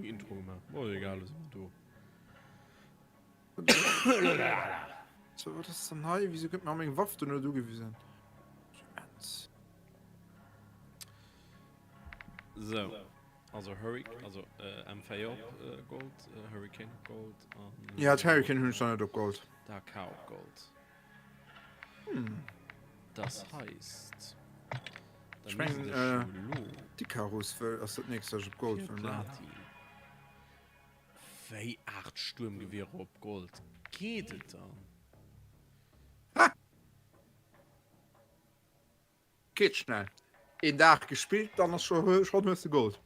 Intro gemaach. Oh, egal, lo si mer do. So, wat ass dann hei? Wieso gëtt mir meng Waff do net ugewisen? So, also Hurricane, also äh, M4 op äh, Gold, äh, Hurricane op Gold an. Ja, d'Hurricane hunn ech dann net op Gold. Da K op Gold. Hm. Das heisst. Ich mein, äh, d'Icarus ass dat nächst, dat ech op Gold wëll maachen. Wéi 8 Stuermgewierer op Gold geet et dann? Ha! Geet schnell. Een Dag gespillt, dann ass scho schonn hues de Gold.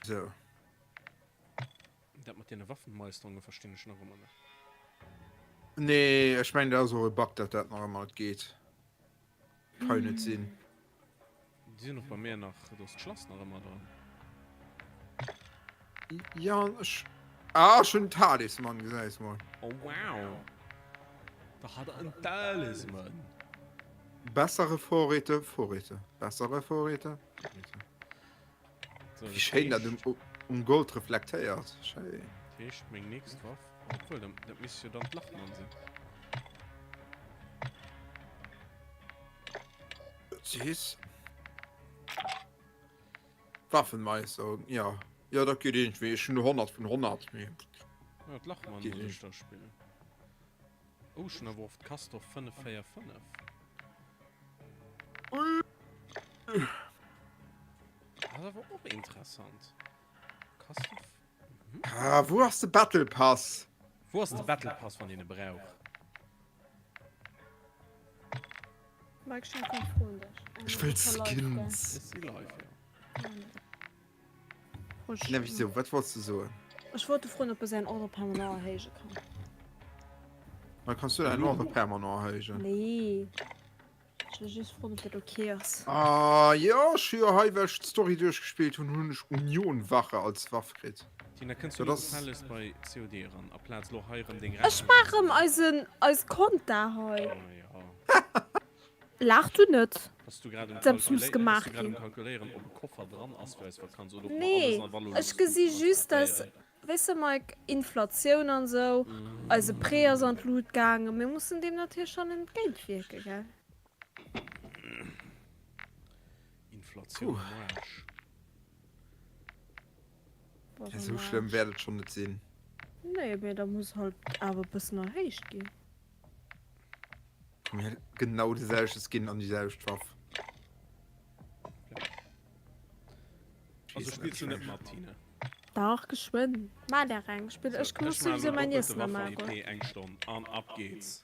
So. Dat mat deene Waffenmeisterunge verstinn ech nach ëmmer net. Nee, ech mengen dat ass och e Bug, dat dat nach ëmmer net geet. Kann jo net sinn. Déi sinn och bei mir nach, do ass d'Schlass nach ëmmer dran. Ja, ech. Ah, ech hunn en Talisman, gesäis mol. Oh wow! Da hat er en Talisman! Bessere Vorräte, Vorräte, bessere Vorräte, Vorräte. So, Wéi schéin dat um, um Gold reflektéiert. Schéin. Dat heescht, meng nächst Waff, obwuel, dat, dat misst jo dann d'Lachmann sinn. Süß. Waffenmeister, ja. Ja, dat geet irgendwie. Ech hunn 100 vun 100. Mee. Ja, d'Lachmann Geht muss nicht. ech da spillen. Ocean awer oft Castor 545. Ass awer och interessant. Castor. Mhm. Ah, wou ass de Battle Pass? Wou ass de Battle Pass, wann een e brauch? Mike, ech hunn eng Fro un dech. Ech wëll Skins. Ech si live, jo. Ne, wieso? Wat wollts du soen? Ech wollt froen, ob e säin Ordre permanent erhéije kann. Ma kanns du däin Ordre permanent erhéijen? Nee. Ech wollt just froen, ob dat ok ass. Ah, jo, ech hu jo hei, well ech d'Story duerchgespillt hunn, hunn ech Union-Wache als Waff kritt. Tina, kënns So, du das- gefällegst bei COD eran, aplaz lo hei erëm deng Ech Rechnung maach erëm eisen, eis Konta hei. Oh jo. Laach du net. Bass du grad um Eppes muss Kalkuléieren, bass gemaach du grad um ginn. Kalkuléieren, ob e Koffer dran ass fir eis Vakanz oder ob mer Nee, alles an ech Valorlux gesi just, dass, transportéieren? weess de Mike, Inflatioun an esou, eise Prêt ass an d'Lut gaangen, mir mussen deem natierlech dann entgéintwierken, gell? Inflatioun am Aarsch. Ja, sou schlëmm wäert et schonn net sinn. Nee, mee da muss halt awer e bëssen erhéicht ginn. Komm her, genau de selwechte Skin an déi selwecht Waff. Also spillst du net mat, Tine? Dach, geschwënn. Maach der eng. Spill, ech muss souwisou mäin Iessen nach maachen. Waffen-EP eng Stonn an ab geht's.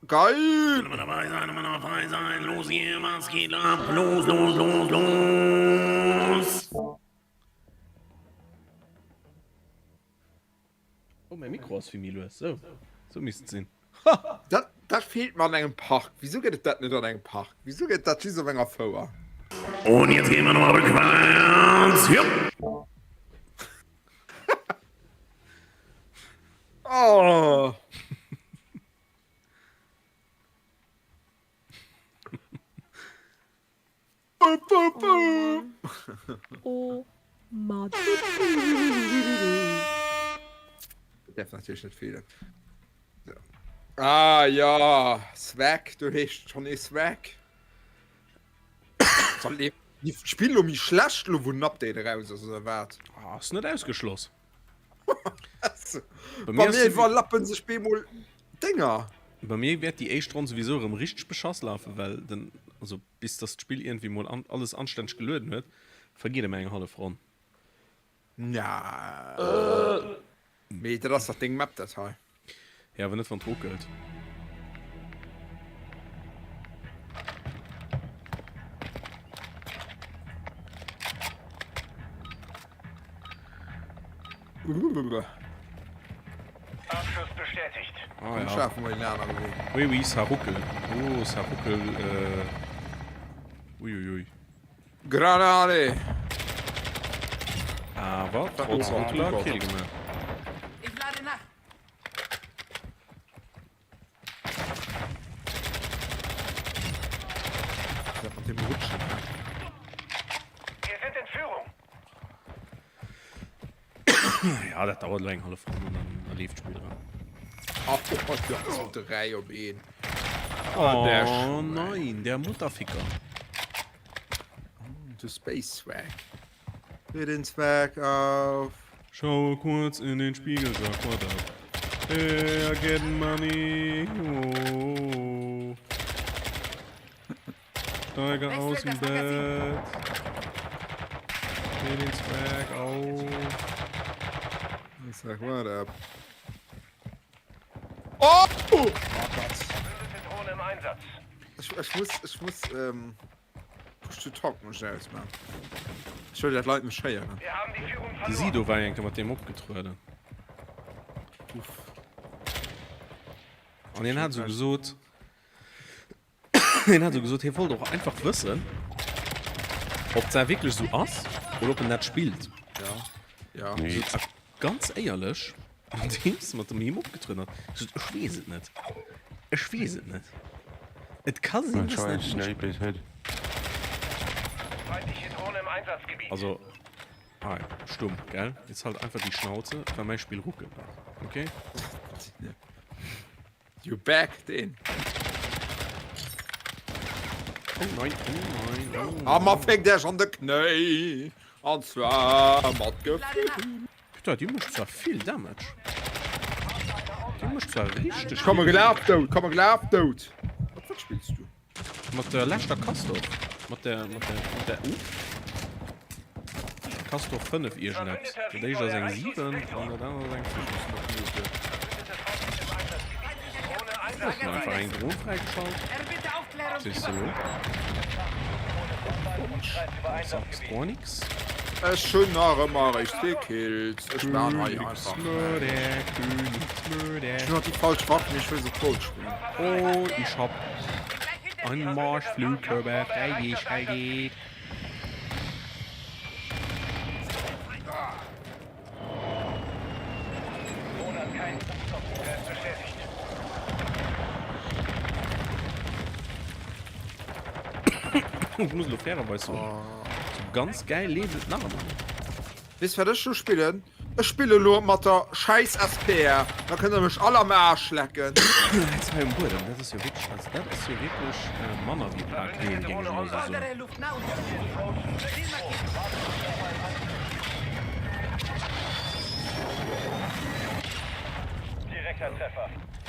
Geil! Ëmmer dabei sein, ëmmer nach frei sein, los hier, was geht ab, los, los, los, los! Oh, mäi Mikro ass vill méi lues. Sou, sou misst et sinn. Ha! Dat, dat feelt mer an engem Park. Wisou gëtt et dat net an engem Park? Wisou gëtt et dat just op enger Fouer? Und jetzt gehen wir nochmal rückwärts. Jupp. Oh! Oh Mann. Dat däerf natierlech net feelen. So. Ah ja, Swag, du heescht schon ee Swag. Soll ee d'Spill lo méi schlecht lo wou en Update eraus ass oder wat? Ah, ass net ausgeschloss. Bei mir iwwerlappen sech bemol Dénger. Bei mir wäert déi éischt Ronn souwisou erëm richteg beschass lafen, well den, also bis dass d'Spill iergendwéi mol an, alles anstänneg gelueden huet, vergeet ëmmer eng hallef Ronn. Nja, mee dat ass dach deng Map dat hei. Jo, awer net wann et ruckelt. Abschuss bestätigt. Ah, ja. Schafen wir den anderen Weg. Oui, oui, ça ruckelt. Oh, ça ruckelt. Äh... Uiuiui. Granate! Awer trotz Ruckler Kill gemaach. Ich lade nach. Ja, dat dauert elo eng hallef Ronn an dann da leeft d'Spill erëm. Oh, ja, 3 op 1. Oh, der oh nein, der Mutterficker. Du Space Swag. Dreh den Swag auf. Schaue kurz in den Spiegel, sag what up. Hey, I get money. Oh. Steige aus dem Bett. Dreh den Swag auf. Sag what up. Oh! Oh Gott. Ech, ech muss, ech muss, ähm, Push to talk muss ech ausmachen. Ech wëll dat Leit mech héieren. De Sido war eng Kéier mat deem opgetrueden. Uff. An hien hat esou gesot, hien hat esou gesot, hie wollt och einfach wëssen, ob d'Saach wierklech esou ass oder ob en dat spillt. Ja, ja. Nee. So, ganz éierlech, nodeems mat dem him opgetrueden ass, gesot, ech weess et net. Ech weess et net. Et ka sinn, dass en dat spillt. Also, hei, stumm, gell? Jetzt halt einfach die Schnauze, well mäi Spill ruckelt nach, okay? You back den. Oh nein, oh nein, oh Ah, ma féckt Iech an de Knéi! An zwar mat Gefill. Putain, déi mécht zwar vill Damage. Déi mécht zwar richteg Komm, vill gelaf dout, komm, gelaf dout. Wat, wat spills du? Mat der leschter Castor. Mat der, mat der, mat der, uh. Castor 5 iergendeppes. Dat éischt ass eng 7 an dat anert ass eng 5. Ech hunn einfach eng Dron fräigeschalt. Siehst du lo? Sagst gar nix. Ech hunn nach ëmmer eréischt zwee Kills. Ech maan hei einfach. Königsmörder, Königsmörder. Ech hunn nach déi falsch Waff, mee ech wëll se voll spillen. Oh, ich hab einen Marschflugkörper freigeschaltet. Ich muss lo fairerweis soen, so ganz geil leeft et nach ëmmer net. Weess wat ech lo spillen? Ech spille lo mat der schäiss SPR, da kënnt der mech all am Aarsch lecken. Läit hei um Buedem, dat ass jo wierklech, also dat ass jo wierklech manner wéi Plakeel, géing ech emol esou soen.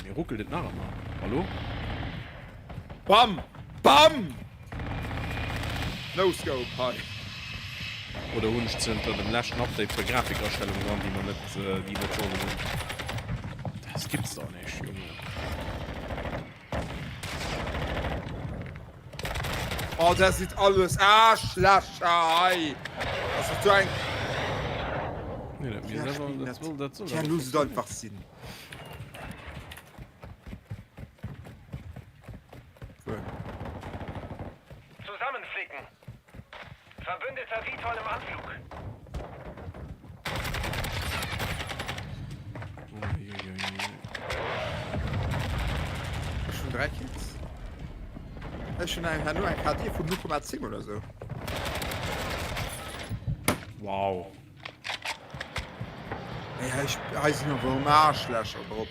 Mir ruckelt et nach ëmmer, hallo? Bam! Bam! No scope hei. Oder hunn ech zënter dem leschten Update puer Grafikastellungen dran, déi mer net, déi net solle sinn? Das gibt's doch nicht, Junge. Oh, dat sidd alles Aarschlächer hei! Das ass so eng. Nee, dat mir selwer, dat soll, dat soll. Tja, looss et einfach sinn. Zusammenflicken. Verbündeter VTOL im Anflug. Ech hunn 3 Kills. Ech hunn eng herno eng KD vun 0,10 oder sou. Wow. Ey, hei, hei sinn awer erëm Aarschlächer drop.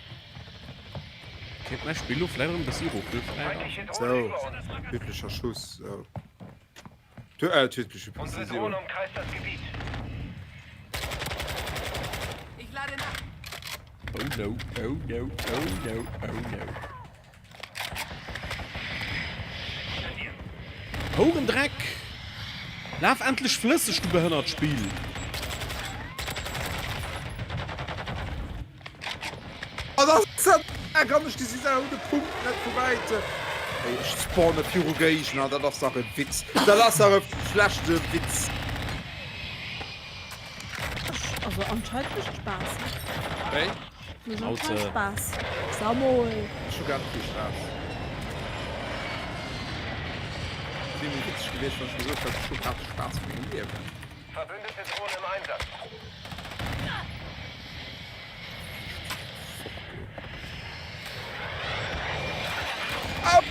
Kéint mäi Spill lo vläit erëm e bëssi ruckelfräi Sou, tödlecher Schuss, sou. Tö äh, tödliche Präzision. Oh no, oh no, oh no, oh no. Hourendreck! Laf endlech flësseg, du behënnert Spill! Oh, das ist ja kann ech gesi se de Punkt net vu wäitem. Ey, ech spawne viru Géigner, dat ass dach e Witz. Dat ass dach e schlechte Witz. Also anscheinend mécht Spaass. Wéi? Mécht anscheinend Spaass. Samol. Ech hu ganz vill Spaass. Et wier méi witzeg gewiescht, wann ech gesot hätt, ech hu grad de Spaass vu mengem Liewen. Verbündete Drohne im Einsatz. Au!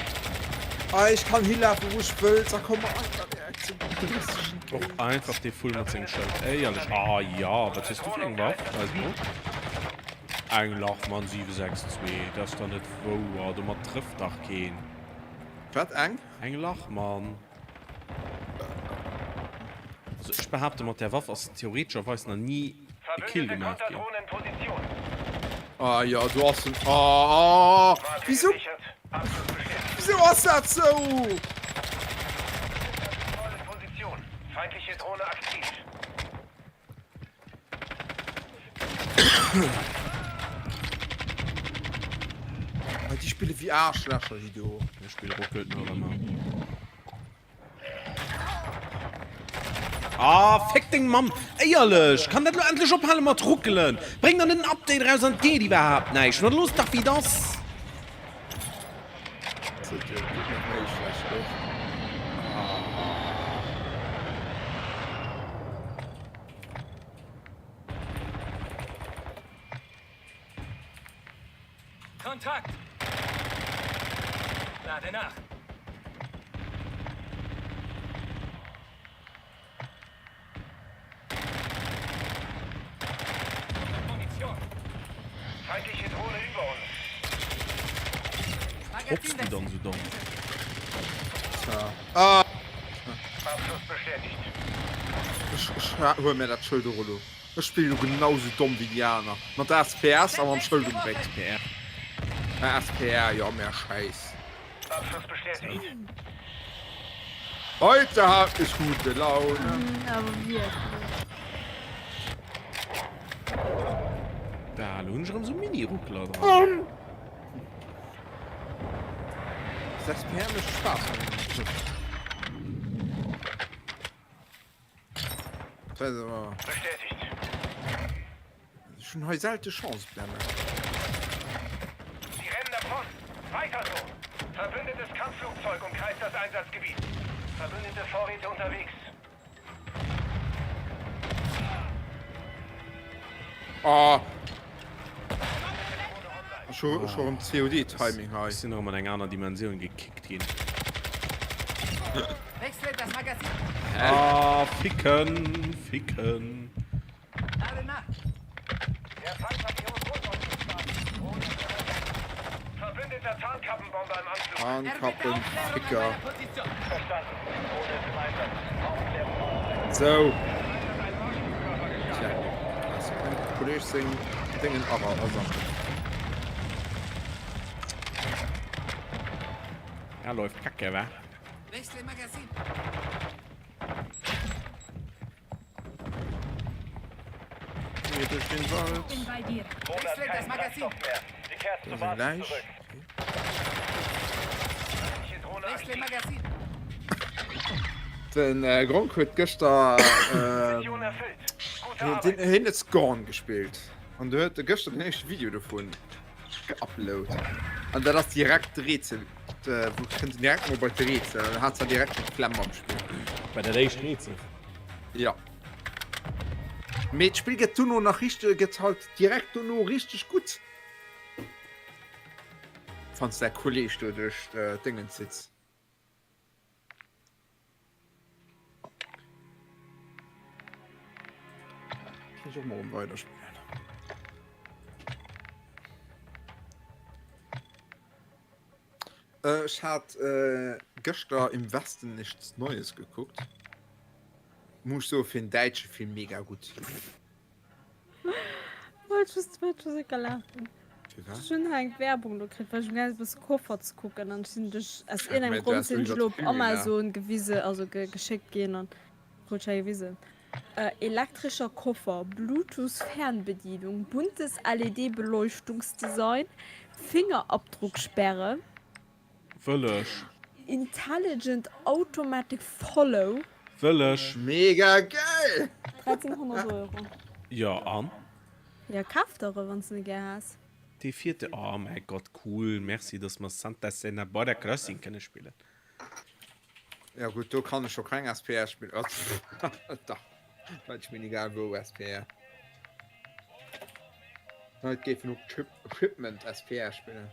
Ah, ich kann hilafen, wo ich will. Da komm mal einfach direkt zum Punkt. Och einfach dee Vull mat sengem Schëld. Éierlech. Ah ja, wat hues du fir eng Waff? Weis mol. Eng Lachmann 762, dat ass dach net wouer. Domat trëfft dach keen. Wat eng? Eng Lachmann. Also ech behaapte mat där Waff ass theoretescherweis nach ni e Kill Verbündete gemaach ginn. Konterdrohne in Position. Ah ja, do ass en. Ah, ah, Marke wieso? gesichert. Abschuss bestätigt. Wieso ass dat sou? VTOL in Position. Feindliche Drohne aktiv. Ah, déi spille wéi Aarschlächer, déi do. Das Spiel ruckelt nur immer. Ah, fick deng Mamm! Éierlech, kann dat lo endlech ophale mat ruckelen? Bréng der net en Update eraus an et geet iwwerhaapt näischt. Mä looss dach wéi et ass. Kontakt! Lade nach! Munition! Feindliche Drohne über uns! Hops du dann so domm? Ah! Abschuss bestätigt. Ech huele mir dat Schëld och elo. Ech spillen elo genau sou domm wéi déi aner. Mat der SPS a mam Schëld um Réck. SPR. Ah, SPR, jo, mär Schäiss. Abschuss bestätigt. Heute hab ich gute Laune. Awer wierklech. Da, elo hunn ech erëm sou Mini-Ruckler dran. Das SPR mécht Spaass. Bestätigt. Ech hunn hei selte Chance op der Map. Sie rennen davon. Weiter so. Verbündetes Kampfflugzeug umkreist das Einsatzgebiet. Verbündete Vorräte unterwegs. Ah. Ech hu scho rëm COD-Timing hei. Ech sinn erëm an eng aner Dimensioun gekickt ginn. Ah, ficken, ficken. Tarnkappenficker. Sou. Tja, ass dem Kolleg seng Déngen awer ass am. Ja, läuft kacke, wa? Hier durch den Wald. Bin bei dir. Wechsle das Magazin. Da sind Leich. Wechsle Magazin. Den äh, Gronk huet gëschter äh, den hien huet Scorn gespillt an du huet gëschter den éischte Video dovun geupload. An dat ass direkt d'Rätsel, äh, wou kënnt direkt mol bei d'Rätsel, an hat zwar direkt schon d'Flemm am Spill. Bei dat éischt Rätsel? Ja. Mee d'Spill gëtt dono nach richteg, gëtt halt direkt dono richteg gutt. Wann s däi Kolleg do duerch d'Déngen zitts. Kann ech och mol erëm weiderspillen. Ech hat gëschter Im Westen nichts Neues gekuckt. Muss ech soen, fir en däitsche Film mega gutt. Wollt just wollt just ecker laachen. Ech hunn hei eng Werbung do kritt, well ech um e bësse Koffer ze kucken an ech sinn duerch aus iergendengem Grond sinn ech elo op Amazon gewise also ge geschéckt ginn an krut ech hei gewisen. Elektrischer Koffer, Bluetooth Fernbedienung, buntes LED-Beleuchtungsdesign, Fingerabdrucksperre. Wëll ech. Intelligent Automatic Follow. Wëll ech. Mega geil! 1300 Euro. Jo an? Jo kaf der e wanns de e gär häss. Dee vierte, oh mäi Gott, cool, merci dass mer Santa Cena Border Crossing kënne spillen. Ja gutt, do kann ech scho keng SPR spillen. Dach, well ech mir egal wou SPR. Leit géifen och Shipment SPR spillen.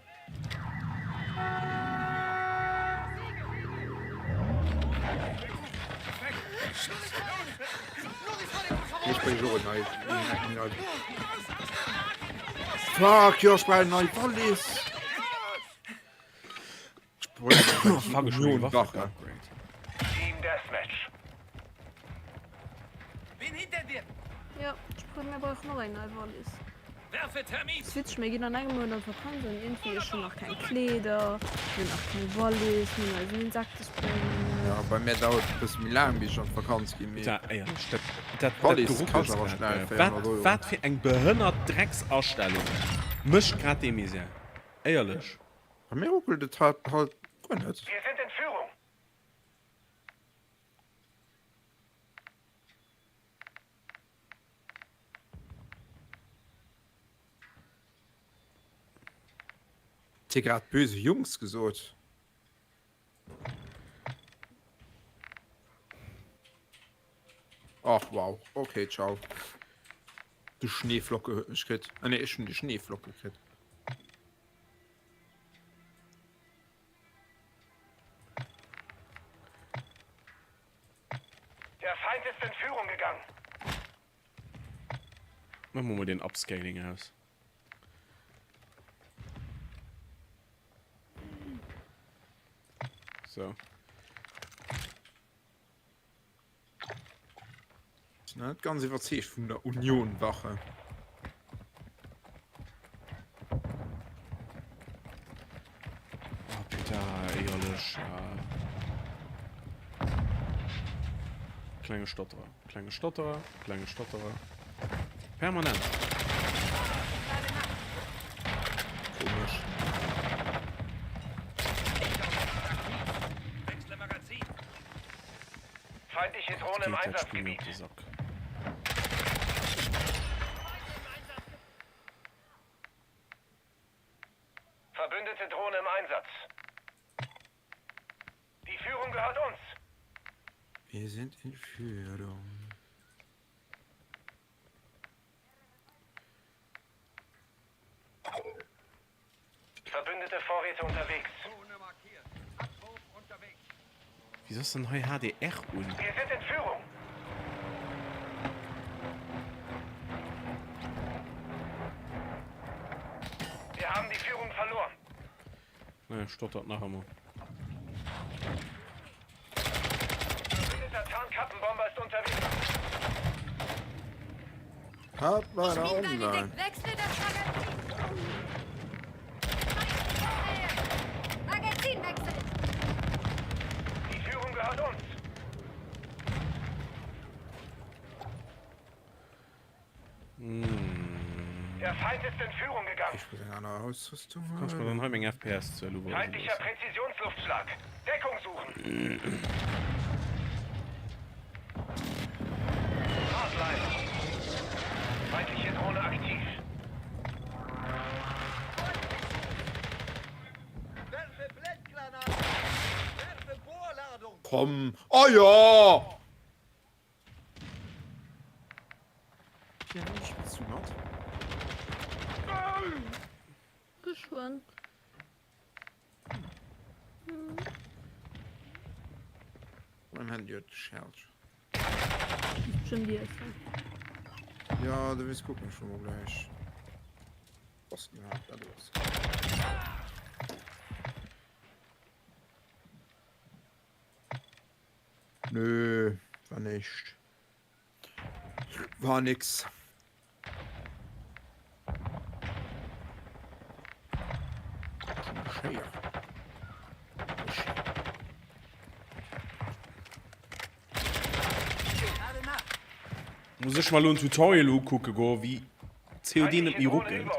Ech och en nei, eng nei. Fuck, jo, ech brauch eng nei Wallis. Ech brauch Fuck, ech hunn meng Waffe geupgrade. Team Deathmatch. Bin hinter dir! Jo, ech brauch, mir brauchen och eng nei Wallis. Werfe Thermit! Ass witzeg, mir ginn an engem Mount an d'Vakanz an iergendwéi, ech hunn nach keng Kleeder, mir hunn nach keng Wallis, mir hunn eisen Insektespray nach net. Ja, bei mir dauert et e bësse méi laang bis ech an d'Vakanz ginn, mee Putain, éierlech, dat, dat, dat Wallis Geruckels kascht awer grad, schnell gell. 400 Wat, Euro. wat fir eng behënnert Drecksastellung mécht grad dee Misär? Éierlech. Bei mir ruckelt et halt guer net. Wir sind in Führung. Huet hie grad böse Jungs gesot? Ach wow, okay, ciao. De Schneeflocke huet mech kritt. Ah nee, ech hunn de Schneeflocke kritt. Der Feind ist in Führung gegangen. Machen wir mal den Upscaling aus. So. Sinn net ganz iwwerzeegt vun der Union-Wache. Oh, putain, éierlech. Äh. Klenge Stotterer, klenge Stotterer, klenge Stotterer. Permanent. Komesch. Wechsle Magazin. Feindliche Drohne im Geht dat Spiel mir Einsatzgebiet. op de Sack. Verbündete Drohne im Einsatz. Die Führung gehört uns. Wir sind in Führung. Verbündete Vorräte unterwegs. Wieso ass denn hei HDR un? Wir sind in Führung. Wir haben die Führung verloren. Naja, stottert nach ëmmer. Verbündeter Tarnkappenbomber ist unterwegs. Hat meiner online. Wechsle das Magazin. Magazinwechsel. Die Führung gehört uns. Der Feind ist in Führung gegangen. Ech muss eng aner Ausrüstung Kannst mer huelen. dann hei meng FPS Zuel uweisen Feindlicher loossen? Präzisionsluftschlag. Deckung suchen. Hardline. Feindliche Drohne aktiv. Werfe Blendgranate! Werfe Bohrladung! Komm! Oh jo! Ja, spillst du mat? Geschwënn. Mein Handy huet geschellt. Bestimmt Iessen. Ja, du wees kucken schon mal gleich. Was denn überhaupt da los? Nö, war nicht. War nix. Schéier. Muss ech mal lo en Tutorial ukucke goen, wéi COD net méi ruckelt.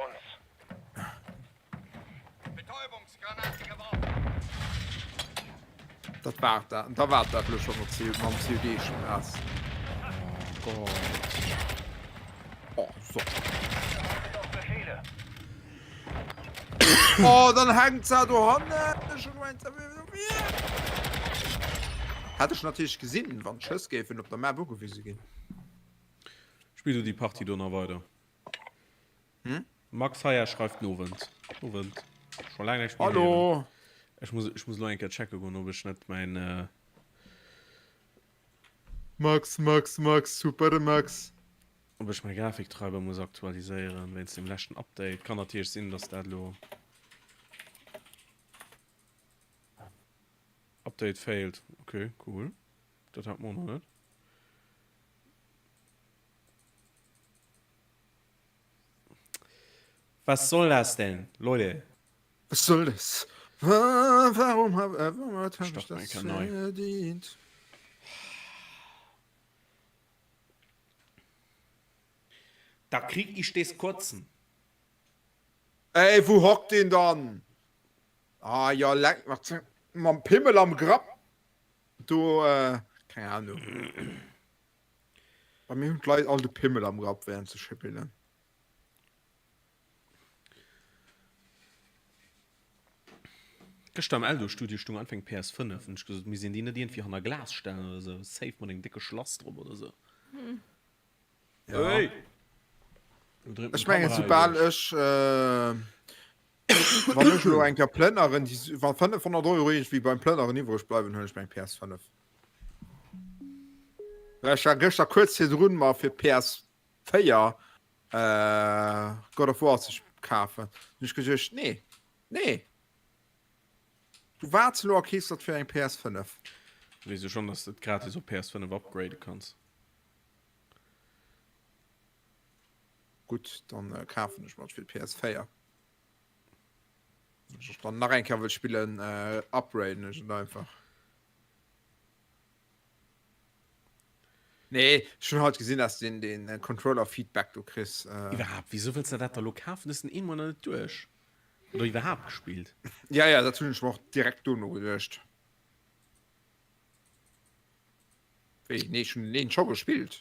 Dat war dat, da war dat lo schon mat mam COD Spaass. Oh Gott. Oh, so. Oh, dann hängt se dohannen. Hätt ech natierlech gesinn, wann d'Schëss géifen op der Map ugewise ginn. Spill du déi Partie do nach weider. Hm? Max Heyer schreift Nowend. Nowend. Scho laang näischt méi Hallo. héieren. Ech muss, ech muss lo eng Kéier checke goen, ob ech net mäin. Äh... Max, Max, Max, super Max. Ob ech mäi Grafiktreiber muss aktualiséieren wéinst dem leschten Update. Kann natierlech sinn, dass dat elo. Update failed. Okay, cool. Dat hat mer och nach net. Was soll das denn, Leute? Was soll das? Warum hab, äh, warum hab ich Start das mein Kanal. verdient? Da krieg ich des Kotzen. Ey, wou hockt deen dann? Ah jo, leck mat mam Pimmel am Grapp do, äh, keng Ahnung. Bei mir hunn d'Leit all de Pimmel am Grapp während se schëppelen. Gëschter am Eldo-Studio stung einfach eng PS5 an ech gesot, misst een déi net iergendwéi hanner Glas stellen oder sou, safe mat engem décke Schlass drop oder sou. Ja. Hey! Do dréint meng Ech mengen, Kamera soubal duerch. ech, äh, wann ech elo eng Kéier plënneren, déi, wa 500 Euro iergendwéi beim Plënneren iwwreg bleiwen, huelen ech mir eng PS5. Well ech war gëschter kuerz virdrun, mer fir d'PS4 God of War ze kafen. Hunn ech geduecht, nee, nee, du waarts elo a keefs dat fir eng PS5. Weess du schonn, dass de et gratis op PS5 upgrade kanns? Gutt, dann kafen ech mer et fir d'PS4. Wann ech dann nach eng Kéier wëll spillen, upgraden ech et einfach. Nee, ech hunn halt gesinn, dass den den äh, Controller Feedback du kriss. Äh. Iwwerhaapt, wieso wëlls de dat da lo kafen? Du hues den eemol nach net duerch. Oder iwwerhaapt gespillt. Ja, ja, dat hunn ech mer och direkt dono geduecht. Wéi? Nee, ech hunn den een scho gespillt.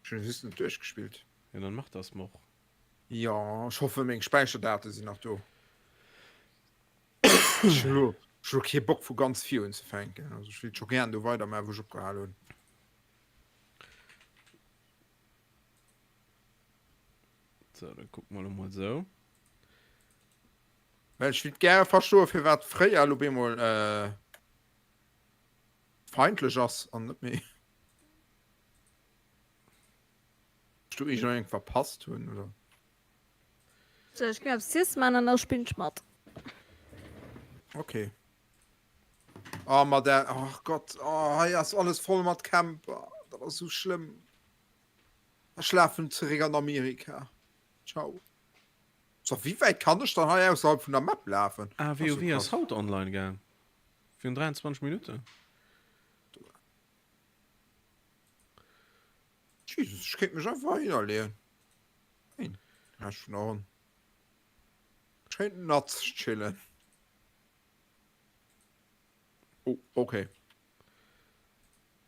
Ech hunn just net duerchgespillt. Ja, dann mach das mol. Ja, ech hoffe meng Späicherdate sinn nach do. Ech hunn elo ech hunn elo kee Bock vu ganz vir unzefänken. Also ech wéilt scho gären do weidermachen, wou ech opgehal hunn. So, dann kucke mer elo mol esou. Well ech wéilt gäre verstoen, firwat fréier elo bemol äh, feindlech ass an net méi. Ech do iergendeng verpasst hunn oder? So, ech ginn eppes z'iessen man an da spillen ech mat. Okay. Oh, ma der, oh Gott, oh, hei ass alles voll mat Camper. Dat ass sou schlëmm. Ech lafen zeréck an Amerika. Ciao. So, wéi wäit kann ech dann hei ausserhalb vun der Map lafen? Ah, WoW ass haut online gaang. Virun 23 Minutten. Jesus, ech kéint mech einfach heihinner leeën. Nein, Rescht vun der Ronn. Schéin nuts chillen. Oh, okay.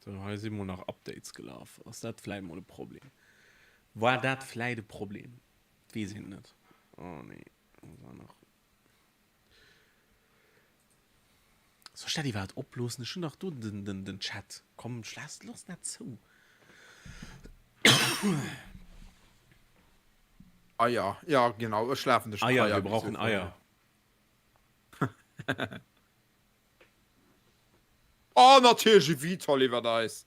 So, hei si mol nach Updates gelaf. Ass dat vläit mol e Problem? War dat vläit e Problem? Et weess een et net. Oh nee, was war nach? Soll ech dat iwwerhaapt oploossen? Ech hunn dach do den, den, den Chat. Komm, ech laass, looss dat zou. Eier, ja genau, ech lafen dech Eier, wir brauchen Eier. Oh, natierlech e Vitol iwwert eis.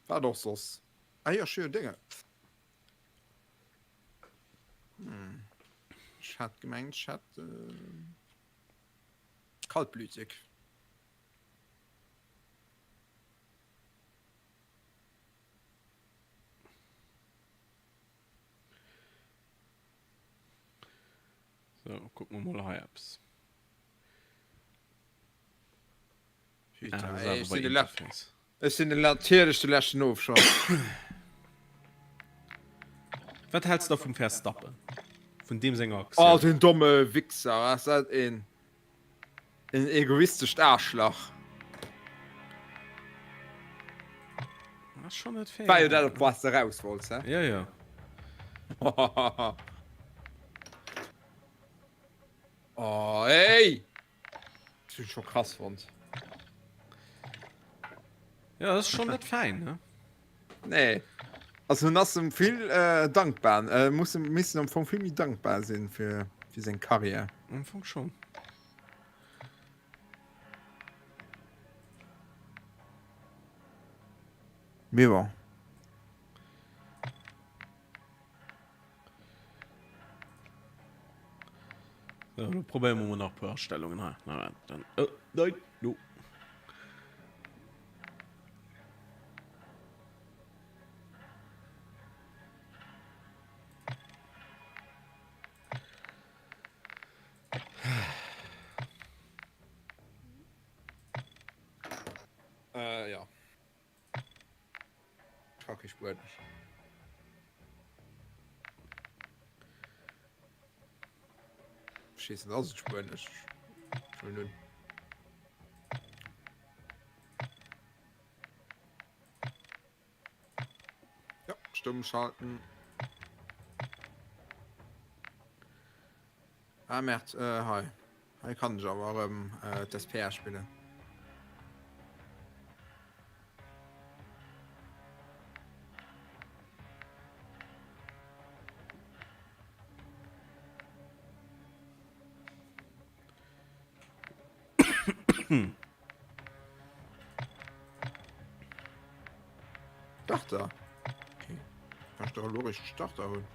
Wat och soss. Ah jo, ech hu jo Dénge. Hm. Ech hat gemengt, ech hätt äh, kaltblütig. So, gucken wir mal hei eppes. Ah, Ey, ich sinn de Ech sinn natierlech de leschten Ofschoss. Wat häls de da vum Verstappen? Vun deem senger Aktioun? Oh, den domme Wichser, ass dat een en egoistescht Aarschlach. Ass schon net fair. War jo dat op was de raus wollts, hä? Ja, ja. Oh, ey! Das hun schon krass fand. Ja, das ist schon net fein, ne? Nee. Also hun ass em vill äh, dankbar. Äh, muss missen am Fong vill méi dankbar sinn fir fir seng Karriär. Am Fong schon. Mee bon. So, lo probéiere mer mol nach e puer Astellungen hei. Na, dann, oh, nein, no. Äh, ja. Ech ka kee Spuenesch. Ech weess net, ass et Spuenesch? Ech huelen un. Ja, stumm schalten. Ah, Merd, äh, hei. Hei kann ech awer erëm äh, d'SPR spillen. Starter. Okay. Kann ich doch elo richteg Starter hunn.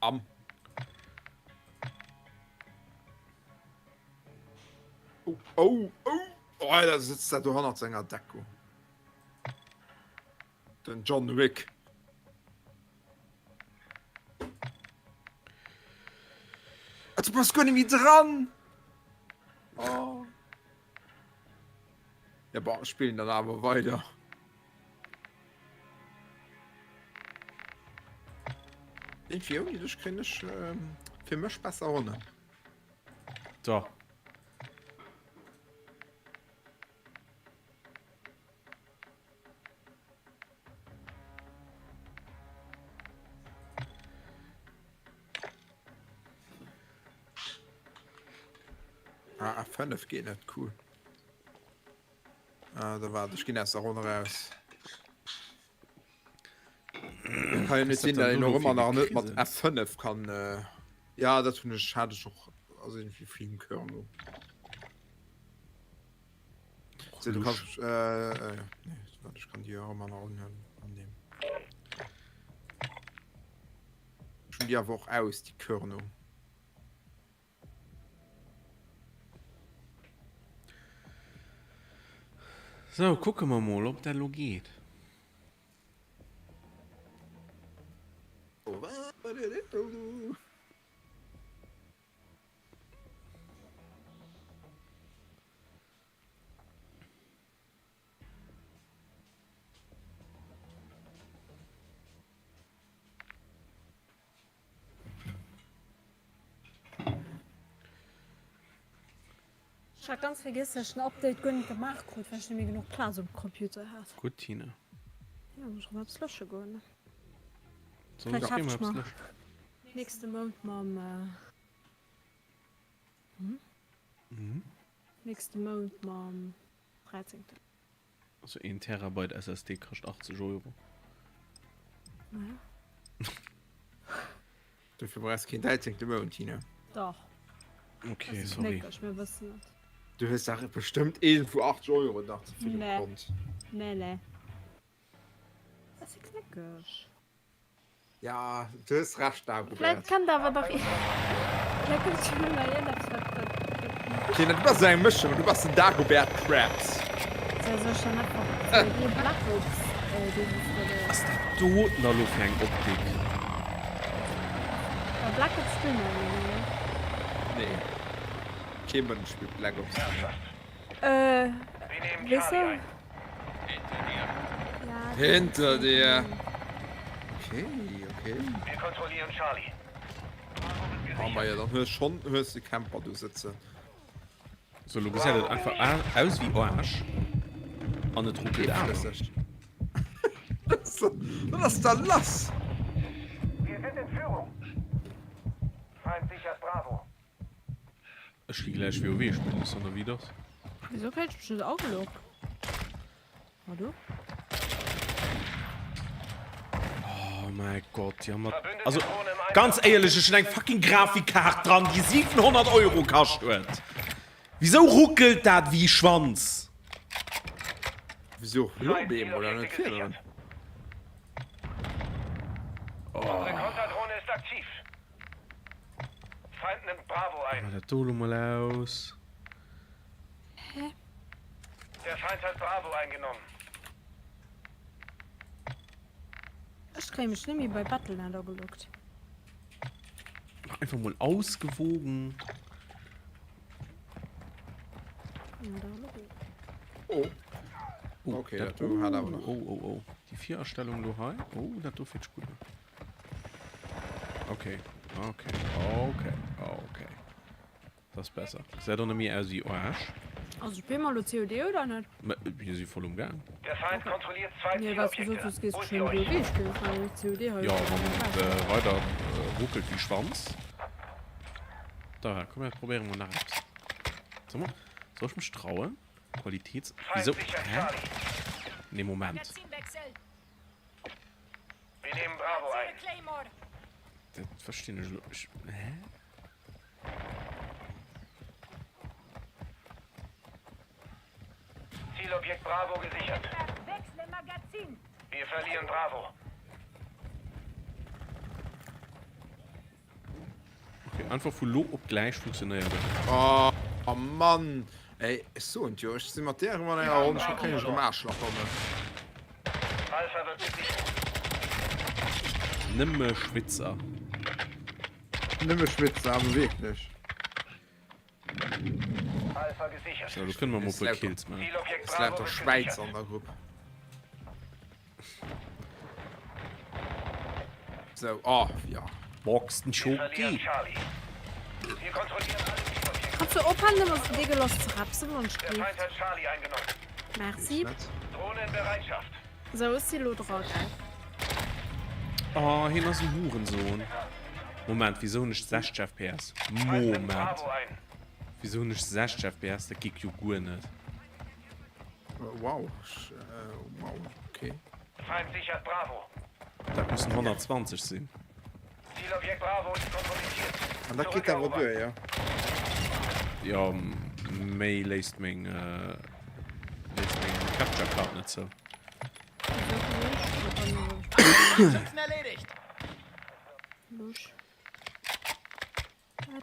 Am. Oh, oh, oh. Oh, da sitzt der do hannert senger Deckung. Den John Wick. Ah, du bass guer net méi dran! Oh. Ja, bon, ech spillen dann awer weider. Irgendwie ouni dech kréien ech ähm, fir mech besser Ronnen. So. Ah, F5 geht net cool. Ah, da warte ich ginn aus der Ronne raus. Kann jo net sinn, dat een och ëmmer nach net mat F5 kann. Äh, ja, dat hunn ech hat ech och also irgendwie fliegen Körnung. So, du kannst, äh, äh, nee, warte, ich kann die auch immer noch unhören an dem. Schon die aber auch aus, die Körnung. So, kucke mer mol, ob dat lo geet. Ech hat ganz vergiess, dass ech den Update guer net gemaach krut, well ech net méi genuch Plaz um Computer hat. Gutt, Tina. Jo, muss ech rëm eppes lösche goen. Soll Vläicht ech dir haf mol ech eppes mer löschen? nächste Mount mam Mhm. nächste Mount mam 13. Also een Terabyte SSD kascht 80 Euro. Naja. Dofir brauchs keen 13. Mount, Tina. Dach. Okay, sorry. Knéckeg, mir wëssen et. Du hues dach bestëmmt een vu 80 Euro nach ze vill um Nee. Kont. Nee, nee. Dat ass knéckeg. Ja, du hues Recht, Dagobert. Vläit kennt awer dach Vläit kënnt jo nach iergendepps, wat, wat, wat. Tina, du bass eng Mëschung, du bass den Dagobert Krabs. Soll ech dann einfach sou ee Black Ops desinstalléieren? Ass dat doten elo fir eng Optik? Well Black Ops spille mer jo net méi, ne? Nee, kee Mënsch spillt Black Ops méi. Äh, wéisou? Hinter dir. Okay, okay. Wir kontrollieren Charlie. Oh, ma ja, dann hues schon hues de Camper do sëtzen. So, lo gesäit et einfach aus wéi Aarsch an et ruckelt awer. Wat ass da lass? Wir sind in Führung. Feind sichert Bravo. Ech gi gläich WoW spillen, ech soen der wéi et ass. Wieso kritt ech mech net ageloggt? Hallo? Oh mäi Gott, ja mat. Also ganz éierlech, ech hunn eng fucking Grafikkaart dran, déi 700 Euro kascht huet. Wisou ruckelt dat wéi Schwanz? Wisou lo op eemol an net virdrun? Mach dat do lo mol aus. Hä? Ech kréie mech net méi bei Battle.net ageloggt. Einfach mol ausgewogen. Oh. Oh, Okay, dat, dat do hat awer nach. Oh, oh, oh. Déi Virastellung do hei. Oh, dat do fir gutt. Okay, okay, okay, okay. Dat ass besser. Gesäit och net méi aus wéi Aarsch. Also spille mer elo COD oder net? Mä mir si voll um Gaang. Nee, well s gesot hues, gees geschwënn WoW spillen. Ech mengen COD hei Jo, wann et weider ruckelt wéi Schwanz. Da, komm mir probéiere mol nach eppes. Soll mer, soll ech mech trauen? Qualitäts... Wisou? Hä? Nee, Moment. Dat verstinn ech elo. Ech, hä? Zielobjekt Bravo gesichert. Wechsle Magazin. Wir verlieren Bravo. Okay, einfach vu lo op gläich funktionéiert et. Oh, oh Mann. Ey, ech soen et jo, ech si mat där erëm an enger Ronn, scho kréien ech erëm Aarschlach kommen. Alpha wird gesichert. Nëmme Schwitzer. Nëmme Schwitzer, awer wierklech. So, do kënne mer mol e puer Kills maachen. Es lauter Schwäizer an der Grupp. So, oh, ja. Boxen Schoki. Kannst du ophalen, ëmmer sou degeloss ze rapsen, wann ech géif? Merci. Sou, ech si lo dra, gell? Oh, hien ass en Hurensohn. Moment, wieso hunn ech 60 FPS? Moment. Wieso hunn ech 60 FPS? Dat geet jo guer net. Wow, wow, okay. Dat mussen 120 sinn. An dat geet awer duer, jo? Jo, méi léisst meng, léisst meng Capture Card net zou.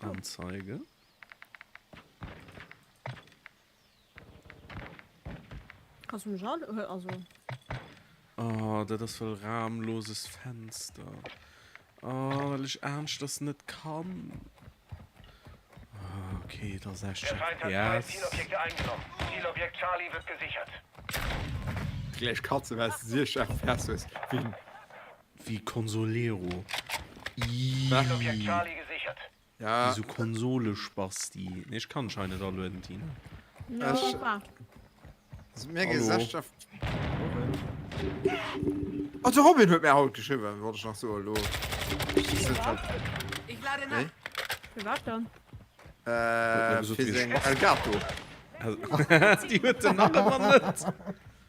Anzeige. Kannst du mich all, also. Oh, dat ass well rahmloses Fenster. Oh, well ech aneschters net kann. Oh, okay, da 60 FPS. Gläich Katze, well s de 60 FPS hues, wéi. Wéi Consolero. Ii. Ja. Wéi sou Konsolespasti. Nee, ech kann dech hei net alueden, Tina. Ech. Mir Gesellschaft. Oh, de Robin huet mir haut geschriwwen, wollt ech nach soen elo. Nee? Fir wat dann? Äh, fir seng Elgato. Déi huet en nach ëmmer net.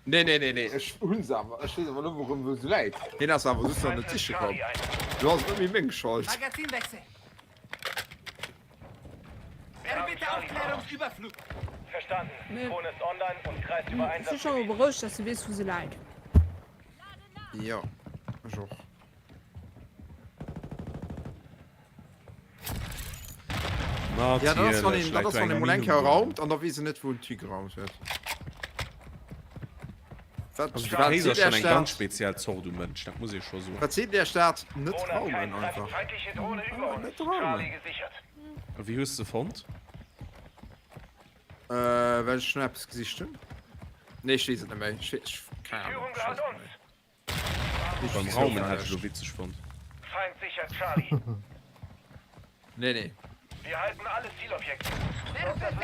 Nee, nee, nee, nee, ech hunn se awer. Ech weess awer elo erëm, wou se läit. Hien ass awer just nach net siche komm. Lo ass et net méi meng Schold. Magazinwechsel. Erbitte Aufklärungsüberflug. Verstanden. Drohne ist online und kreist über Ech si scho mol berouegt, dass du weess, wou se läit. Jo, ech och. Ja, dat ass, wann een, dat ass, wann een mol eng Kéier raumt an da weess en net, wou en d'hi geraumt huet. Wat, Also de wat Kéis seet ass schon Iech eng ganz dat? speziell Zort u Mënsch, dat muss ee scho soen. Wat seet Iech dat? Net raumen einfach. Einfach net raumen. A wéi hues de se fonnt? Äh, well ech no eppes gesicht hunn. Nee, ech weess et net méi. Ech, ech, keng Ahnung, ech weess et net méi. Beim Raumen hätt ech elo witzeg fonnt. Feind sichert Charlie. Nee, nee. Wir halten alle Zielobjekte.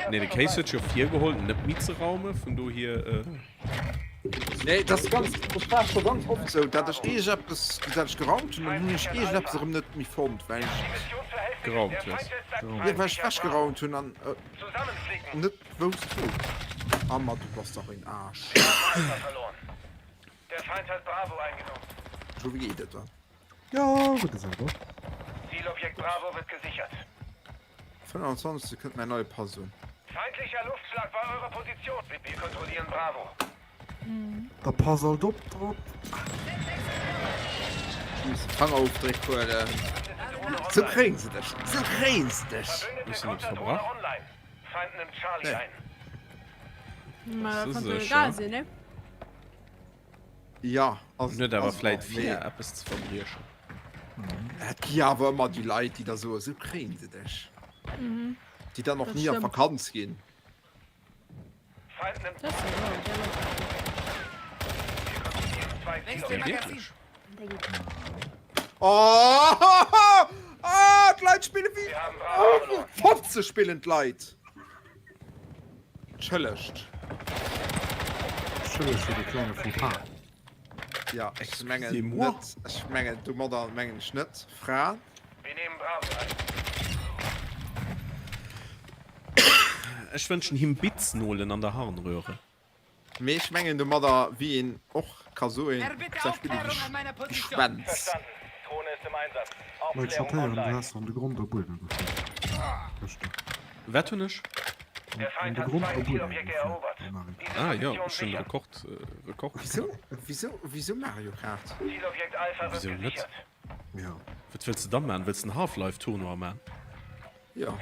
Nee, de Case huet jo virgeholl net méi ze raume, vun dohier. Äh... Nee, dat ass ganz, dat war scho ganz oft sou, dat ech iergendeppes, dat ech geraumt hunn, dann hunn ech iergendeppes erëm net méi fonnt, well ech. Geraumt hues. Jo, well ech ewechgeraumt hunn an net wousst wou. Ah, ma du bass dach een Aarsch. Der Feind hat Bravo eingenommen. Scho wéi geet et dann? Jo, gutt a selwer? Zielobjekt Bravo wird gesichert. 25 kënnt mäin neie Pass un. Da pass alt op drop. Ech muss de Fangerofdréck huelen. Sou kréien se dech, sou kréien se dech. Hues de eppes verbrach? Nee. Ma Ass dat kann doch sécher. egal sinn, ne? Ja, ass En huet awer ass vläit och, vir mee eppes ze verbriechen. et gi awer ëmmer déi Leit, déi da soen, sou kréien se dech. Déi dann och Dat ni an stëmmt. d'Vakanz ginn. Dat ass jo wahr, där Leit ginn et. Ja, wierklech? Oh, oh, d'Leit spille wéi Fotze spillen d'Leit. Entschëllegt. Entschëllegt fir de klenge Fauxpas. Ja, ech mengen Excusez-moi. net, ech mengen domadder mengen ech net Fraen. Ech wënschen him Bitznolen an der Harnröhre. Mee ech mengen domadder, wéi een och ka soen, se spille wéi Schwänz. Mike, ech hat héieren, du häss an de Grond a Buedem gefuer gëschter. Wat hunn ech? An de Grond a Buedem gefuer bei Mario Kart. Ah jo, ech hunn Rekord, Rekord. Wisou, wisou, wisou Mario Kart? Wisou net? Ja. Wat wëlls de da man? Wëlls de en Half-Life Tournoi man? Jo.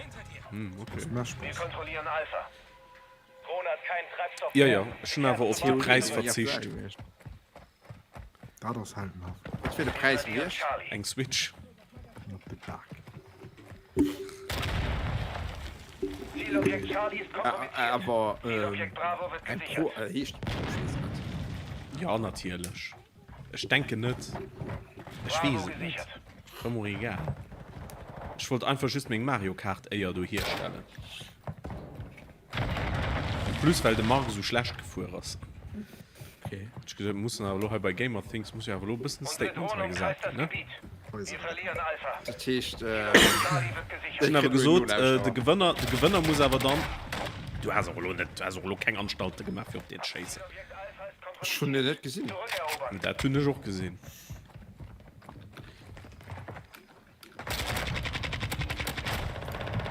Hm, okay. Ass mä Spaass. Jo, jo, ech hunn awer op de Präis verzicht. Dat ass heldenhaft. Wat wier de Präis gewiescht? Eng Switch. Op de Bak. Awer eng Pro heescht ech weess et net. Jo, natierlech. Ech denken net. Ech weess et net. War mer och egal. Ech wollt einfach just meng Mario Kart Éier do hierstellen. En plus well de Marc esou schlecht gefuer ass. Okay. Hat ech gesot, mussen awer elo hei bei Gamer Things muss jo awer elo e bëssen Statement hei gesat ginn, ne? Dat heescht, Ech hunn awer gesot, de Gewënner, de Gewënner muss awer dann, du has och elo net, du has och elo keng Anstalte gemaach fir op deen ze schéissen. Ech hunn en net gesinn. Dat hunn ech och gesinn.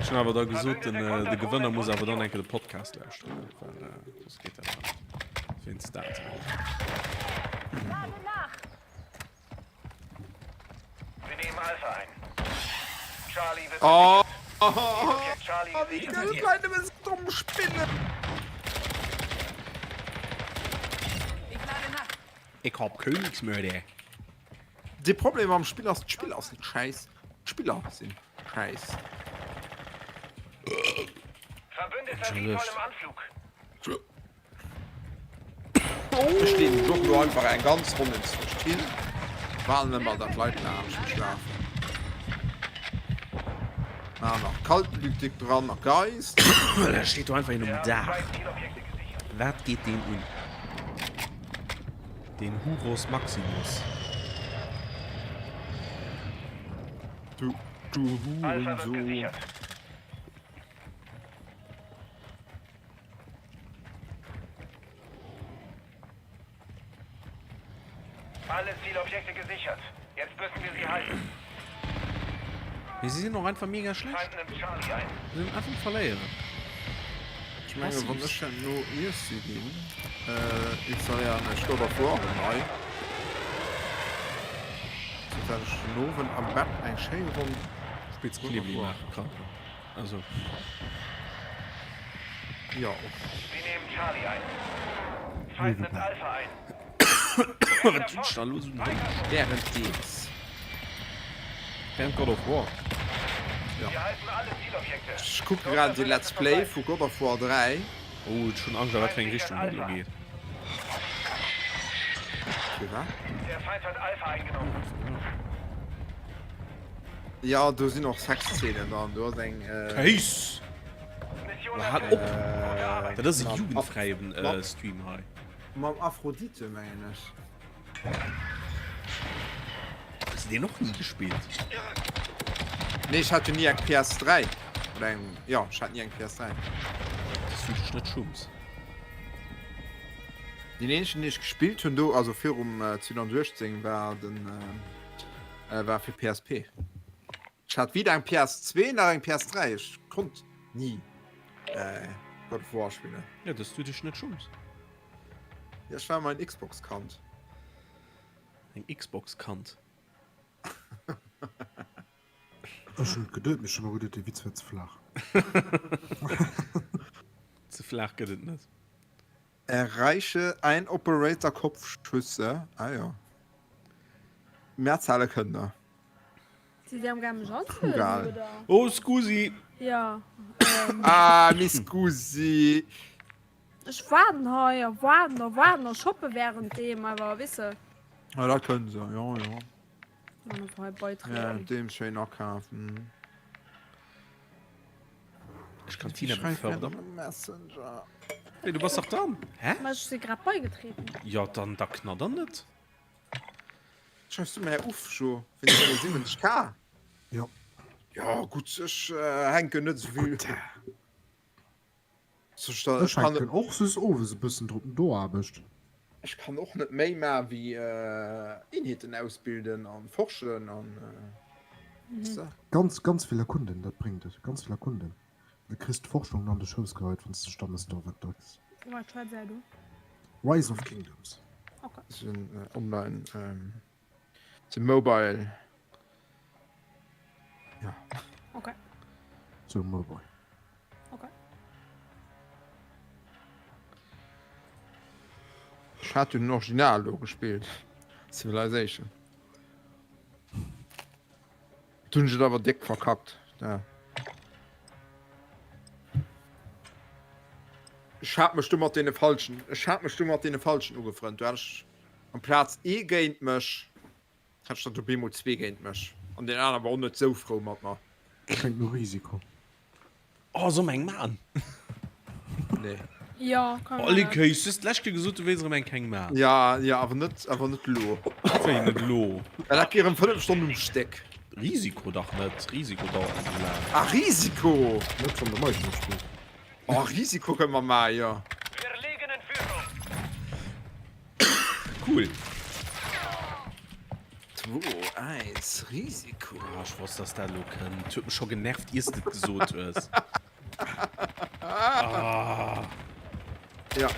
Ech hunn awer da gesot, den, äh, de Gewënner muss awer dann enke de Podcast lauschteren, well äh, soss geet dat net. Wéinst dat. Oh, wéi kënnen d'Leit nëmmen esou domm spillen? Ik hab Königsmörder. De Problem am Spill ass, d'Spill ass net schäiss, d'Spiller sinn schäiss. Entschëllegt. Ech leen mech och lo einfach eng ganz Ronn enzwousch hin, waarden ëmmer dat d'Leit laanscht mech lafen. Maa nach kaltblütig dran a Geist. Da steet do einfach een um Daach. Wat geet deen un? Den Hurus Maximus. Du, du Hurensohn. Alle Zielobjekte gesichert. Jetzt müssen wir sie halten. Mee si sinn och einfach mega schlecht. Si sinn einfach verléieren. Ech menge wann ech no Iessi ginn, installéieren ech God of War erëm nei. Sou dat ech den Owend am Bett eng schéi Ronn Spills God of Knibli War. maache kann. Also. Jo och. Wat dutscht da lo sou den Hond? Währenddeems. Während God of War. Ja. Ech kucke grad de Let's Play vu God of War 3. Oh, ech hunn Angscht a wat fir eng Richtung dat elo geet. Firwat? Jo, do sinn och Sexzeenen dran. Do ass eng. Kéis! Hal op! Dat ass e jugendfräien Stream hei. Mam Aphrodite, mengen ech. Hues de deen och ni gespillt? Nee, ech hat jo ni eng PS3. Oder eng, jo, ech hat ni eng PS3. Dass du dech net schumms. Deen eenzegen, deen ech gespillt hunn do, also virum 2018, war den. War fir PSP. Ech hat weder eng PS2 nach eng PS3. Ech konnt ni. God of War spillen. Ja, dass du dech net schumms. Ja, ech war ëmmer en Xbox-Kand. Eng Xbox-Kand. Ech hunn et geduet, mee ech hunn och geduet, dee Witz wär ze flaach. Ze flaach gëtt et net. Erreiche ein Operator Kopfschüsse. Ah jo. Mehrzahlen kënnt der. Si Dir am gaang mech anzehuelen, oder? Oh scusi! Ja. Ah mi scusi! Ech waarden hei a waarden a waarden a shoppe währenddeem, awer weess de. Ah dat kënne se, jo jo. An einfach hei beitreden. Währenddeem schéin akafen. Ech kann Tina befördern. Messenger. Hey, du bass dach dran. Hä? Ma ech si grad beigetreten. Ja, dann da knadder net. Schreifst du mir uff scho fir 70k? Ja. Ja gutt, ech äh, hänken net esou vill. Ech hänken och soss owes e bëssen drop no Aarbecht. Ech kann och net méi ma wéi Eenheeten ausbilden an forschen an weess de. Ganz ganz vill erkunden, dat bréngt et. Ganz vill erkunden. Du kriss d'Forschung an de Schouss geheit wann s de Stammesdorf entdecks. Wat schwätzt der do? Rise of Kingdoms. Okay. Sinn online, sinn mobile. Ja. Okay. Sou mobile. Okay. Ech hat jo den Original do gespillt, Civilization. Do hunn ech et awer déck verkackt. Ja. Ech hat mech du mat deene falschen, ech hat mech du mat deene falschen ugefrënnt. Du hat ech amplaz ee géint mech. Hat ech dann op eemol zwee géint mech. An deen aner war och net sou frou mat mer. Kléngt no Risiko. Oh, soll mer eng maan? Nee. Jo, kann Oh, Luc, hues just d'lescht Kéier gesot, du wéilts erëm eng keng maan. Ja, ja, awer net, awer net lo. Wéi net lo? Well dat geet erëm 5 Stonnen um Stéck. Risiko dach net. Risiko dauert net sou laang. Ah, Risiko! Net wann de Mike mat spillt. Oh, Risiko kënne mer maan, jo. Wir liegen in Führung. Cool. 2, 1, Risiko. Ah, ech wosst, dass dat elo kënnt. Huet mech scho genervt, iers de et gesot hues. Ah. Ja.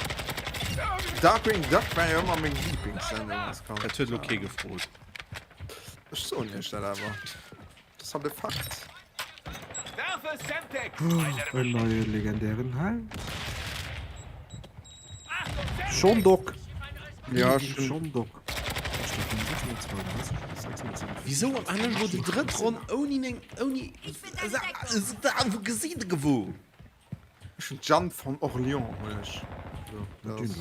Darkwing Duck war jo ëmmer meng Lieblingssendung als Kand. Dat huet elo kee gefrot. Ech soen iech dat awer. Dat ass halt e Fakt. En neie legendären Held. Schondock. Ja, Schondock. Wisou am Enn elo déi drëtt Ronn ouni eng ouni wou gesi de gewou? Ech hunn d'Jeanne von Orléans hunn ech. So, dat ass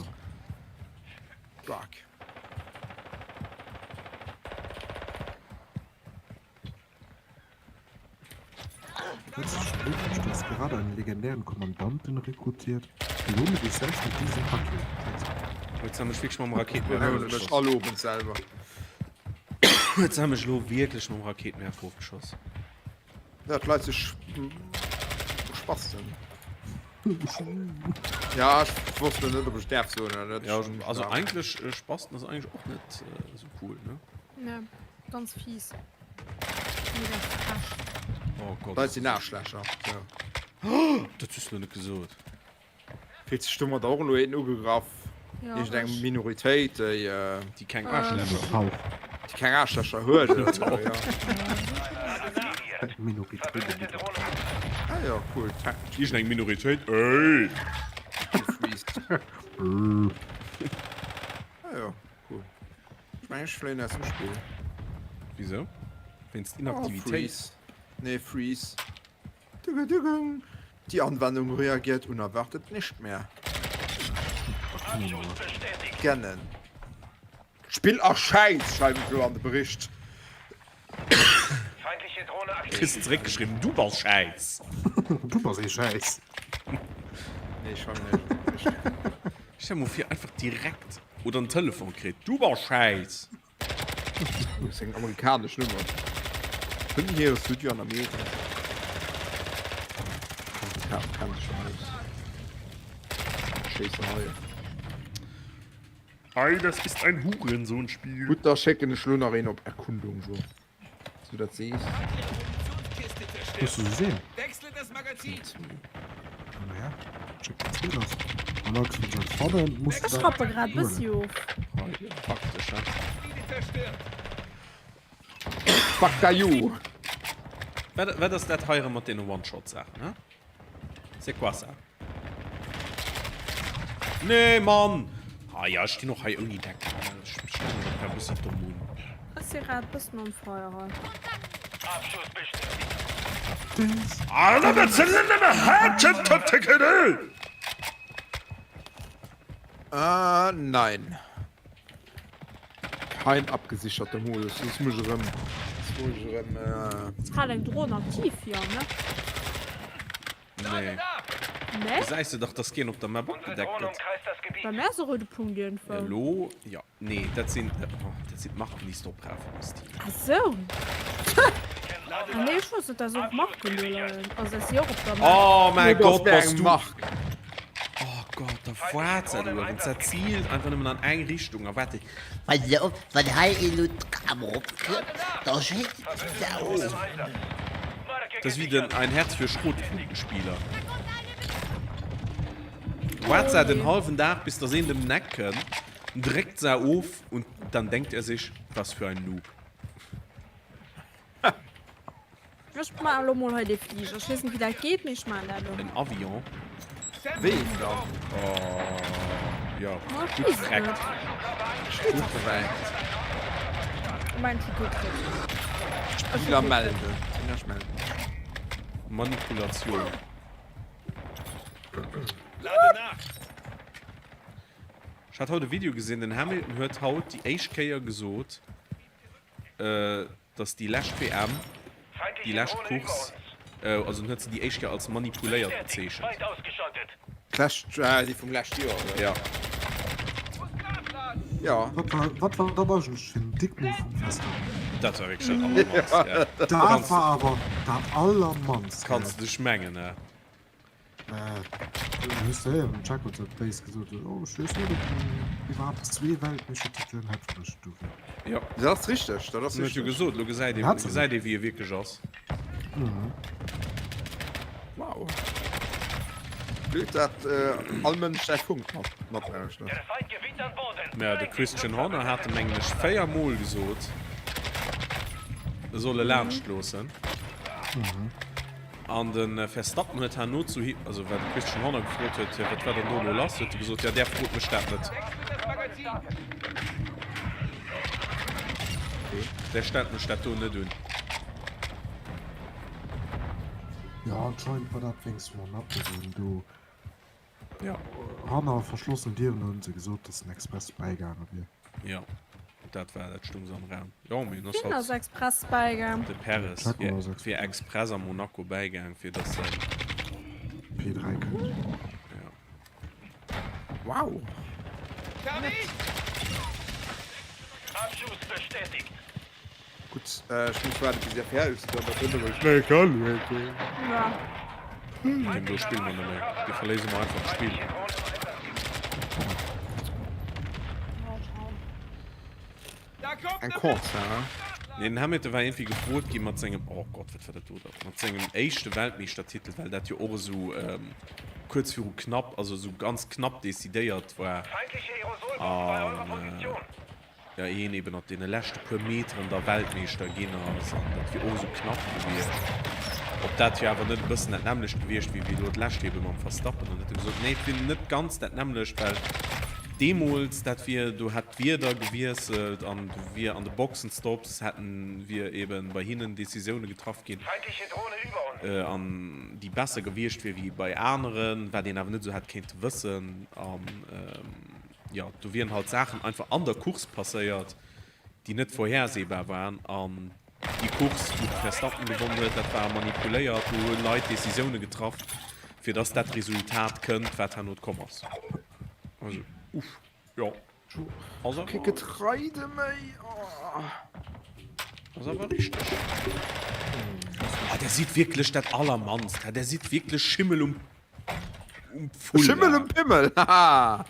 staark. Herzlichen Glückwunsch, du hast gerade einen legendären Kommandanten rekrutiert. Belohne dich selbst mit diesem Paket. Jetzt haben ech wierklech mam Raketenwerfer Belohne mech all Owend selber. Jetzt haben ech lo wierklech mam Raketenwerfer ofgeschoss. Ja, d'Leit si Spasten. Ja, ech wosst lo net, ob ech däerf soen oder net. Ja, also eigentlech Spasten ass eigentlech och net esou cool, ne? Ne. Ganz fies. Mega frech. Oh Gott. Leit sinn Aarschlächer. So. Dat hues du lo net gesot. Fillt sech domat och elo een ugegraff? Ja, Iergendeng ech. Minoritéit, déi, Déi keng Aarschlächer Tauch. déi keng Aarschlächer huet oder sou, ja. Minoritéit. Ah jo, cool. Iergendeng Minoritéit, ey! Gefreezed. Ah jo, cool. Ech mengen ech fléien aus dem Spill. Wieso? Wéinst Oh, Inaktivitéit? Freeze. Nee, Freeze. Dugedugeng. Die Anwendung reagiert unerwartet nicht mehr. Scannen. D'Spill ass schäiss, schreiwen ech elo an de Bericht. Kriss zeréckgeschriwwen, du bass schäiss. Du bass ee Schäiss. Nee, ech schreiwen net an de Bericht. Stell dir mol vir, einfach direkt oder en Telefon kritt, du bass schäiss. Dat ass eng amerikanesch Nummer. Hunn déi hire Studio an Amerika? Ja, kennt sech schon aus. Schéisserei. Ei, das ist ein Hurensohnspiel. Gutt, da schécken ech lo nach een op Erkundung, Jo. Dass du dat sees. Hues du se gesinn? Wechsle das Magazin. Naja. Checkpoint zweet ass. An da kriss du dat fannen, muss du Ech dat rappe grad huelen. bëssi of. Hei, praktesch, he? Fuck you! Wat, wat ass dat hei erëm mat deene One-Shot-Saachen, he? C'est quoi ça? Nee, Mann! Ah ja, ech stinn och hei ouni Deckung. Ech stelle mech och grad e bëssi domm un. Ech si grad bëssen on fire hei. Ah, nein. Kein abgesicherter Modus. Das muss ich erëm. Das muss ich erëm. Äh... Ass grad eng Dron aktiv? Jo, ne? Nee. Nee? Gesäis de dach, dass keen op der Map opgedeckt gëtt. Bei mär ass e roude Punkt iergendwou. Ja, lo, ja. Nee, dat sinn, oh, dat sinn d'Marken, déi s de oprafe muss, Tina. Ah sou. Ah nee, ech wosst net, dass och Marken do leien. Also, dass si och op der Map. Oh mäi Nee, das Gott, wär bass eng du. Mark. Oh Gott, da waart se uewen. Se ziilt einfach nëmmen an eng Richtung a waart. Pass op, wann hei elo d'Kam eropkënnt, da schéisst et se of. Dat ass wéi den Ein Herz für Schrotflintenspieler. Waart se den halwen Dag bis dass een dem Neck kënnt, dréckt se of und dann denkt er sich, was für ein Noob. Ech maachen elo mol hei dee Fliger. Ech weess net wéi dat geet, mee ech maachen dat elo. En Avion? Wéi een dann? Oh, jo, Ma ech gutt weess et vreckt. net. Gutt vreckt. Ech mengen, ech hu gutt kritt. Ech hu Spieler gutt kritt. melden. Tina melden. Manipulation. Ech hat haut e Video gesinn, den Hamilton huet haut déi éischt Kéier gesot, dass déi lescht WM, déi lescht Course, also en huet se déi éischt Kéier als manipuléiert bezeechent. D'lescht, déi vum lescht Joer, oder? Ja. Ja. Wat war, wat war dat eigentlech fir en Dickmove vum Verstappen? Dat war wierklech dat allermannst, gell? Dat war awer dat allermannst, gell? Kanns de dech mengen, ne? Äh, du hues héieren, den Checo huet béis gesot, oh, ech weess net, ob en iwwerhaapt zwee Weltmeeschtertitelen hätt, wann ech do wier. Jo. Dat ass richteg, dat ass En huet jo richteg. gesot, elo gesäit ee, Hat se gesäit ee wéi e wierklech ass. Mhm. Wow. Blöd, dat äh, all Mënsch säi Funk mat, matlauschtert. Mä de Christian Horner hat em mengen ech 4 mol gesot, e soll e laanscht loossen. Mhm. An de Verstappen huet herno zu him, also well de Christian Horner gefrot huet, jo wat war dann do elo lass, huet e gesot, jo där frot mech dat net. Där stellt mech dat do net un. Jo, anscheinend war dat wéinst Monaco, wou en do Ja. Hanner verschlossenen Dieren hunn se gesot, dass en express bäigaange wier. Ja, dat war dat stung se am Raum. Jo, mee en ass Wien ass halt express bäigaang? de Perez Checo wier ass wier express. express a Monaco bäigaang, fir dass en P3 kënnt. ja. Wow. Abschuss bestätigt. Gutt, ech muss waarden bis dir fäerdeg sidd, dann dat ënner ech méi kann huelen. Ja. Deem do spille mer net méi. Dee verléise mer einfach d'Spill. Eng Course, hä? Nee, den Hamilton war iergendwéi gefrot gi mat sengem, oh Gott, wat war dat do da? Mat sengem éischte Weltmeeschtertitel, well dat jo och esou kuerz viru knapp, also esou ganz knapp decidéiert war. An. Jo, een eben op deene leschte puer Meteren da Weltmeeschter ginn ass an dat wier och esou knapp gewiescht. Ob dat jo awer net e bëssen dat nämmlecht gewiescht wier wéi elo d'lescht ebe mam Verstappen. Dann huet e gesot, nee, et wier net ganz dat nämmlecht, well deemools, dat wier, do hätt d'Wieder gewiesselt an do wier an de Boxenstopps hätten, wier eben bei hinnen Decisioune getraff ginn an déi besser gewiescht wier wéi bei aneren, wat een awer net esou hätt kéinte wëssen an. Jo, do wieren halt Saachen einfach an der Course passéiert, déi net vorhersehbar waren. An déi Course, wou de Verstappen gewonnen huet, dat war manipuléiert. Do hu Leit Decisioune getraff, fir dass dat Resultat kënnt, wat herno komm ass. Also, uff, jo. Ass Kee awer, Getreide méi. Oh. ass awer richteg. Ah, der sidd wierklech dat Allermannst, hä? Der sidd wierklech Schimmel um Schimmel um Pimmel, haha!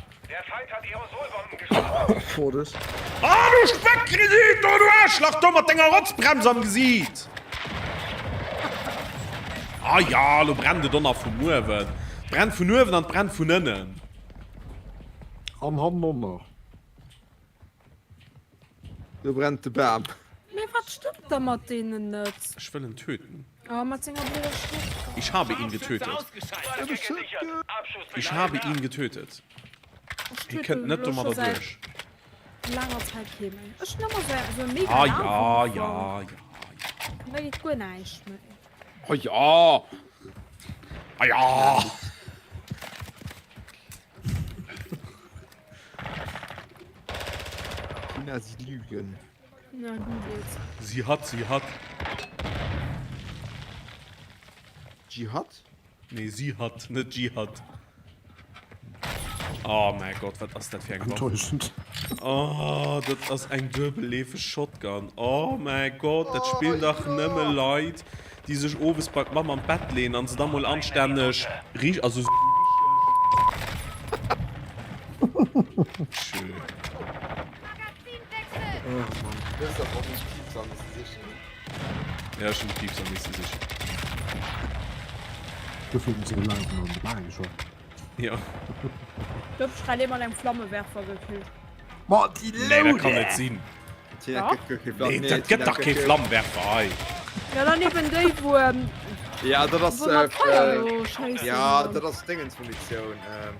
Ah du Speckgesiit do, du Aarschlach do mat denger Rotzbrems am Gesiit! Ah ja, lo brennt et och nach vum uewen. Brennt vun uewen an brennt vun ënnen. An hannen och nach. Do brennt de Bam. Mee wat stëmmt da mat deenen net? Ech wëll en töten. Oh, mat senger blöder Shotgun. Ich habe ihn getötet. Ich habe ihn getötet. Hie kënnt net domadder duerch. Langer Zäit kee méi. Ech hunn ëmmer sou e mega Ah ja, ja, ja. Da geet guer näischt méi. Oh ja! Ah ja! Tina, sie lügen. Na, du geht's. Sie hat, sie hat. Dschihad? Nee, sie hat, net Dschihad. Oh mäi Gott, wat ass dat fir eng Waff? Enttäuschend. Oh, dat ass eng duebelleefeg Shotgun. Oh mäi Gott, dat spillen dach nëmme Leit, déi sech owes bei d'Mamm an d'Bett leeën an se da mol anstänneg richt, also Tschö. Ja, ech hunn de Piepser misse sichen. Dofir hunn se esou laang an de Baa geschwat. Jo. Gouf ech grad ee mat engem Flammewerfer gekillt. Ma déi Nee, dat kann net sinn. Nee, dat gëtt dach kee Flammenwerfer hei. Ja, dann eben déi, wou, ähm, Ja, dat ass, wou mat äh, Feier do schéissen. ja, dat ass Dingensmunitioun, ähm,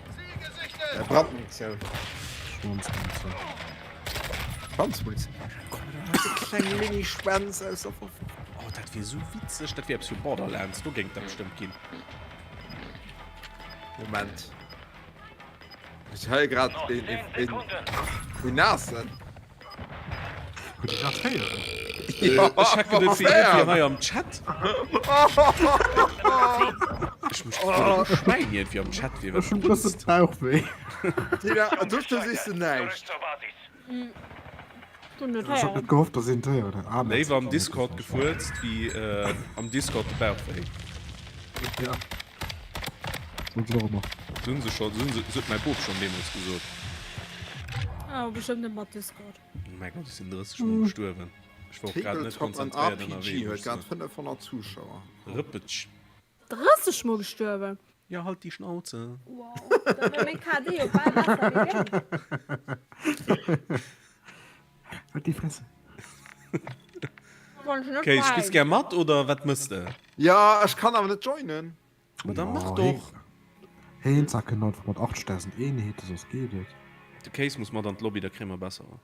äh, Brandmunitioun. Schwanzmunitioun. Schwanzmunitioun. Kleng Mini-Schwänz aus der Oh, dat wier sou witzeg. Dat wier eppes fir Borderlands. Do géing dat bestëmmt ginn. Moment. Ech hei grad een, een, een, een Naassen. Huet Dir dat héieren? Ja, ech hat geduet, fir iergendwéi hei am Chat. Ech muss oh. Schwäin iergendwéi am Chat wier. Ech hunn e bësse Bauchwéi. Tina, du sichs du näischt. Ech hat net gehofft, dass een et héieren hätt. Ah, Léiwer am Discord gefuerzt, wéi am Discord de Bauchwéi. Ja. Soen se och ëmmer. Soen se scho, soen se, huet mäi Bop schonn deemools gesot. Oh, bestëmmt net mat Discord. Oh mäi Gott, ech sinn 30 Mol gestuerwen. Ech war och grad net Tabletop an konzentréiert RPG ënnerwee, huet muss ech grad soen. 500 Zuschauer. Rëppetsch. 30 Mol gestuerwen? Ja, halt déi Schnauze. Wow, da wär meng KD jo bal besser wéi deng. Halt déi Fresse. Okay, spills gär mat oder wat mëss de? Ja, ech kann awer net joinen. Ma da mach doch! Heen zacken einfach mat 80.000 Eenheeten, soss geet et. De Case muss mat an d'Lobby, da kréie mer besserer.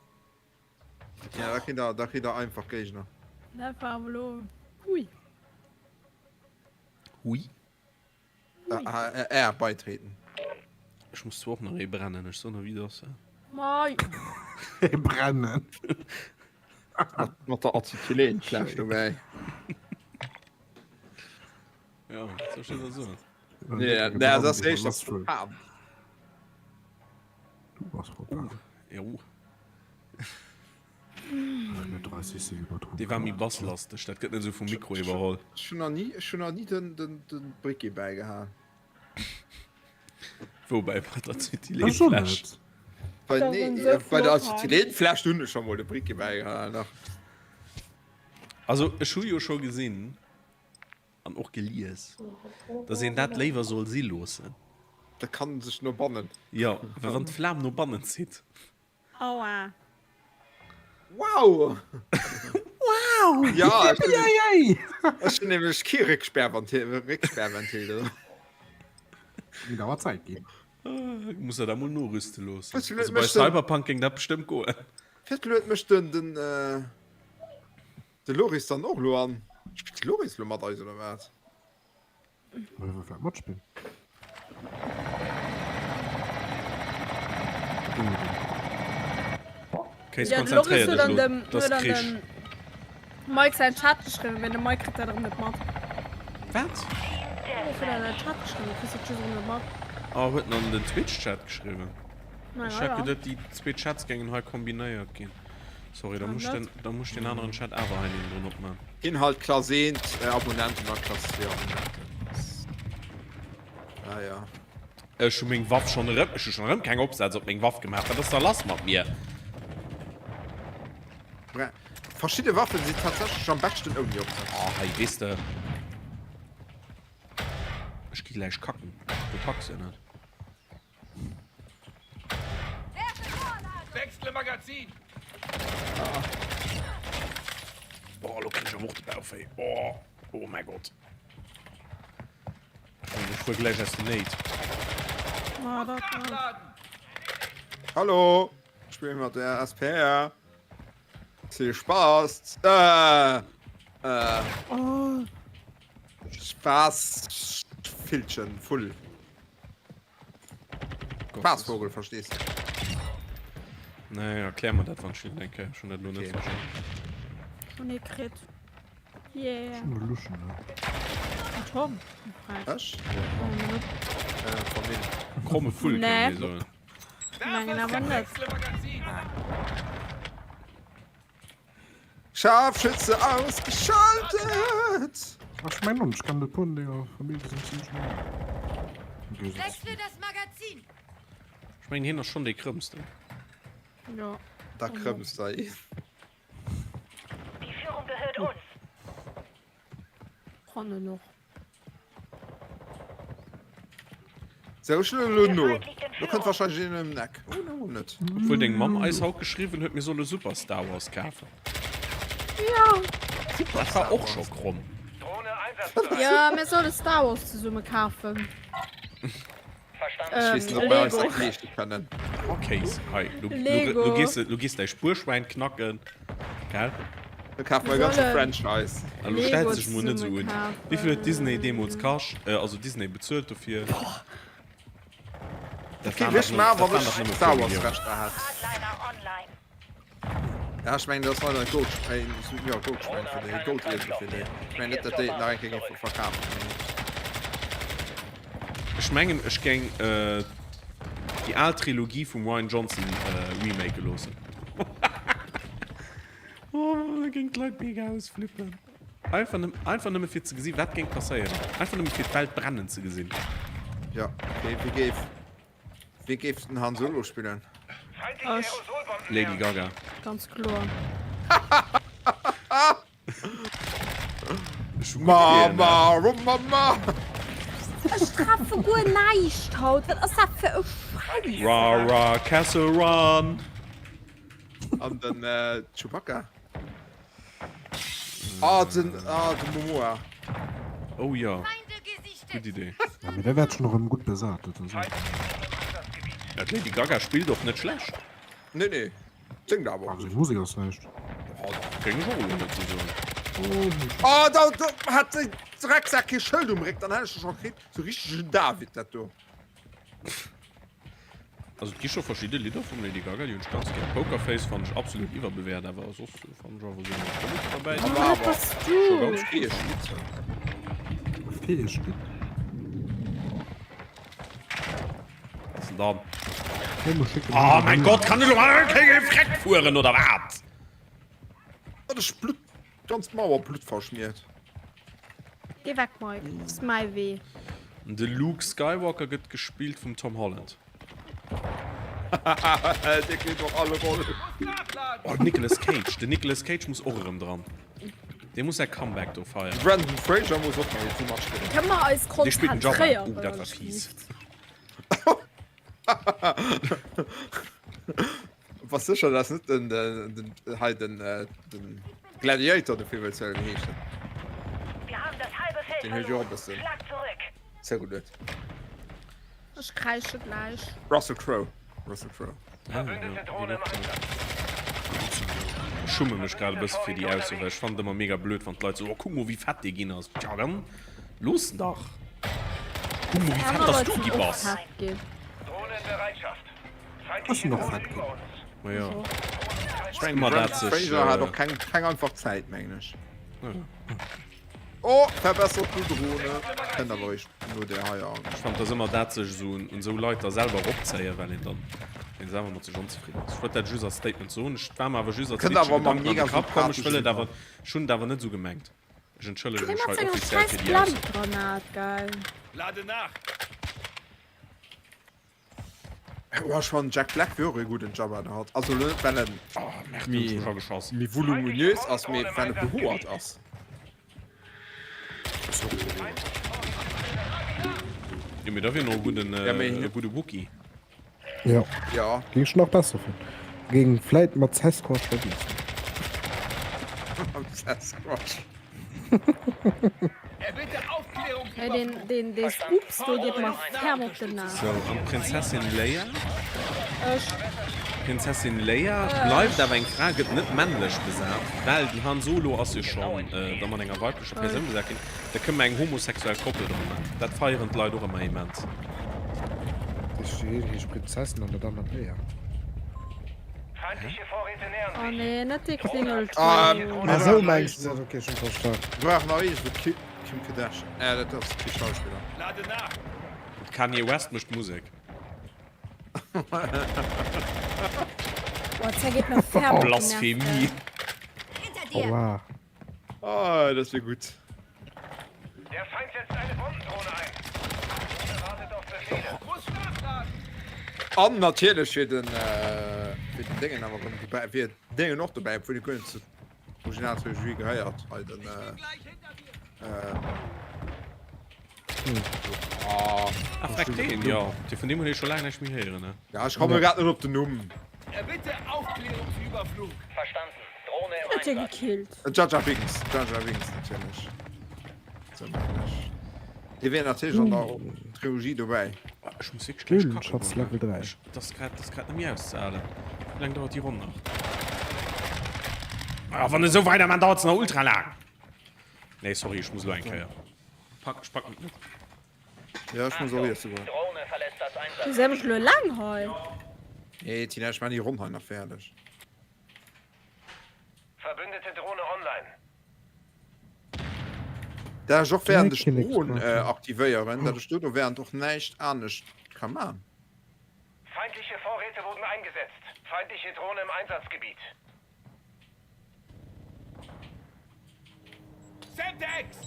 Ja, da kritt der, da kritt der einfach Géigner. Dat war awer elo hui. Hui? AR beitreten. Ech muss zwar och nach ee brennen, ech soen der wéi et ass. Mei. Ee brennen. Mat der Acetylenfläsch dobäi. Ja, soll ech dir dat soen? Nee, nee, dat ass éischter Propan. Du bass Propan. Jo. Dee war méi basslasteg, dat gëtt net esou vum Mikro iwwerholl. Ech hunn nach ni, ech hunn nach ni den, den, den Briquet bäigehaen. Wou bäi bei der Acetylenfläsch? Bei, nee, bei der Acetylenfläsch hunn ech scho mol de Briquet bäigehaen, dach. Also ech hu jo scho gesinn an och gelies, dass een dat léiwer soll si loossen. Dat kann sech no bannen. Jo, well wann d'Flam no bannen zitt. Aua. Wow! Wow! Ja, ech Yippie-yay! ech hunn nämlech kee Récksperrventil, Récksperrventil do. Géing awer Zäit ginn. Muss der dat mol norüste loossen. Weißt du, Also bei mécht den- Cyberpunk géing dat bestëmmt goen. Firwat luet mech den, den, äh, de Loris dann och lo an? Spillt de Loris lo mat eis oder wat? Wëll e vläit matspillen? Kéis Ja, de Loris konzentréier huet dech an lo, dem, dat ass huet an Krich. dem Mike säin Chat geschriwwen, mee de Mike kritt dat erëm net mat. Wat? Loris huet an den Chat geschriwwen, kriss dat just erëm net mat. Ah, huet en an den Twitch-Chat geschriwwen? Na Ech ja, hat ja. geduet, déi zwee Chats géingen hei kombinéiert ginn. Sorry, da muss ich den, da muss ich den aneren Chat awer hei niewendrun opman. Inhalt Klass 1 äh, Abonnenten a Klass 2 Abonnenten. Ah ja. Ech hu meng Waff schon erëm, ech hu schon erëm keng Opsätz op meng Waff gemaach. Wat ass da lass mat mir? Bra Verschidde Waffen sinn tatsächlech am beschten ouni Opsätz. Oh, hei, weess de. Ech gi gläich kacken. Du packs jo net. Wechsle Magazin! Oh, lo kritt ech awer och de Bauchwéi. Oh, oh mäi Gott. Ech fuer gläich aus den Néit. Ma dat net. Hallo, ich spiele mat der SPR. Viel Spaß. Äh, äh. Oh. Spaß, Villchen, Vull. Spaßvogel, verstehst du? Nee, erklär mir dat wann ech eng Kéier schon dat lo net Okay. verstanden. Schon ee kritt. Yeah. Schon e Luschen, ne? Den Tom. Ech? Oh, net. Äh, Famill. Kromme Vull Nee. kann ee soen. Mengen awer net. Wechsle Magazin! Scharfschütze ausgeschaltet! Ach, ich mein, ich kann de puer denger Famill sinn ziemlech no. Im Gegensatz Wechsle das Magazin! Ech mengen hien ass schon dee krëmmsten. Jo. Da krëmms der een. Die Führung gehört uns. Ronnen och. Sou, ech hunn elo no. Lo kënnt wahrscheinlech een ëm den Eck. Oh no, net. Obwuel deng Mamm eis haut geschriwwen huet, mir solle Super Star Wars kafen. Jo. Dat war och scho kromm. Jo, mir solle Star Wars zesumme kafen. Ech weess net, ob mir eis dat leeschte kënnen. Okay, hei, lo, Lego. lo, gees de, lo gees däi Spuerschwäin knacken, gell? Da kafe mer e ganze Franchise. A lo stells dech mol net esou un. Wéi vill huet Disney deemools kascht, also Disney bezuelt dofir? Dat Okay, waren wéi ech dach maachen, dat wann waren dach ech nëmme Star puer Wars Milliounen. Rechter hätt? Hardliner online. Ja, ech mengen, dat ass leider e Goldschwäin, jo, Goldschwäin fir déi, Goldesel fir déi. Ech mengen net, datt déi et nach eng Kéier géife verkafen. Ech mengen, ech géing déi al Trilogie vum Rian Johnson remake loossen. Oh, da géing d'Leit mega ausflippen. Einfach, einfach nëmme fir ze gesinn, wat géing passéieren. Einfach nëmme fir d'Welt brennen ze gesinn. Ja, okay, wéi géif, wéi géif den Han Solo spillen? Ech. Lady Gaga. Ganz kloer. Mama, Mama! Ech treffe guer näischt haut. Wat ass dat fir e Schäiss? Ra ra Castle Run! An den äh, Chewbacca. Ah, den, ah, den Momoa. Oh ja, gutt Idee. Ja, mee der wäert schon erëm gutt besat, dat ass och. Ja, d'Lady Gaga spillt och net schlecht. Nee, nee. Séngt awer och Also gutt. seng Musek ass näischt. Géing ech och elo net sou soen. Oh, da, da hat de Drecksack kee Schëld um Réck, dann hätt ech e scho kritt. Sou richtegen David, dat do. Also et gi scho verschidde Lidder vum Lady Gaga, déi hunn ech ganz gär. Poker Face fannen ech absolut iwwerbewäert, awer soss fannen ech awer sou nach Lidder derbäi, déi Awer Wat bass du? scho ganz gutt Fäeg sinn. Lidd. Fäeg Lidd? Was denn dann? Hey, mo schécken Oh mein Gott, kann ech lo mal eng Kéier Freck fueren oder wat? Wat ech Blutt, ganz Mauer Blutt verschmiert. Geh weg Mike, das ist mäi Wee. De Luke Skywalker gëtt gespillt vum Tom Holland. Dee kritt och alle Rollen. Oh, Nicolas Cage. Den Nicolas Cage muss och erëm dran. Dee muss säi Comeback do feieren. De Brendan Fraser muss och nach zu matspillen. Kënne mer eis Dee spillt den Jabba. konzentréieren? Oh, dat war fies. Bass sécher dass net den den hei den den Gladiator de Film wëlls huelen heescht den huet jo och e bëssen zougeluet. Ech kräische gläich. Russell Crowe Russell Crowe. Ech schumme mech grad e bësse fir déi Ausso, well ech fannen et ëmmer mega blöd, wann d'Leit soen, oh kuck mol wéi fett dee ginn ass. Tja dann looss en dach. Kuck mol wéi fett dass du gi bass. Ech sinn och fett ginn. Ma jo. Ech mengen Ëmmer de dat Brendan sech, Fraser hat och keng keng einfach Zäit mengen ech. Oh verbessert du Drone kënnt awer eréischt no där hei an. Ech fannen et ass ëmmer dat sech esou un esou Leit da selwer eropzéien, well een dann een selwer mat sech onzefridden ass. Ech wollt dat just als Statement soen. Ech war mer awer just als Kënnt witzege awer mam Gedanken an de mega Kapp komm. Ech wëll sympatheschen et awer, ech hunn et awer net esou gemengt. Ech entschëllege Dee mech mat hei senger offiziell scheiß fir déi Ausso. Blendgranat, geil. Lade nach! Oh, ech fannen Jack Black wier och e gudden Jabba the Hutt. Also lo net well en Oh, merde, hunn ech mech ageschoss. méi voluminös ass, mee well e behoert ass. Jo. Jo, mee da wier nach e gudden, Ja, mee e gudde Wookie. Ja. Ja. Géing ech nach besser fannen. Géing vläit mat Sasquatch verwiesselt. Mat Sasquatch. Hey, den, den, dee Spoops do geet mer ferm op den Nerv. Sou, an d'Prinzessin Leia? Ech. D'Prinzessin Leia bleift awer eng Fra, gëtt net männlech besat, well den Han Solo ass jo schonn da mat enger weiblecher Persoun besat ginn. Da kënne mer eng homosexuell Koppel dra man. Dat feieren d'Leit och ëmmer immens. Déi eent heescht Prinzessin an dat anert Leia. Oh nee, net dee Klingeltoun. Ah sou mengs de dat, ok, ech hunn verstan. Brauch nach eescht vu Kim Kardashian. Äh, dat ass kee Schauspiller. Kanye West mécht Musek. Boah, dat geet mer ferm op den Nerv. Blasphemie. Oh wow. Ah, dat wier gutt. Der Feind setzt eine Bombendrohne ein. Drohne wartet auf Befehle. An natierlech fir den, fir den Déngen awer erëm dobäi, fir Déngen och dobäi, obwuel e guer net zur Originaltrilogie gehéiert, hei den, äh, ah, Ah, freck deen, jo. Dee vun deem hunn ech scho laang näischt méi héieren, ne? ja, ech komme grad net op den Numm. Erbitte Aufklärungsüberflug. Verstanden. Drohne im Huet dir Einsatz. gekillt? Jar Jar Binks, Jar Jar Binks natierlech. Sou mengen ech. Dee wier natierlech an der Trilogie dobäi. Ech muss wierklech gläich kacken Höhlenschatz goen. Level 3. Ech, dat ass grad, dat ass grad net méi auszehalen. Wéi laang dauert déi Ronn nach? Ah, wann esou weider man, dauert se nach ultra laang. Nee, sorry, ech muss elo eng Kéier. Pack, ech packen et net. Ja, ech muss och iesse goen. Drohne verlässt das Du sä mech elo laang hei. Nee, Tina, ech maan déi Ronn hei nach fäerdeg. Verbündete Drohne online. Dat ech och während ech Kinnek d'Dron Sparta. aktivéieren, dat ech dono während och näischt anescht ka man. Feindliche Vorräte wurden eingesetzt. Feindliche Drohne im Einsatzgebiet. Semtex!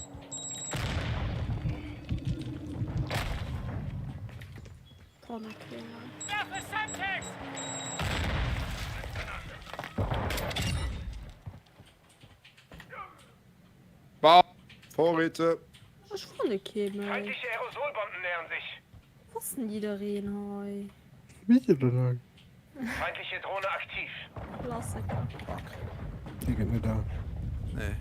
Werfe Semtex! Bam! Vorräte! Ech fanne kee méi. Feindliche Aerosolbomben nähern sich. Wo ass denn jiddereen hei? Wéi jiddereen? Feindliche Drohne aktiv. Klassiker. Dee gëtt net al. Nee.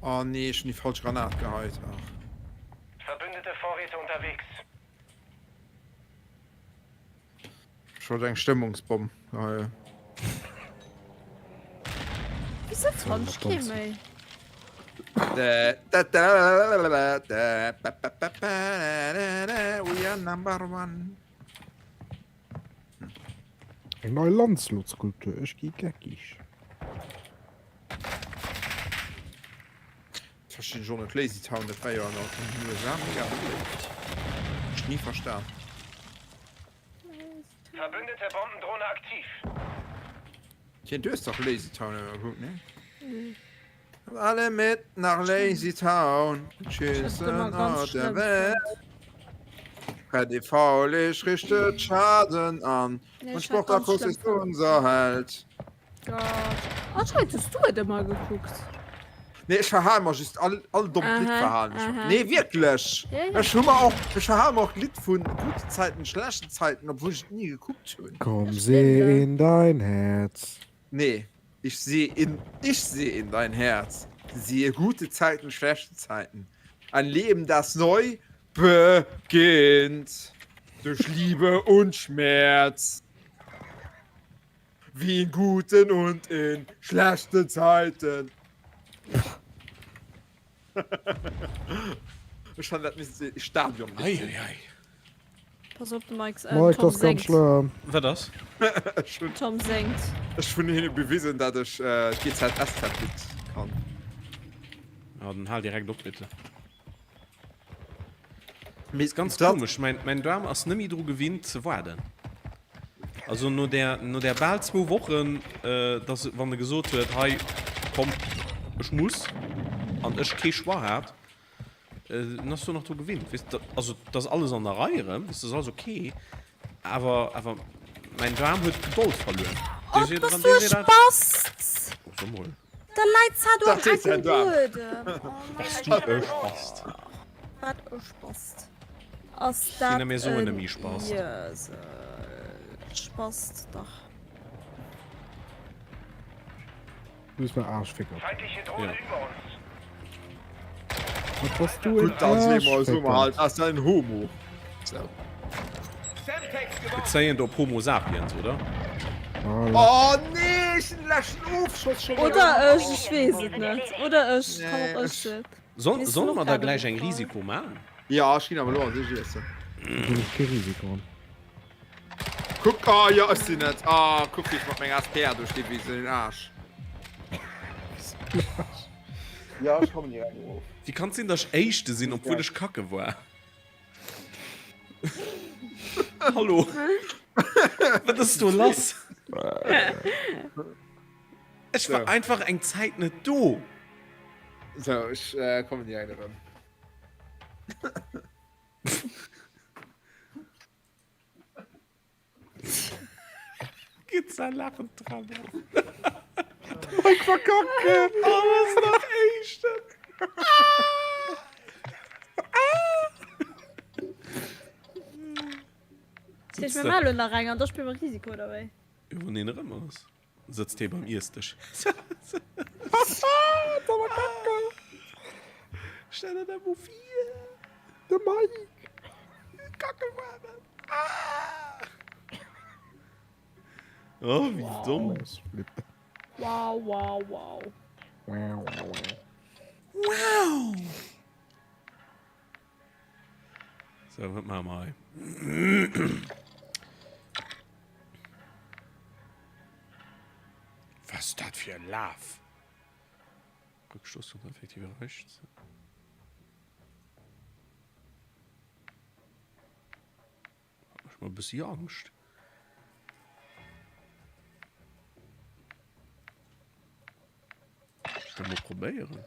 Oh nee, ech hunn déi falsch Granat geheit. Ach. Verbündete Vorräte unterwegs. Ech wollt eng Stëmmungsbomm geheien. Wieso fand ich kee méi? We are number one. Eng nei Lancelot-Skulptur, ech gi geckig. Verstinn ech och net. Lazy Town, dat war jo an den USA mega beléift. Hunn ech ni verstan. Verbündete Bombendrohne aktiv. Tien, du hues dach Lazy Town ëmmer gekuckt, ne? Kommt alle mit nach Lazy Town, schönsten Ort der Welt. Freddy Faulig richtet Schaden an und Sportacus ist unser Held. Gott. Anscheinend hues du et ëmmer gekuckt. Nee, ech verhale mer just all, all dommt Lidd Aha, verhalen ech mer. aha. Nee, wierklech. Ja, ja. Ech hu mer och, ech verhale mer och d'Lidd vun guten Zeiten, schlechten Zeiten, obwuel ech et ni gekuckt hunn. Komm, Das seh stimmt, ja. in dein Herz. Nee, ich seh in, ich seh in dein Herz. Siehe gute Zeiten, schlechte Zeiten. Ein Leben, das neu beginnt. Durch Liebe und Schmerz. Wie in guten und in schlechten Zeiten. Ech fannen dat misst e Stadion Ei, ei, ei. Pass op, de Mike, äh, Mike, Tom das ganz séngt. schlëmm. Wat ass? Ech hunn Tom séngt. ech hunn hinne bewisen, dat ech äh, d'GZSZ-Lidd kann. Ja, dann hal direkt op, bitte. Mee Ass ganz dat- komesch, mäin, mäin Daarm ass nëmmi dru gewinnt ze waarden. Also no där, no där bal zwou Wochen, äh, dass, wann e gesot huet, hei, komm, ech muss, an ech kee Choix hat, äh, dann ass du nach dru gewinnt. Weess, dat, also, dat ass alles an der Rei erëm, weess, dat ass alles okay, awer, awer mäin Daarm huet d'Gedold verluer. Oh, Dee seet, bass wann du dee e seet dat- Spast! Oh, so mol. Da läit Zado am Dat seet Eck säin um Daarm. Buedem. Oh Bass mein du e Spast? Wat e Spast. Ass dat mir soen en nëmme Spast. Iesel? Spast, dach. Du bist mein Arschficker. Feindliche Drohne Ja. über uns. Was bist du Gutt, dann si mer soe mer Arschficker? halt, ass dat en Homo? Sou. Semtex gewonnen! Bezéiend op Homo sapiens, oder? Oh nee, ech den leschten Ofschoss scho wieder. Oder ech, ech weess et net. Oder ech, kann och ech sinn. Soll, Mir solle sinn mer och da grad gläich eng ugefall. Risiko maachen? Ja, ech ginn awer elo an sech iessen. Ich will nicht kein Risiko an. Kuck, oh jo, ech sinn et. Oh, kuck wéi ech mat menger SPR do stinn, wéi sou en Aarsch. Ja, ech kommen direkt erof. Wéi kann et sinn, dass ech Éischte sinn, obwuel ech kacke war? Hallo? Wat ass do lass? Ech war einfach eng Zäit net do. So, ech äh, kommen direkt erëm. Geet sa lachen dran. Mike verkacke! Oh, was nach éischten. Ech mir mal nach eng an da spill mer Risiko oder wéi? Wann een erëm ass, sëtzt hee beim Iessdësch. Stell der dat mol vir. De Mike! Kacke waren. Ah! Oh, wéi domm. Wow, wow, wow. Wow, wow, wow. Wow! So, wat maache mer hei? Was ist dat fir e Laf? Rückstoß kommt effektiv rechts. Hat mech mal e bëssi Angscht. Ich kann mal probéieren.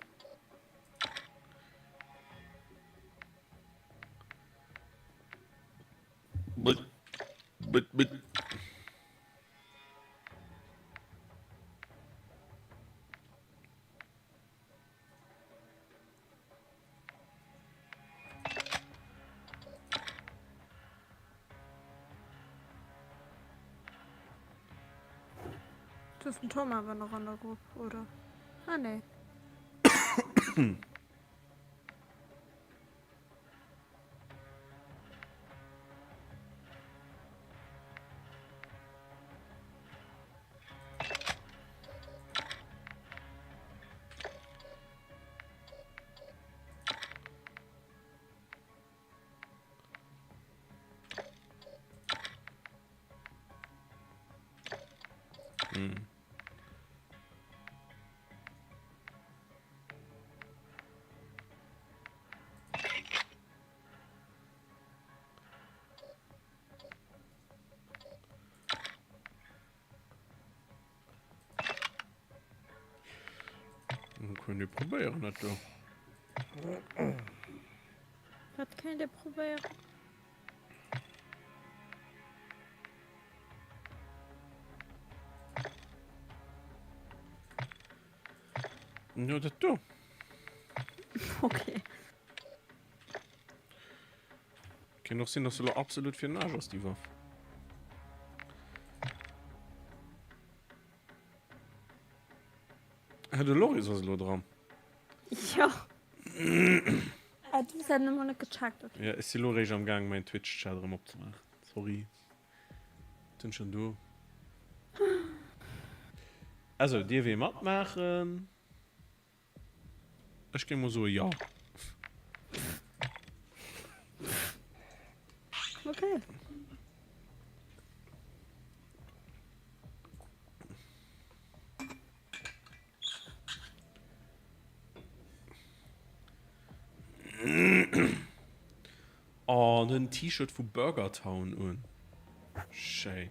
Mit, mit, mit. Du hast den Tom awer nach an der Grupp, oder? Ah, nee. Hm. Kënnt Dir probéieren dat do. Wat kënnt Dir probéieren? Jo, dat do. Okay. Kéint och sinn, dass se lo absolut fir den Arsch ass, déi Waff. Ah, de Loris ass elo dran. Jo. Ah, du hues dat nëmmen net gecheckt, okay. Ja, ech si lo réischt am Gaang, mäin Twitch-Chat erëm opzemaachen. Sorry. Sinn schon do. Also, dierf ee matmaachen? Ech géing mol soe jo. Okay. Oh, en huet en T-Shirt vu Burger Town un. Schéin.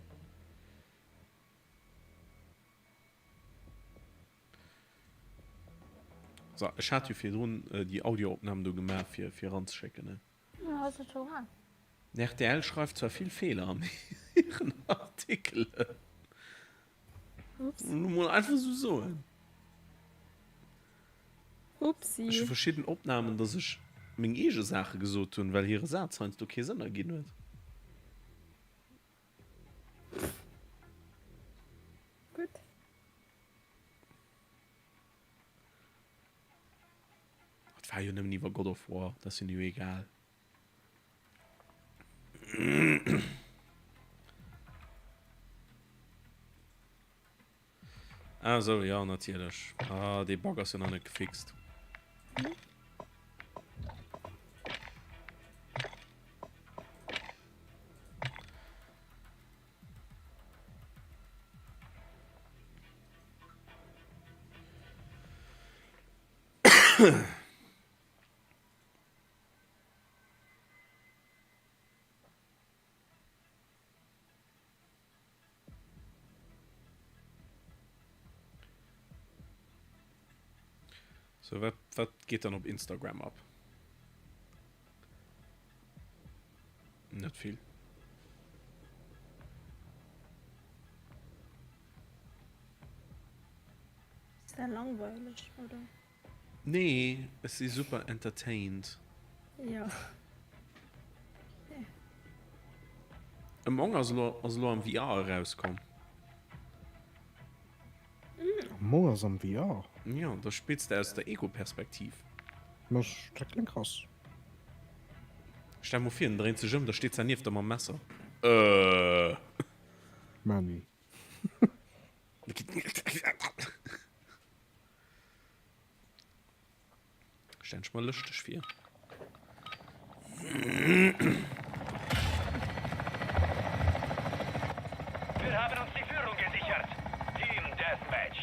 So, ech hat jo virdrun äh, déi Audioopnam do gemaach fir fir eranzeschécken, ne? Ja, ass et scho dran. Rtl schreift zwar vill Feeler an hiren Artikelen. Ups. Nur mol einfach sou soen. Upsi. Ech hu verschidden Opnamen, dass ech. meng eege Saache gesot hunn, well hire Saz heiansdo kee Sënn erginn huet. Gutt. Et war jo nëmmen iwwer God of War, dat ass jo egal. Ah sou, jo natierlech. Ah, dee Bug ass jo nach net gefixt. So, wat, wat geet dann op Instagram ab? Net vill. Ist der langweilig, oder? Nee, ech si super entertained. Jo. Among ass elo ass elo am VR erauskomm. Among ass am VR? Jo, da spills de aus der Ego-Perspektiv. Mech, dat kléngt krass. Stell mol vir, en dréint sech ëm, da steet se nieft der mam Messer. Äh. Mani. Stellen ech mer lëschteg vir. Wir haben uns die Führung gesichert. Team Deathmatch.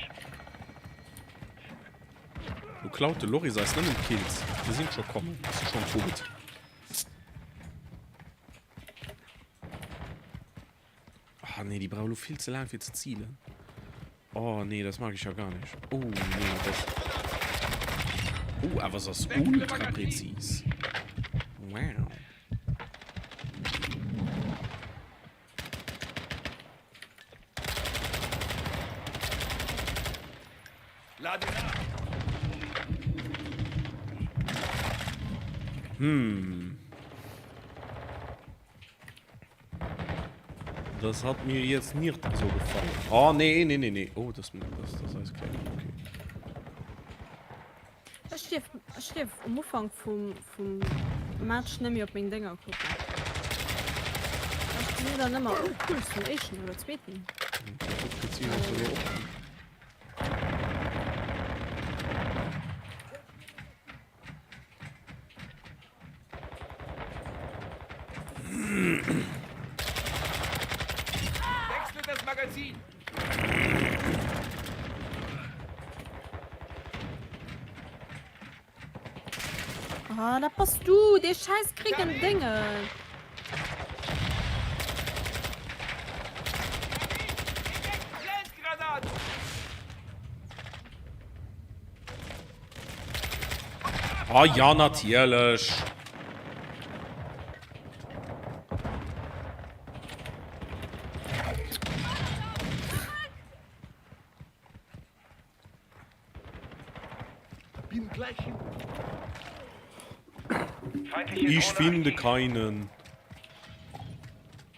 Lo klaut de Loris eis nëmmen d'Kills. Mir sinn scho komm, ass schonn tot. Ah nee, déi brauch lo vill ze laang fir ze zielen. Oh nee, das mag ich ja gar nicht. Oh nee, das... Oh, awer se ass ultra präzis. Wow. Hm. Das hat mir jetzt nicht so gefallen. Oh, nee, nee, nee, nee. Oh, das, das, das ist klein. Okay. Ech dierf, ech dierf um Ufank vum, vum Match net méi op meng Dénger kucken. Ech gesinn dann ëmmer, oh cool, ech sinn Éischten oder Zweeten. Wechsle das Magazin. Ah, dat bass du, dee scheiß gréngen Déngen. Blendgranate. Ah ja, natierlech. Ich finde keinen.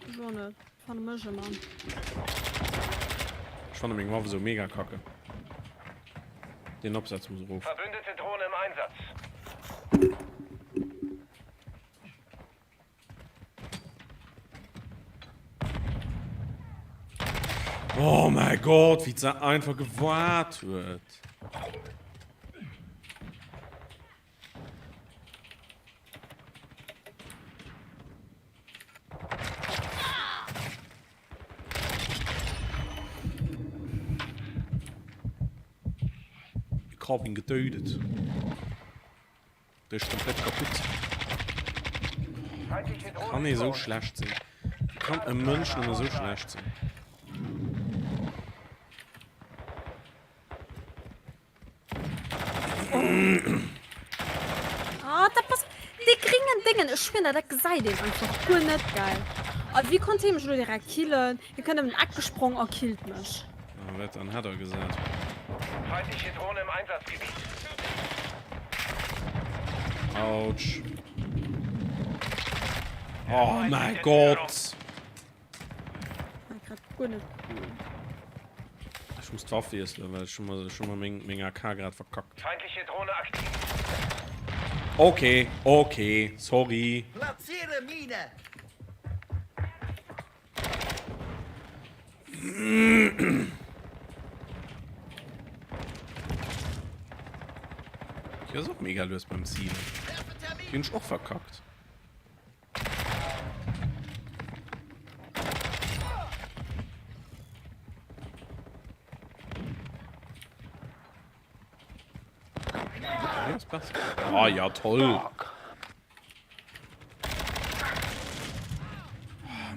Ech och net. Fanne mech ëmmer. Ech fanne meng Waff esou mega kacke. Den Absatz muss erof. Verbündete Drohne im Einsatz. Oh mein Gott, wie se einfach gewaart huet. Ich hab ihn getötet. Der ist komplett kaputt. Kann ee sou schlecht sinn? Wéi kann e Mënsch nëmme sou schlecht sinn? Ah, dat ass dee gréngen Déngen. Ech schwieren der, dat gesäit een einfach guer net geil. A wéi konnt hie mech elo direkt killen? Hie kënnt ëm den Eck gesprong a killt mech. Ah, wat an hat er gesat? Feindliche Drohne im Einsatzgebiet. Autsch. Oh mein Gott. Ech muss d'Waff wiesselen, well ech hu mer, ech hu mer meng, meng AK grad verkackt. Feindliche Drohne aktiv. Okay, okay, sorry. Platziere Mine. Hier ass och mega lues beim Zielen. Déi hunn ech och verkackt. Ja, ist besser. Ah ja, toll. Oh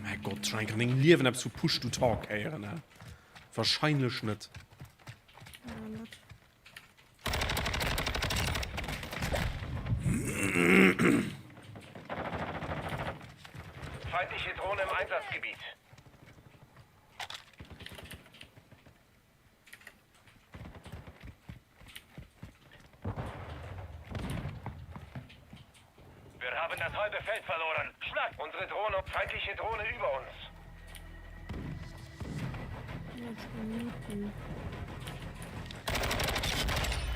mein Gott, schon kann eng Liewen eppes vu Push to Talk héieren, ne? Wahrscheinlech net. Feindliche Drohne im Einsatzgebiet. Wir haben das halbe Feld verloren. Schlag unsere Drohne, feindliche Drohne über uns.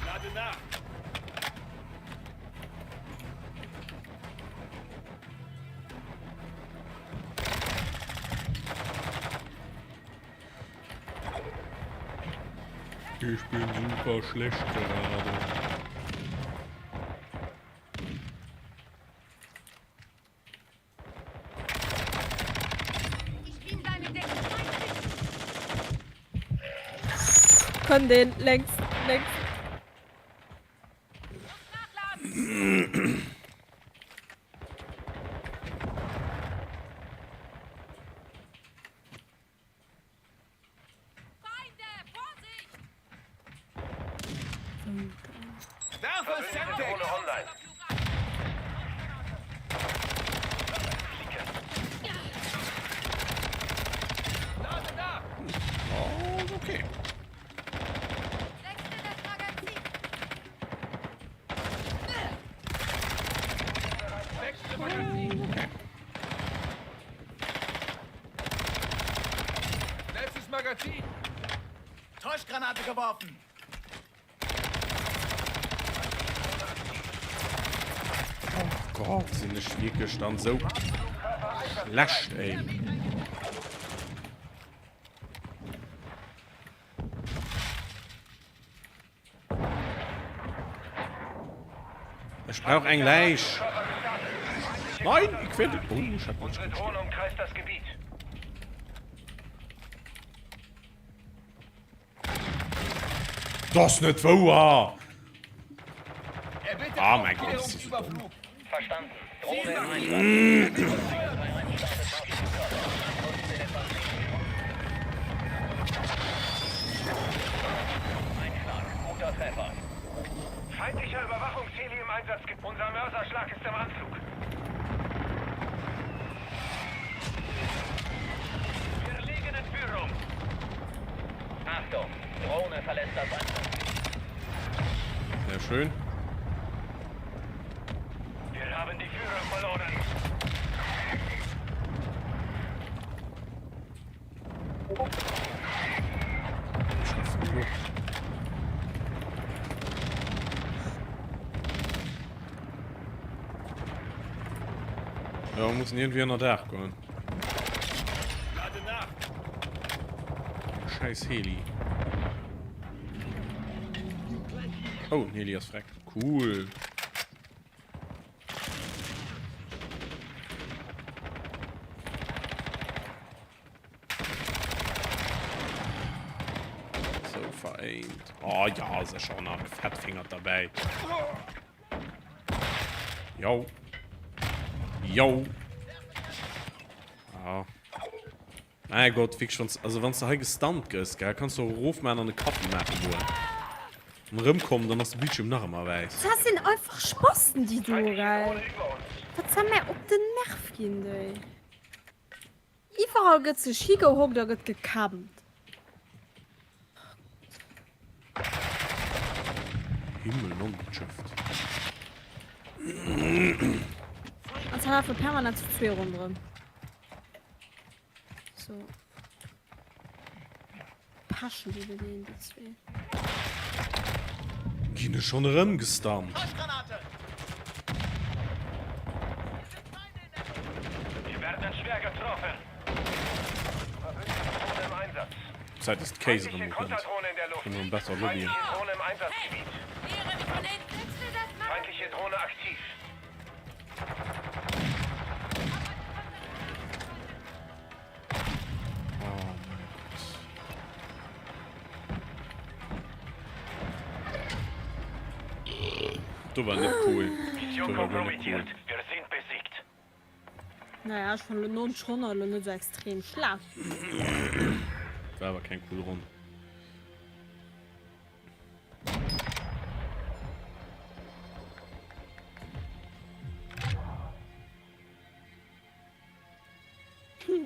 Lade nach. Ich bin super schlecht gerade. Komm den längs, längs. Werfe Semtex! Oh, ist okay. Okay. Letztes Magazin. Täuschgranate geworfen. Oh Gott, sinn ech wierklech dann sou schlecht, ey. Ech brauch eng Läich. Nein, ich werde... Oh, ich hab Unsere Drohne umkreist das Gebiet. Das net wouer! Ah mein Gott, das ist so dumm. Verstanden. Drohne im Einsatz. Guter Treffer. Feindlicher Überwachungsheli im Einsatz. Unser Mörserschlag ist im Anflug. Wir liegen in Führung. Achtung, Drohne verlässt das Einsatzgebiet. Sehr schön. Wir haben die Führung verloren. Ja, wir müssen irgendwie an der Dach gehen. Scheiß Heli. Oh, ein Heli ist freck. Cool. So vereint. Oh ja, ist schon nach Fettfinger dabei. Jo. Jo. Ah. Mein Gott, wirklich, wenn's, also wenn's du hei gestunt gëss, gell, kannst du erofmachen an e Kaffi maachen goen. An erëmkommen, dann ass de Bildschirm nach ëmmer wäiss. Dat sinn einfach Spasten déi do, gell. Dat soll mär op den Nerv ginn déi. Iwwerall gëtt sech higehockt a gëtt gecampt. Himmel nonbetschëfft. An se lafe permanent zu zwee ronderëm. So. Pechen déi beneen, déi zwee. Ginn ech schonn erëm gestunt? Wir werden schwer getroffen. Verbündete Drohne im Einsatz. Zäit dass d'Kéis erëm Feindliche ukënnt. Konterdrohne in der Luft. Kënne mer besser lobbyen. Feindliche Drohne im Einsatzgebiet. Feindliche Drohne aktiv. Oh mein Gott. Do war net cool. Mission Do war guer net cool. kompromittiert. Wir sind besiegt. Naja, ech fannen elo 90 Ronner elo net esou extrem schlecht. War awer keng cool Ronn.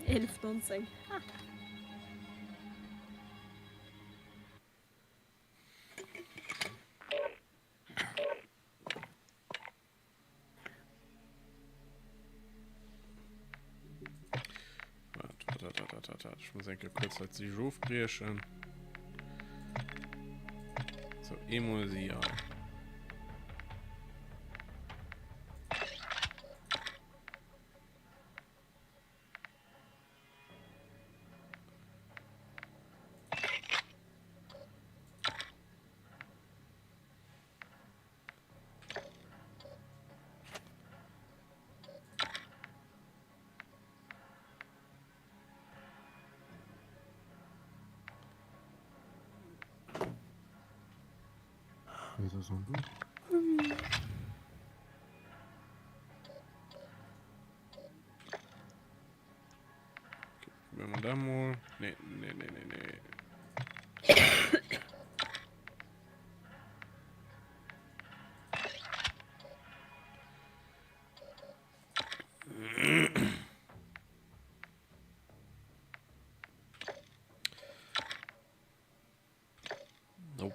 Eelef 19. Ha. Wart, wart, wart, wart, wart, wart. Ich muss enke kurz halt sich ofbriechen. So, eemol si ja. Probieren wir da mal. Nee, nee, nee, nee, nee. Nope.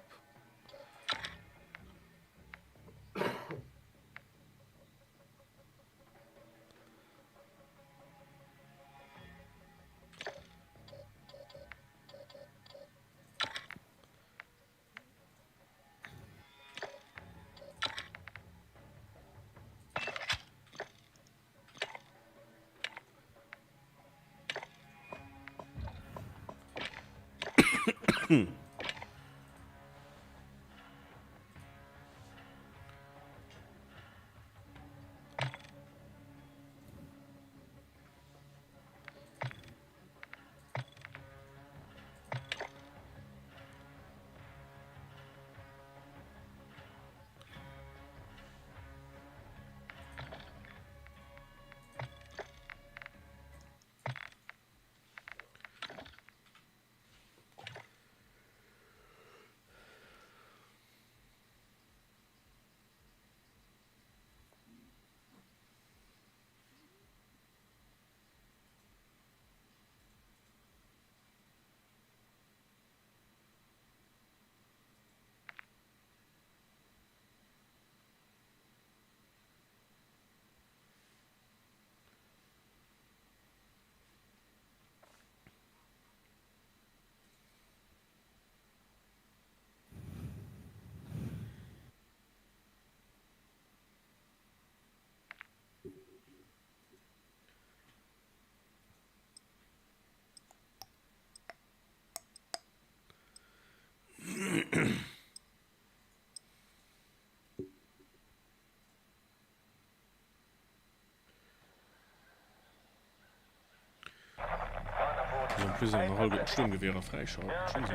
En plus an der Hall Sturmgewehrer fräischalten. Schon so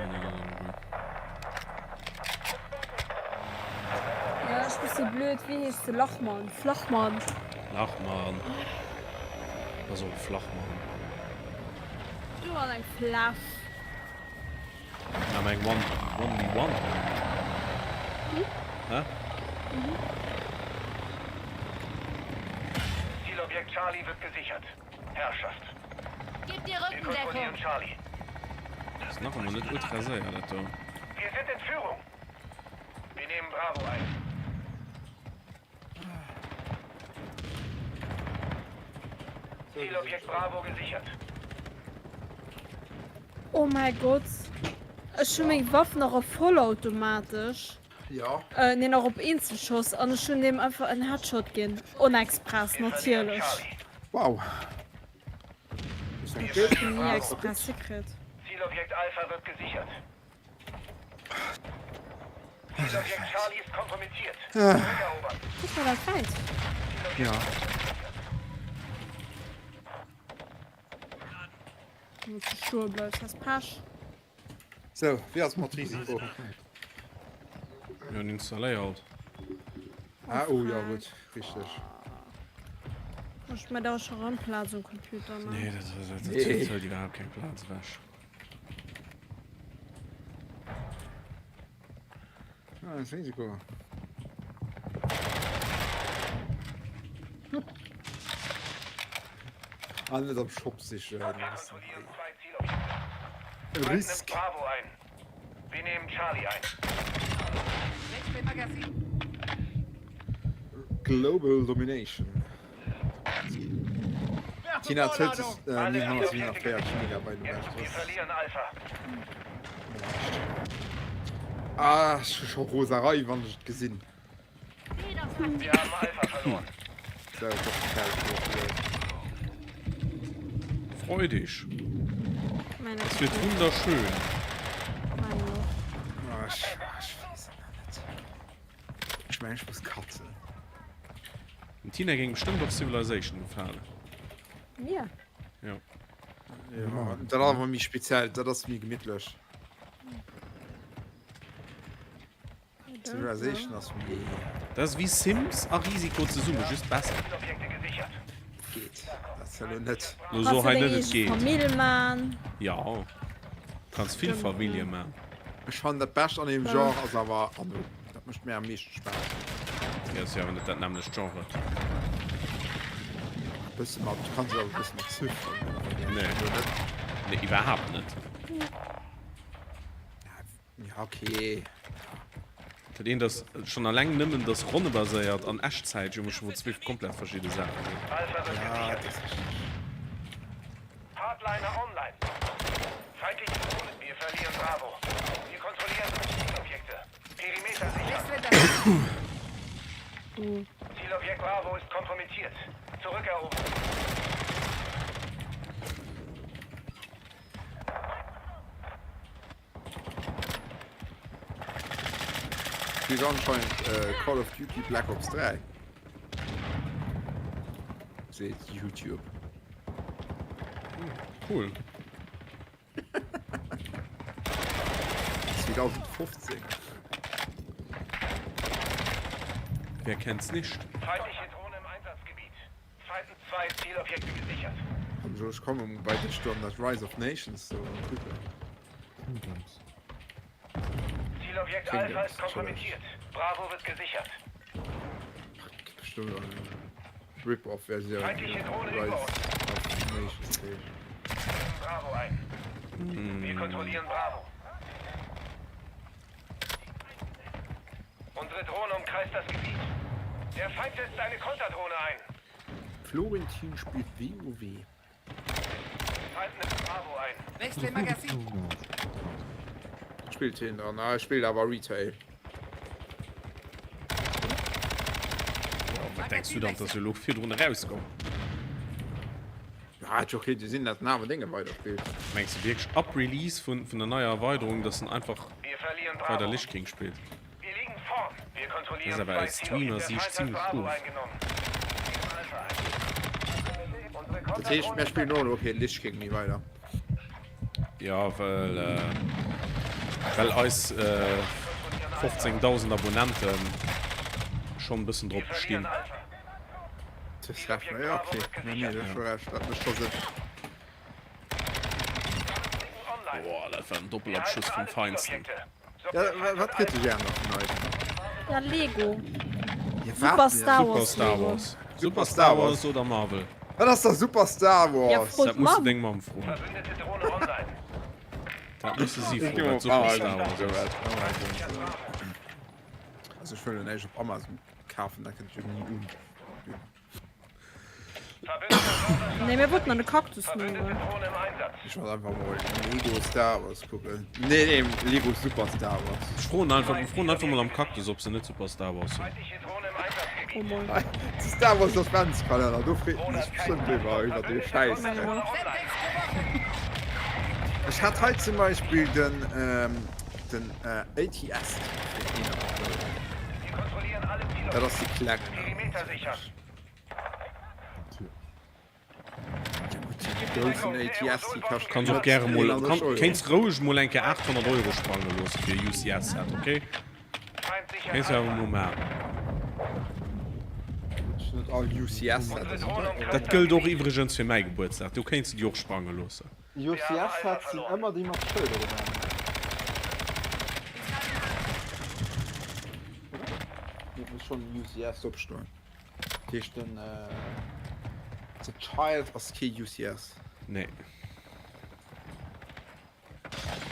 Ja, ech bësse blöd, wéi heescht de Lachmann? Flachmann. Lachmann. Also Flachmann. Du an eng Fläsch. Na, eng One, One v One. Hm? Hä? Mhm. Zielobjekt Charlie wird gesichert. Herrschaft. Gib dir Rückendeckung. Charlie. Ass nach ëmmer net ultra séier dat do. Wir sind in Führung. Wir nehmen Bravo ein. Zielobjekt Bravo gesichert. Oh mäi Gott, ech hu meng Waff nach op vollautomatesch. Jo. Äh, nee, nach op Eenzelschoss an ech hunn deem einfach en Headshot ginn. Onexpress, natierlech. Wow. Ech hunn ni express hikritt. Zielobjekt Alpha wird gesichert. Zielobjekt Charlie ist kompromittiert. Zurückerobern. Guck mal, dat wäit. Ja. Wann du stoe bleifs, has Pech. Sou, wéi ass mat Risiko? Jo, en installéiert. Ah, oh ja, gutt, richteg. Ech mir da scho rëm Plaz um Computer man. Nee, dat, dat, dat, dat hëlt iwwerhaapt keng Plaz ewech. Ah, das Risiko. Ah, net am Shop sichen. Risk. Bravo ein. Wir nehmen Charlie ein. Global Domination. Tina zählt sich, äh, 947 Megabyte Wir verlieren Alpha. Ah, ech hu scho Roserei, wann ech et gesinn. Wir haben Alpha verloren. So, doch, geil, Freu dich. Es wird wunderschön. Ah, ech, ech weess et nach net. Ech mengen, ech muss katzen. Dem Tina géing bestëmmt och Civilization gefalen. Mir? Jo. Ja, dat ass awer méi speziell, dat ass méi gemittlech. Civilization ass méi. Dat ass wéi Sims a Risiko zesumme, just besser. Geet dat ass elo net. Lo so hei net et geet. Famill man. Ja, kanns vill Famillje man. Ech fannen dat bescht an deem Genre ass awer Anno. Dat mécht mir am meeschten Spaass. Jo, ass jo awer net dat nämmlecht Genre. Bësse mat, du kanns et awer e bësse mat Civ vergläichen. Nee. Oder net? Nee, iwwerhaapt net. Ja, okay. Dat eent ass schonn alleng nëmmen, dass ronnebaséiert an Echtzäit jo mol scho mol zwee komplett verschidde Saache sinn. Alpha wird Ja, gesichert. dat ass richteg. Hardliner online. Feindliche Drohne. Wir verlieren Bravo. Wir kontrollieren Zielobjekte. Perimeter sichern. Zielobjekt Bravo ist kompromittiert. Zurückerobern. Spillt anscheinend äh, Call of Duty Black Ops 3. Seet YouTube. Cool. 2015. Wer kennt's nicht? Feindliche Drohne im Einsatzgebiet. Feind zwei Zielobjekte gesichert. Komm, so, ich komme um bei dich um das Rise of Nations so gucken. Kingdoms. Zielobjekt Kingdoms, Alpha ist kompromittiert. Bravo wird gesichert. Ach, gibt bestimmt auch eine Rip-Off-Version. Feindliche Drohne Rise über uns. of Nations. Bravo ein. Wir kontrollieren Bravo. Unsere Drohne umkreist das Gebiet. Der Feind setzt eine Konterdrohne ein. Florentin spielt WoW. Feind nimmt Bravo ein. Wechsle Magazin. Spillt hien dann? Ah, spillt awer Retail. Wat denks du dann, dass elo virdrun erauskomm? Ja, et jo okay, déi sinn dat den awer Dénge weiderspillt. Mengs du wierklech ab Release vun vun der neier Erweiderung, dass en einfach Wir verlieren weider Bravo. Lich King spillt? Wir liegen vorn. Wir Das kontrollieren ass awer zwei aus Streamer Zielobjekte. Der Siicht Feind hat ziemlech Bravo doof. eingenommen. Wir nehmen Alpha ein. Unsere Dat heescht, Konterdrohne mär ist spillen och elo kee Lich King méi weider. Ja, well äh, well eis äh, 15.000 Abonnenten schon e bëssen drop Wir verlieren bestinn. Alpha. Das recht, ja, okay. Nee, nee, du hast schon recht. Dat mécht scho Sënn. Online. Boah, dat war en Wir Doppelabschuss halten vum alle Feinsten. Zielobjekte. Ja, wat kritt ech aner vun eis? Ja, Lego. Ja, Super wat? Star Super Wars Star Lego. Wars. Super Star Wars oder Marvel? Wat ass da Super Star Ja, Wars? frot Dat muss du d'Mamm. deng Mamm froen. Verbündete Drohne online. Dat muss du si Ich froen, geh mal wat op Super Amazon. Star Wars ass. Also ech wëll en eischt op Amazon kafen, da kënnt jo ni un. Verbündete. Nee, mir wollten an de Cactus Verbündete goen. Drohne im Einsatz. Ech wollt einfach mol Lego Star Wars kucken. Nee, nee, Lego Super Star Wars. Ech froen einfach, mir froen einfach mol am Cactus, ob se net Super Star Wars hunn. Feindliche Drohne im Oh Einsatzgebiet. mol. De Star Wars Adventskalenner, do freet en Drohne sech hat keinen bestëmmt Platz. iwwer iwwer dee Verbündete Schäiss. Konterdrohne online. Ech hat hei zum Beispill den, ähm, den äh, ATS. Wir kontrollieren alle Dat ass Zielobjekte. de klengen. Perimeter sichern. Natierlech. Kanns och gäre mol, kéints roueg mol eng Kéier 800 Euro sprange loosse fir e UCS-Set, ok? Kéints du awer mol maachen. Dat gëllt och iwwregens fir mäi Gebuertsdag, do kéints du déi och sprange loossen. UCS-Sets sinn ëmmer déi mat Schëlder dobäi. Oder? Et muss schonn UCS opstoen. Dat heescht den The Child ass kee UCS. Nee.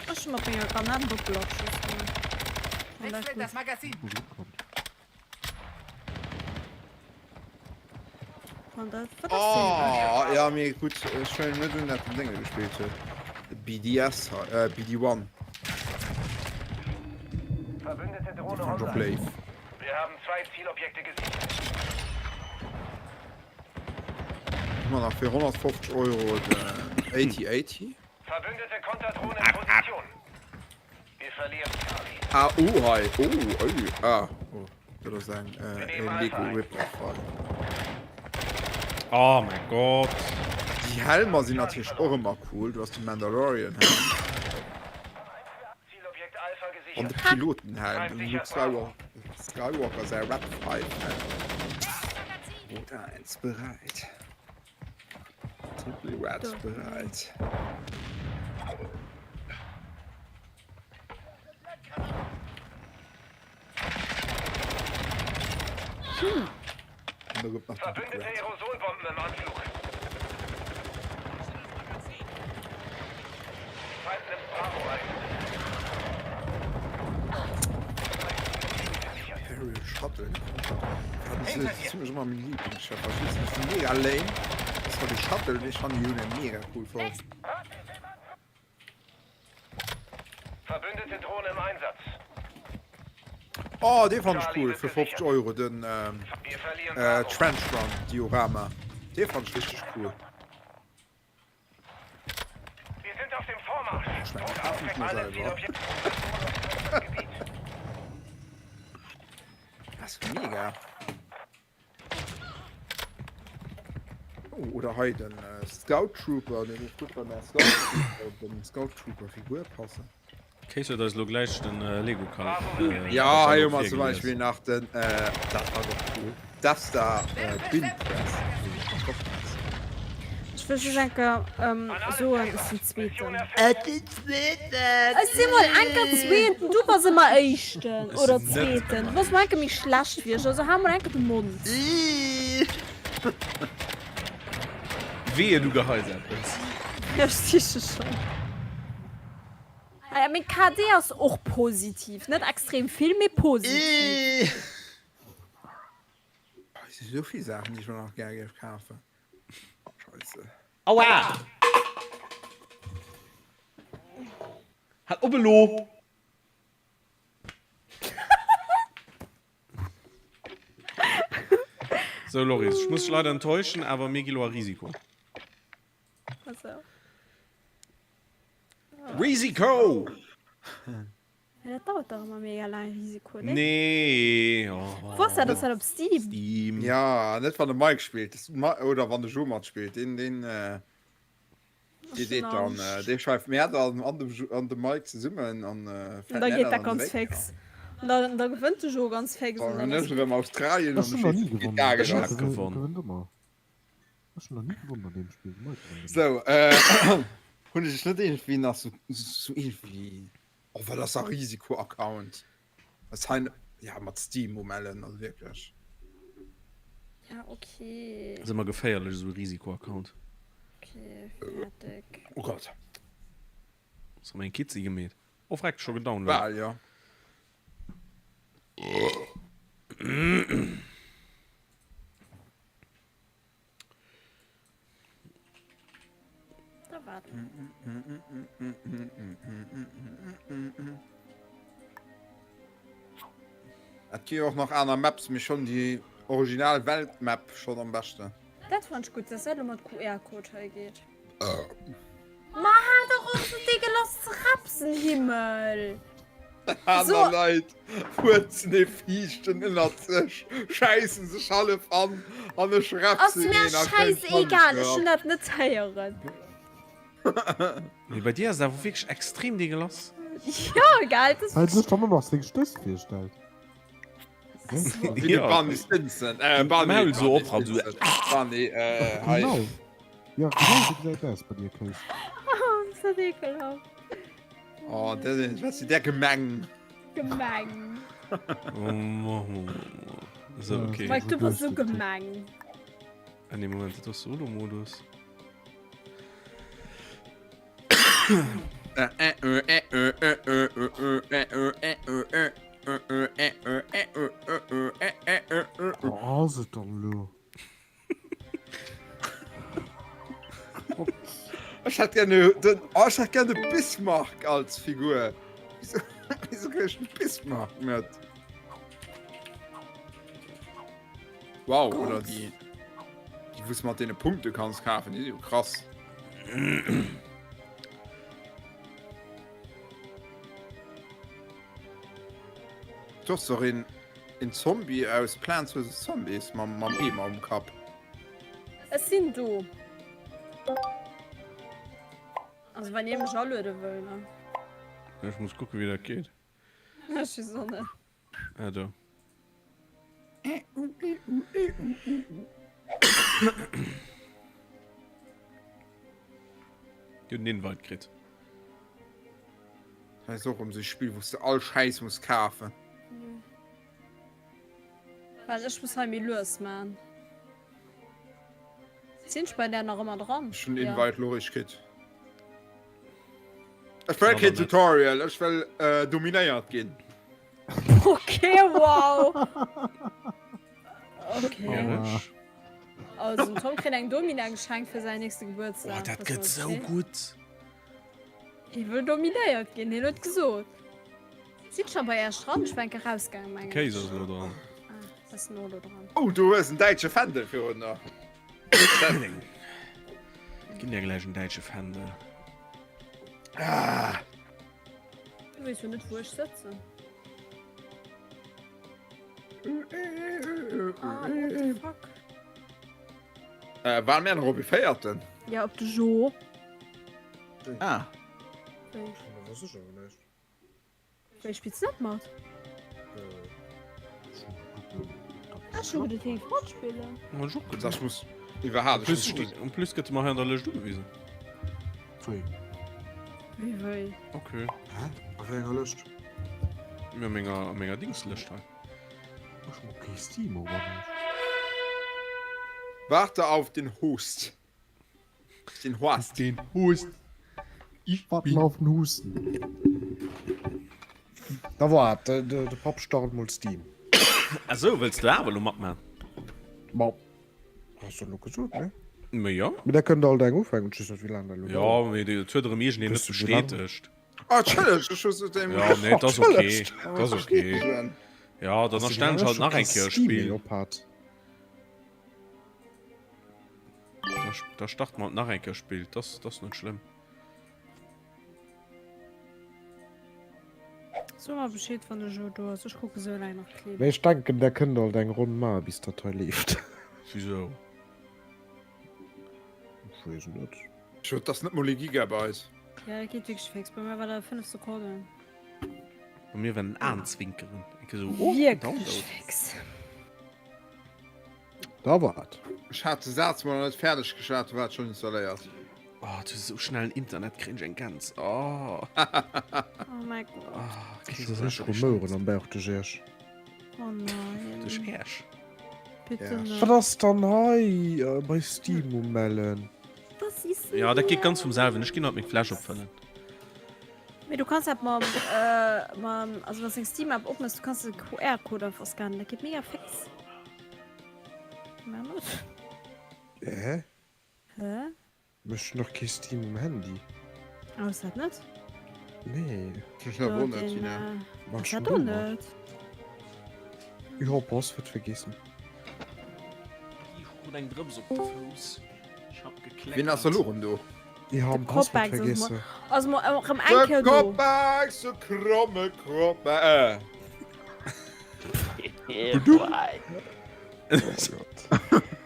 Ech hu mat menger Granat en Doppelabschuss gemaach. An dat Wechselt gut. das Magazin. An dat, wat ass deen? Oh, ja mee gutt, ech huelen net un dat den Dénge gespillt huet. BDS, äh BD1. Verbündete Déi Drohne fand ech och online. léif. Wir haben zwei Zielobjekte gesichert. Hu mer nach fir 150 Euro den 8080. Verbündete Konterdrohne in Position. Wir verlieren Charlie. Ah, oh hei, oh, oh, ah, oh, dat ass eng äh, e Lego Rip-Off hei. Oh mein Gott. Déi Helmer sinn natierlech och ëmmer cool. Du has de Mandalorian-Helm. An de Pilotenhelm, den Luke Skywalker säi Red 5 Helm. Rot 1 bereit. Triple Red bereit. An da gëtt nach de Big Verbündete Red. Aerosolbomben im Anflug. Feind nimmt Bravo ein. Imperial Shuttle. Dat ass zimmlech ëmmer meng Lieblingsschëffer. Ech weess net, mega lame. Dat ass zwar de Shuttle, mee ech fannen déi hunn mega cool fonnt. Verbündete Drohne im Einsatz. Oh, dee fand ech cool fir 50 Euro, den äh, Trench Run Diorama. Dee fand ech richteg cool. Wir sind auf dem Vormarsch. Ech mein, kafen ech mir selwer. Das ist mega. Oh, oder hei den äh, Scout Trooper, den géif gutt bei mär Scout Trooper, den Scout Trooper Figur passen. Kéis huet eis elo gläich den Lego Katalog Ja, hei hu mer zum Beispill nach den, äh, dat ass och cool, Death Star äh, Bin Press. Ech wëll just eng Kéier soen, ech sinn Zweeten. Ech sinn Zweeten. Ech si mol eng Kéier Zweeten, du bass ëmmer Éischten Ech oder sinn net Zweeten. Du ëmmer bass mol eng Kéier méi schlecht wéi ech, also hal mol eng Kéier de Mond. Wehe du geheis eppes. Jo, ech siche schonn. Ah ja, meng KD ass och positiv. Net extrem vill, mee positiv. Et si sou vill Saachen, déi ech mer nach gär géif kafen. Scheisse. Aua! Hal op elo! Sou Loris, ech muss dech leider enttäuschen, awer mir gi lo a Risiko. Also. Risiko! Ja, dat dauert dach ëmmer mega laang, Risiko, ne? Nee. Oh. Wou ass dat? Ass dat op Steam? Steam. Ja, net wann de Mike spillt das, oder wann de Jo matspillt. Den, den, äh, dee seet dann, äh, dee schreift mir dann an dem, an dem Mike zesummen an äh, Und da geet dat ganz fix. Und da, da gewënnt de Jo ganz fix. Dann hunn ech erëm Australien Ech hunn nach ni gewonnen. Ech hat gewonnen. Gewënnt ëmmer. Ech hunn nach ni gewonnen an deem Spill. De Mike gewënnt ëmmer. Sou, äh, hunn ech net iergendwéi nach sou, sou iergendwéi Oh wat ass a Risiko Account ass hei ja mat Steam umellen also wierklech. Ja ok. Ass ëmmer geféierlech esou e Risiko Account. Ok fäerdeg. Oh Gott. Ass rem eng Kitzi gemeet. Oh freck scho gedownload. Bal jo. Et gi jo och nach aner Maps, mee schonn déi original Weltmap schonn am beschten. Dat fannt ech gutt, dass dat elo mat QR-Code hei geet. Ma hal dach op sou deegelass ze repsen, Himmel! Aner Leit fuerzen ee Fiichten ënnert sech, schäissen sech hallef an, an ech Ass repsen mir een a kréien schäisegal, d'Schwanz ech hunn dat net héieren. Mee bei dir ass et awer wierklech extrem deegelass. Jo, gell, dat Well sech dann och nach seng Stöss virstellt. Wéi de Barney Stinson. Äh, Barney, Maul so Barney op, halt so. Stinson. Barney, äh, hei. Genau. Ja, genau sou gesäit aus bei dir, Kéis. Oh, ist dat ekelhaft. Oh, dat ist, was der gemeng. Gemeng. Oh, Mann. So, okay. Mike, du bass sou gemeng. Ah, nee, Moment, dat ass Solo-Modus. Wou ass et dann elo? Ech hätt gerne den, oh, ech hätt gerne de Bismarck als Figur. Wieso, wieso krieg ich den Bismarck net? Wow, Gott. oder die, die wou mat deene Punkte kanns kafen, die si jo krass. Du hast doch een, een Zombie aus Plants vs. Zombies mam, mam Eemer um Kapp. Ech sinn do. Also wann ee mech aluede wëll, ne? Ech muss kucken, wéi dat geet. Ech weess och net. Ah, do. Déi hunn den Invite kritt. Dat ass och erëm esou e Spill, wou s de all Schäiss muss kafen. Well ech muss hei méi lues man. Sinn ech bei där nach ëmmer dran? Ech hunn den Invite lo eréischt kritt. Ech wëll keen Tutorial, ech wëll äh, dominéiert ginn. Okay, wow. Okay. Also, den Tom kritt eng Domina geschenkt fir säin nächste Gebuertsdag. Oh, dat gëtt sou gutt. Hie wëll dominéiert ginn, hien huet gesot. Sinn scho bei Äech dran? Ech war enke rausgaangen, mengen ech. Kéis ass elo dran. Ah, ass den Olo dran. Oh, du hues en däitsche Fändel virun der. Ginn der gläich en däitsche Fändel. Ah. Du weess jo net, wou ech sëtzen. Ah, what the fuck? Äh, waren mir nach op e véierten? Ja, op de Jo. Ah. Wéi? Wéi spills du net mat? Ech hu geduet, hie géif matspillen. Ech och geduet. Ech muss iwwerhaapt. En plus steet, en plus gëtt e mer hei an der Lëscht ugewisen. Wéi? Wéi wéi? Okay. Hä? A wéi enger Lëscht? A menger, a menger Dingslëscht hei. Ech hu kee Steam oder näischt. Warte auf den Host. Den Horst. Den Host. Ich Warten auf den Husten. Da wart, de, de, de Papp start mol Steam. Ah sou, wëlls du awer elo matman? Ma, has du elo gesot, ne? Ma jo. Mee da kënnt alt eng ufänken, ech weess net wéi laang dat elo Jo, dauert. mee et huet erëm iergendeen net Wësst du wéi laang? bestätegt. Ah, entschëllegt, ech hu se dem. Jo, nee, et ass ok. Entschëllegt. Et ass ok. Jo, dann erstellen ech halt nach eng Kéier e Steam Spill. méi op hat. Da, da starten wir nach eng Kéier Spill. Das, das ist net schlimm. So mer Bescheed wann de Jo do ass. Ech kucke sou laang nach Clibb. Mee ech denken der kënnt alt eng Ronn maache bis dat hei leeft. Wisou? Ech weess net. Scho, dat ass net mol ee Gigabyte. Ja, dat geet wierklech fix. Bei mir war dat 5 Sekonnen. Bei mir war en Aenzwinkeren. Eng Kéier sou, oh, Wierklech Download. fix. Da wat? Ech hat de Saz mol net fäerdeg geschwat, du war et schonn installéiert. Oh, du sou schnellen Internet kréien ech eng Gäns. Oh. Oh mäi Gott. Oh, Ech hu richteg Rumeuren am Bauch duerch Iech. Oh nein. Duerch Äerch? Bitte net. Wat ass dann hei bei Steam umellen? Was ist Ja, dat geet ganz vum selwen. Ech ginn haut meng Fläsch opfëllen. Mee du kanns dat mam, äh, mam, also wann s deng Steam App opmëss, du kanns de QR-Code einfach scannen, dat geet mega fix. Mä net. Hä? Hä? Ech hunn nach kee Steam um Handy. Ah, hues dat net? Nee. Ech awer och net, Tina. Mach Hues schon dat och do mat. net? Jo, Passwuert vergessen. Ech krut eng Drëps op de Fouss. Ech hab gekleckert. Wien ass elo rëm do? Ech han De Passwuert Koppex ass mo vergessen. ass mo erëm eng De Kéier do. Koppex, de kromme Kroppe. Äh.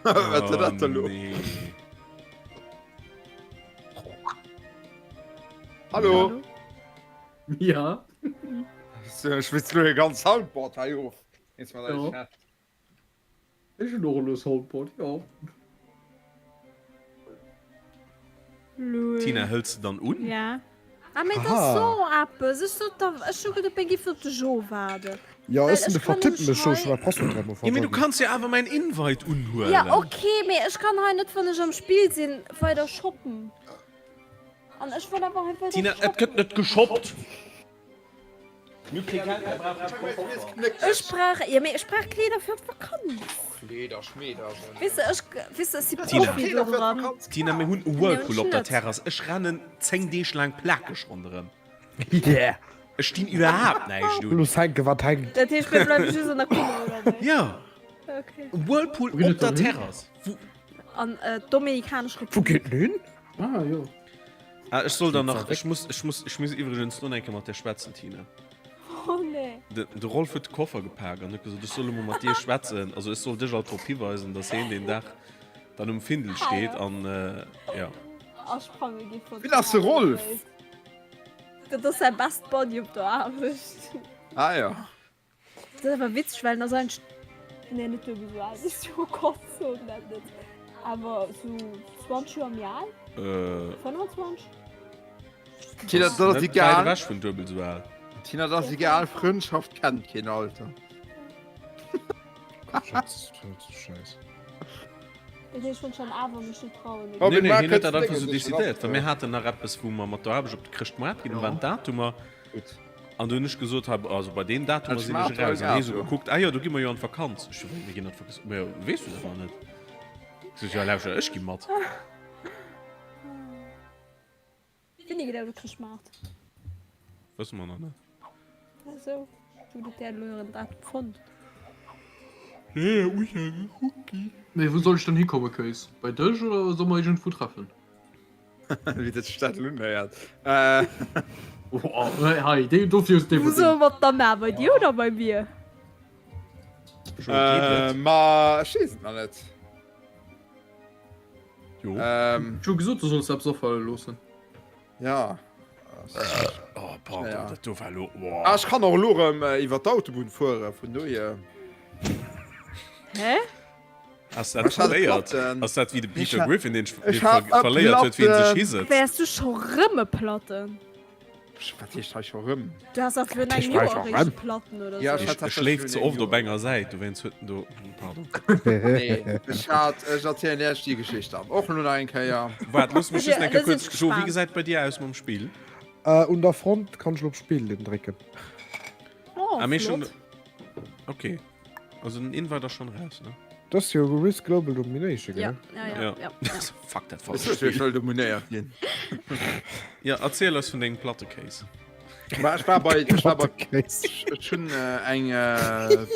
Wat ass dat elo? Oh, nee. Hallo? Ja. Ech witz lo e ganz Soundboard hei of. Jetzt mal Ja. Ech hunn och elo Soundboard, jo. Lul. Tina, hëls de dann un? Ja. Ah, mee dat ass so eppes. Ech sot der, ech hu geduet, mir giffen op de Jo waarden. Ja, Well ech sinn ech de kann vertippen nämlech mech scho, hei. ech hu mäi Passwuert dräimol Ja, mee du vergessen. kanns jo awer mäin Invite unhuelen. Ja, okay, mee ech kann hei net, wann ech am Spill sinn, weider shoppen. An ech wollt awer hei weider Tina, et gëtt net geshoppt! Ech brauch, jo mee ech brauch Kleeder fir op d'Vakanz. Kleeder, Schmeeder. Weess de, ech, weess de, ech si Profi do dran. Tina, mir hunn e Whirlpool op der Terrass. Ech rennen 10 Deeg laang plakeg ronderëm. Yeah. Ech dinn iwwerhaapt näischt un. Looss hänken, wat hänkt. Dat heescht, mir bleiwe just an der Kummer, oder wéi? Jo. Okay. E Whirlpool op der Terrass. Wou? An d'Dominikanesch Wou geet Republik. en hin? Ah, jo. Ah, ech soll dann nach, ech muss, ech muss, ech muss iwwregens no eng Kéier mat dir schwätzen, Tina. Oh nee. De, de Rolf huet de Koffer gepak an huet gesot, ech soll emol mat dir schwätzen. Also ech soll dech alt drop hiweisen, dass heen deen Dag dann um Findel Ah, steet ja. an, äh, ja. Asprange gi vun Wien ass de Rolf? Dat ass säi Best Buddy op der Aarbecht. Ah ja. Dat ass awer witzeg, well en ass eigentlech, nee net duebel esou al wéi s du, oh Gott, so dat net, awer esou 20 Joer méi al, Äh. 25? Tina, dat ass Net wäit egal. ewech vun duebel esou al. Tina, dat ass egal, Frëndschaft kennt keen Alter. Scheiß. Dat heescht, wann ech dann awer mech net trauen, Oh, Nee, mee nee, Marc hien huet huet dat einfach Déngen esou sech schon decidéiert, well mir ab. haten nach eppes, wou mer mat der Aarbecht op de Chrëschtmoart ginn, do waren d'Datumer. Gutt. An du hunn ech gesot, hei, also bei deenen Datumer sinn ech eraus. An hie sou gekuckt, ah jo, do gi mer jo an d'Vakanz. Ech sou, wéi, mir ginn an d'Vakanz? Ma jo, weess du dat nach net? Ech sou, jo, lauschter, ech gi mat. Wéini geet der op de Chrëschtmaart? Wësse mer nach net. Ah sou, du hutt der elo en Datum fonnt? Nee, muss ja gekuckt ginn. Mee wou soll ech dann hikomme, Kéis? Bei dech oder soll mer iergendwou treffen? Wéi dat sech dat unhéiert. Äh. Oh, hei, dee dofir hues de Wou solle mer dann na? Bei dir oder bei mir? Äh, ma ech weess et nach net. Jo. Ähm. Ech hu gesot, du solls eppes afale loossen. Ja. Oh, pardon, Ja. dat do war lo. Wow. Ah, ech kann och elo erëm iwwer d'Autobunn fuere, vun dohier. Hä? Ass dat Ech hat e verléiert? Platten. Ass dat wéi de Ech Peter hat- Griffin, deen Ech deen hat ver e verléiert huet, wéi en sech Platten. hisetzt? Wäers du scho rëm e Platten? Wat heescht hei scho rëm? Du has awer virun heescht engem hei Joer scho eréischt rëm? e Platten oder Ja, sou. ech hat E tatsächlech schléift virun ze engem oft op Joer. enger Säit, dowéinst huet en do. Pardon. Nee, ech hat, ech erzielen Iech déi Geschicht dann och elo nach eng Kéier. Waart, looss mech just Ja, eng Kéier da sinn kuerz. ech Jo, wéi gespaant. gesäit bei dir aus mam Spill? Äh, un der Front kann ech lo op Spillen drécken. Oh, Ah, mee schon. flott. Okay. Also den Invite ass schon raus, ne? Das ist jo Risk Global Domination, Ja, gell? ja, ja, ja. ja. Fuck, dat Ech falscht wëll Spill. schnell dominéiert ginn. Ja, erziel eis vun dengem Plattekéis. Ma ech war bei, ech war bei, Plattekéis. ech hunn äh, eng, äh,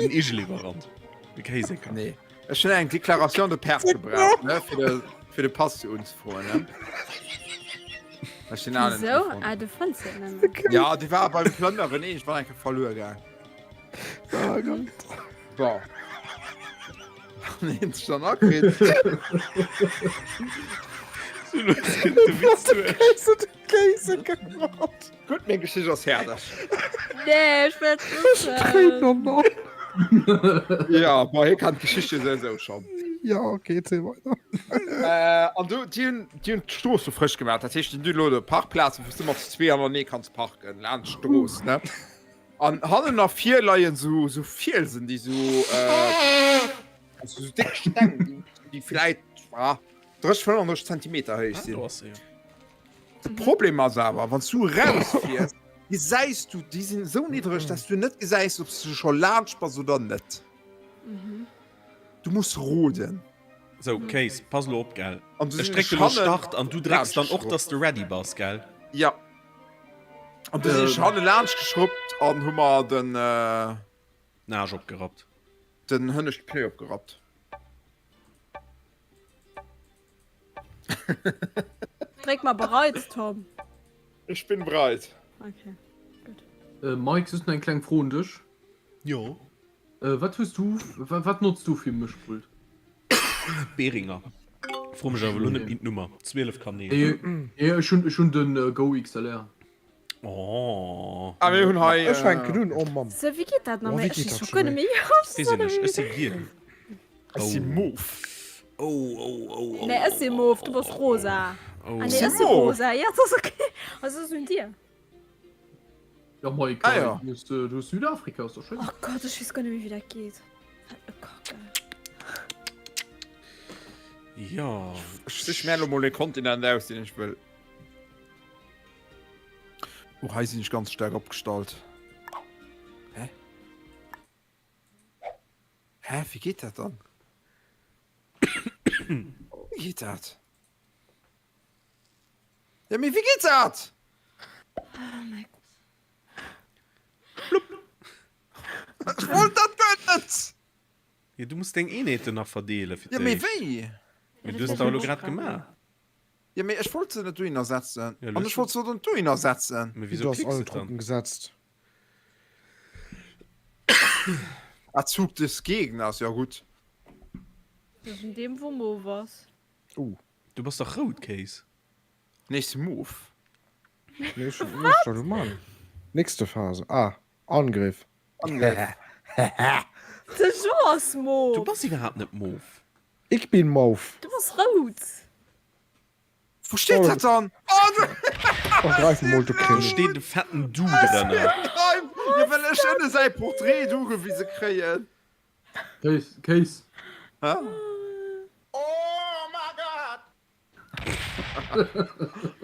En Igeliwwerant. E Kéiseker. nee, ech hunn eng Déclaration de perte gebraucht, ne, fir de, fir de Pass ze unzefroen, ne. Ech den alen Wieso? gefunden. Ah, du fënns et net méi. Ja, déi war beim Plënneren iergendwann eng Kéier verluer gaang. Oh Gott. Bon. Wann een sech dann akritt. Gutt, meng Geschicht ass fäerdeg. Nee, ech wëll et wëssen. Ja, bon, hie kann d'Geschicht jo souwisou schonn. Ja, okay, erzähl weiter. Äh, an du, déi hunn, déi hunn d'Strooss so frësch gemaach. Dat heescht, déi hunn elo do Parkplazen, wou s du mat zwee anenee kanns parken, laanscht d'Strooss, ne? An hannen a vir leien sou sou Fielsen, déi sou äh, also sou déck Steng, déi, déi vläit ah, 30, 35 Zentimeter héich Ah, sinn. do ass se jo. De Problem ass awer, wann s du rausfiers, gesäis du, déi sinn esou niddreg, dass du net gesäis, ob s du scho laanscht bass oder net. Du muss roden. Sou, Case, pass elo op, gell? An du Ech sinn dréck ech elo hannen Start an du drécks dann och, laanscht dass de ready bass, gell? Ja. An du sinn ech hanne laanscht geschruppt an hu mer den. Den Aarsch opgerappt. Den hënneschte Pneu opgerappt. Dréck mal bereit, Tom. Ech bin bereit. Okay, gutt. Äh, Mike, just nach eng kleng Fro un dech. Jo. Äh, wat hues du, wat notz du fir Mëschpult? Behringer. Fro mech awer elo net méi d'Nummer. 12 Kanäl. Nee, ech hunn, ech hunn den Go XLR. Oh. Ah, mir hunn hei. Ech fänken un, oh Mamm. So, wéi geet dat nach Oh, méi? wéi Ech geet weess dat scho scho guer net méi? méi. Weess een ech, ech si giel. Ech si mof. Oh, oh, oh, oh. Nee, ech si mof, du bass rosa. Oh. Ah nee, ech si rosa. Ja, dat ass okay. Also, ech un dir. Ja, Mike, Ah, ja. du hues, du hues Südafrika, ass doch schéin. Oh Gott, ech weess guer net méi, wéi dat geet. Wat e Kacke. Ja. Ech sich mir elo mol e Kontinent aus, deen ech wëll. Oh, hei sinn ech ganz staark opgestallt. Hä? Hä, wéi geet dat dann? Wéi geet dat? Ja, mee wéi geet dat? Oh mein Gott. Flupp. Ech wollt dat guer net! Ja, du muss deng Eenheeten nach verdeelen fir Ja, mee d'éischt. wéi? Mee du hues dat elo grad gemaach. Ja, mee ech wollt se net dohinner setzen. Ja, An ech wollt se dann dohinner setzen. Mee Du wieso hast klicks alle de dann? Truppen gesetzt. Ah, Zug des Gegners, ja gutt. Das ist in dem, wo Mauve ass. Oh. Du bass dach rout, Kéis. Nächste Move. Nee, ech hun ech schon gemaach. Nächste Phase. Ah, Angriff. Angriff. De Jean ass Du Mauve. bass iwwerhaapt net mauve. Ich bin mauve. Du bass rout. Wou steet dat dann? Oh, du Oh, greif mol du Do Kring. steet e fetten Du drënner. Ja, well ech ënne säi Portrait do gewise kréien. Kéis, Kéis. Hä? Oh my God!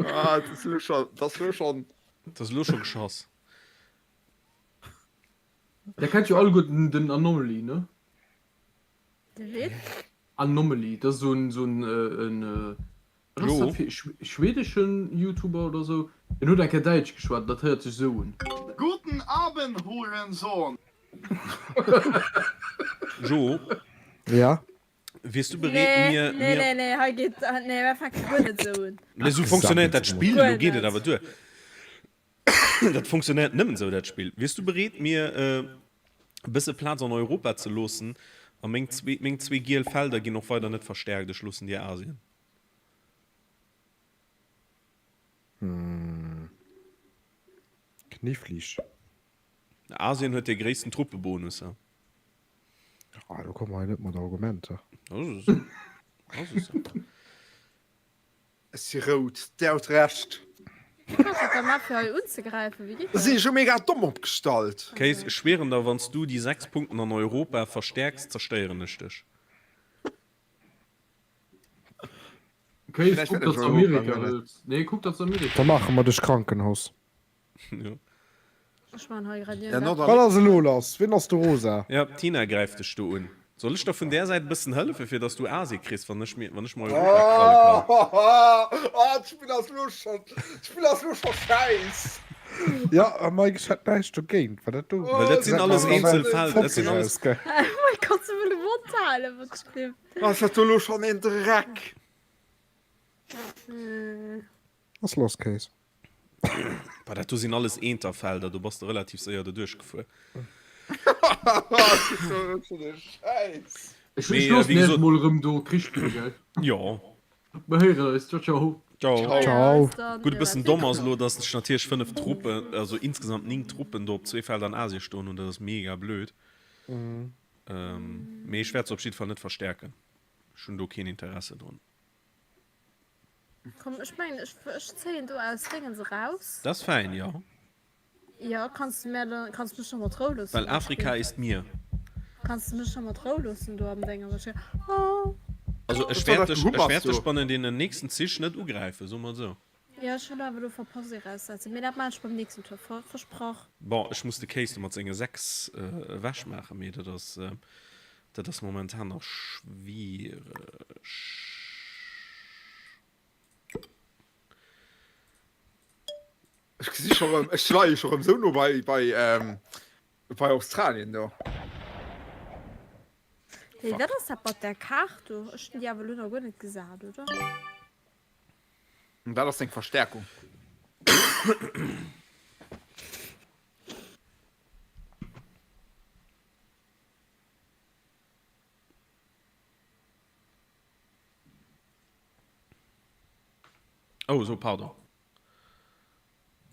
Ah, dat ass elo scho, dat ass elo schonn. Dat ass elo scho geschoss. Der kennt jo alleguerten den Anomaly, ne? De ween? Anomaly, dat ass esou en, esou en, en, wat ass dat fir e schwedeschen Youtuber oder esou, deen huet eng Kéier Däitsch geschwat, dat héiert sech esou un. Guten Abend, Hurensohn! Jo. Ja? Wiers du bereet mir. Nee, nee, nee, hei geet, nee, mir fänke guer net esou un. Mee esou funktionéiert dat Spill, elo geet et awer duer. Dat funktionéiert nëmmen esou, dat Spill. Wiers du bereet mir e bësse Plaz an Europa ze loossen? A meng zwee, meng zwee giel Felder ginn och weider net verstärkt. Ech loossen dir Asien. Hm. Knifflig. Asien huet dee gréissten Truppebonus. Ah, do komme mer hei net mat Argumenter. Dat ass esou. Dat ass esou. Ech si rout, där huet Recht. Wéi kanns du dat da maachen, fir hei unzegräifen? Wéi geet Da dat? sinn ech jo mega domm opgestallt. Kéis, ech schwieren der, wann s du déi 6 Punkten an Europa verstäerks, zerstéieren ech dech. Kéis, Vielleicht kuck, wär dat datt s Europa Amerika net. hëls. Nee, kuck, datt s Amerika Da maache mer dech Krankenhaus. Jo. Ech man hei grad Ja, iergendepps. Wat ass elo lass? Wien ass de Rosa? Ja, d'Tina gräift dech do un. Soll ech der vun där Säit e bëssen hëllefen, fir dass du Asie kriss, wann ech mir, wann ech mer Europa kralle kann? Oh, d'Spill ass lo schon, d'Spill ass lo scho schäiss. Ja, Mike, ech hätt näischt dogéint, well dat do Well dat sinn gesäit alles nach eenzel ewell Felder, dat sinn fotzeg alles. aus, gell? Mike, kanns du mol de Mond halen, wat stimmt? Ass dat do lo schon een Dreck? Was lass, Kéis? Bah, dat do sinn alles Eenterfelder, do bass de relativ séier derduerch gefuer. Ech Mee, loossen wéi iech gesot- mol erëm do Krich spillen, gell? Jo. Mer héieren eis. Ciao, ciao. Ciao. Ciao. Gutt, e bëssen domm ass elo, dass ech natierlech 5 Truppen, also insgesamt 9 Truppen do op zwee Felder an Asien stoen hunn. Dat ass mega blöd. Mee ech wäert se op jidde Fall net verstärken. Ech hunn do keen Interesse drun. Komm, ech mengen, ech, ech zéien do aus Déngens eraus. Dat ass fäin, jo. Jo, kanns du mär dann, kanns du mech da mat Rou loossen? Well Afrika ist mir. Kanns du mech da mat Rou loossen do am Déngen? Ech, oh. Also ech Was war wäert dat dech, für ech Hummers wäert dech do? bannen deenen nächsten Zich net ugräifen, soe mer et esou. Jo, ech hunn awer elo verpasst ee raussetzen, mee dat maan ech beim nächsten Tour, ver, versprach. Bon, ech muss de Kéis do mat senge 6 ewech maachen, mee dat ass, dat ass momentan nach schwiereg. Ech gesi scho rëm, ech leie scho rëm sou no bei, bei, bei Australien do. Hey, wat ass dat mat der Kaart do? Ech hunn déi awer elo nach guer net gesat, oder? Dat ass deng Verstärkung. Oh, so, pardon.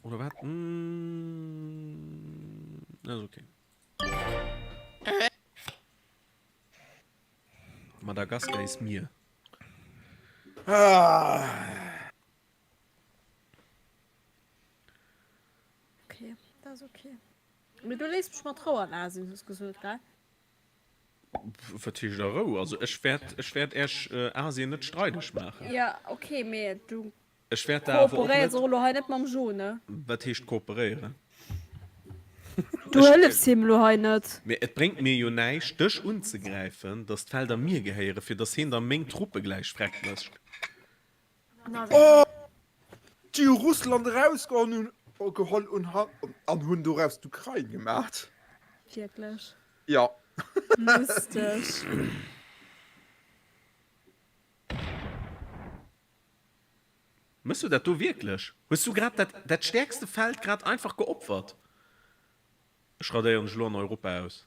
Oder wat? Mm, ass okay. Madagaskar ist mir. Ah. Okay, dat ass okay. Mee du léiss mech mat Rou an Asien, hues gesot, gell? Wat heescht a Rou? Also ech wäert, ech wäert Äech Asien net streideg maachen. Ja, okay, mee du Ech wäert der awer och net. Kooperéiers och elo hei net mam Jo, ne? Wat heescht kooperéieren? Du hëllefs him elo hei net. Mee et bréngt mir jo näischt, dech unzegräifen, datt d'Felder mir gehéieren, fir datt hien da meng Truppe gläich freck mécht. Oh! Déi hu Russland erausgeholl an hunn doraus d'Ukrain gemaat. Wierklech? Jo. Lusteg. Mëss du dat do wierklech? Hues du grad dat dat stäerkste Feld grad einfach geopfert? Ech radéieren dech elo an Europa aus.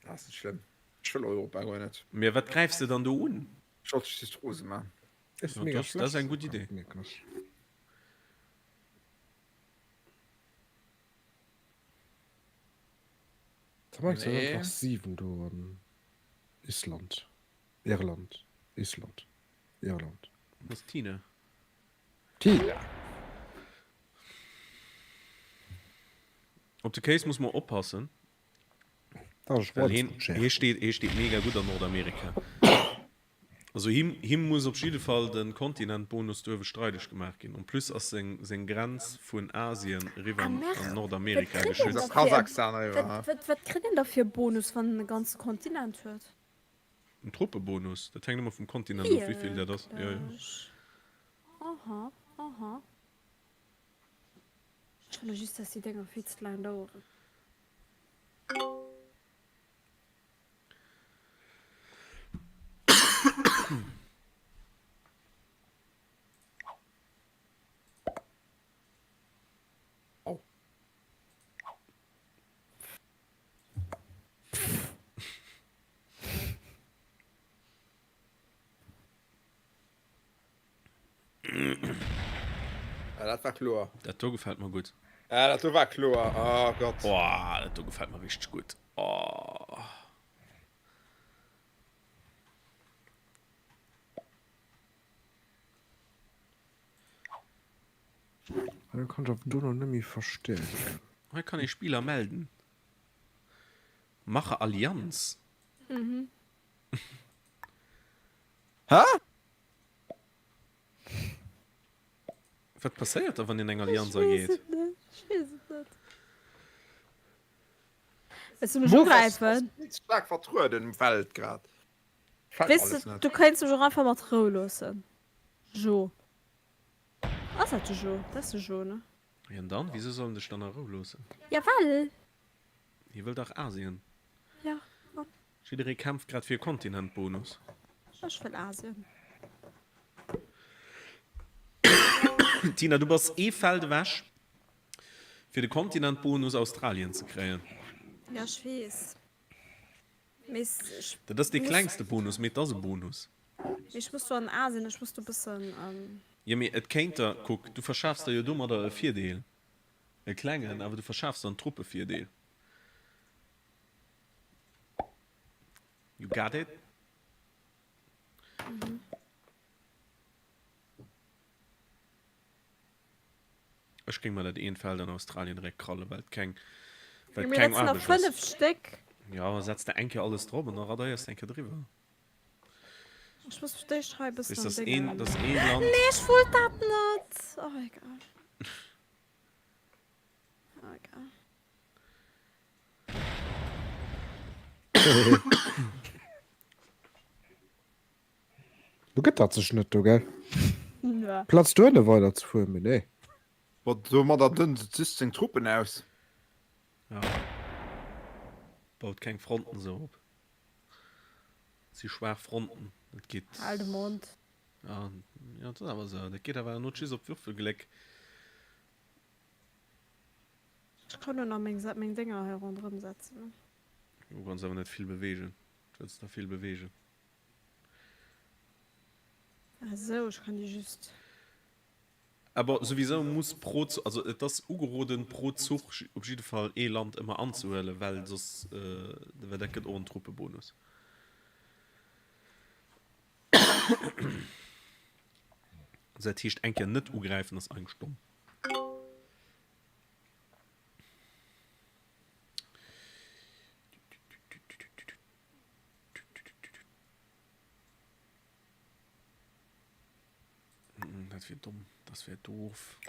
Dat ass net schlëmm. Ech wëll Europa guer net. Mee wat gräifs de dann do un? Ech wollt dech just rose man. Ist Ja, mega dat ass schlecht eng gutt Idee. Wierklech. Da mach ich Nee. einfach 7 do an Island. Irland. Island. Irland. Dat ass d'Tina. Tina! Op de Case muss mer oppassen. Dat ass Well hien, Schweinspatschär. hie steet, hie steet mega gutt an Nordamerika. Also him, him muss op jidde Fall de Kontinentbonus duerwe streideg gemaach ginn. En plus ass seng, seng Grenz vun Asien eriwwer Ah, an Merde. Wat Nordamerika kritt een geschützt. da fir e, Kasachstan eriwwer, wat, ha? wat, wat kritt een da fir e Bonus, wann en e ganze Kontinent huet? En Truppebonus, dat hänkt ëmmer vum Kontinent of, wéi vill dat ass. Jo, jo. Wierklech? Aha, aha. Ech fanne just, dass déi Dénger vill ze laang daueren. Au. Ja, dat war kloer. Dat do gefält mer gutt. Ja, dat do war kloer. Oh Gott. Boah, dat do gefält mer richteg gutt. Oh. Dann kann ich do noch net méi verstärken. Hei kann ee Spieler melden. Mache Allianz. Mhm. Hä? Wat passéiert da wann een eng Allianz Ech weess ageet? et net. Ech weess et net. Wëlls du mech Move ass ugräifen? vill ze staark vertrueden um Feld grad. Gefällt mer Weess alles de, net. du kéints mech och einfach mat Rou loossen. Jo. Ass dat de Jo? Dat ass de Jo, ne? Jo an dann? Wisou soll en dech dann a Rou loossen? Ja well! Hie wëll dach Asien. Ja, an? Jidderee kämpft grad fir e Kontinentbonus. Ech wëll Asien. Tina, du bass ee Feld ewech fir de Kontinentbonus Australien ze kréien. Ja, ech weess. Mee ech Dat ass dee muss. klengste Bonus, mee et ass e Bonus. Mee ech muss do an Asien, ech muss do bëssen. Jo, mee et kéint der, kuck, du verschafs der jo domadder e Virdeel. E klengen, awer du verschafs der en Truppevirdeel. You got it? Ech géing mer dat eent Feld an Australien direkt krallen, well et keng, well et Mee keng dat sinn der Aarbecht ass. 5 Stéck. Jo, setz der eng Kéier alles drop an da radéiers de eng Kéier driwwer. Ech muss fir d'éischt hei e bëssen Weess, am dass Déngen een, dass een Land. Nee, ech wollt dat net! Oh, egal. Oh, egal. Du gëtt dat sech net do, gell? Nö. Platz dohinne weider ze fueren, mee nee. Bo domadder dënnt et just seng Truppen aus. Ja. Baut keng Fronten sou op. Si schwaach Fronten. Dat geet. Hal de Mond. Ja, ja, dat ass awer esou. Dat geet awer not just op Würfelgléck. Ech kann lo nach meng, meng Dénger hei ronderëm setzen, ne? Du kanns awer net vill beweegen. Du wëlls der vill beweegen. Ah sou, ech kann déi just. Awer souwisou muss pro, also et ass ugeroden pro Zuch op jidde Fall ee Land ëmmer anzehuelen, well soss, well dat gëtt och en Truppebonus. Also dat heescht eng Kéier net ugräifen ass eigentlech domm. Dat wier domm, das wär doof.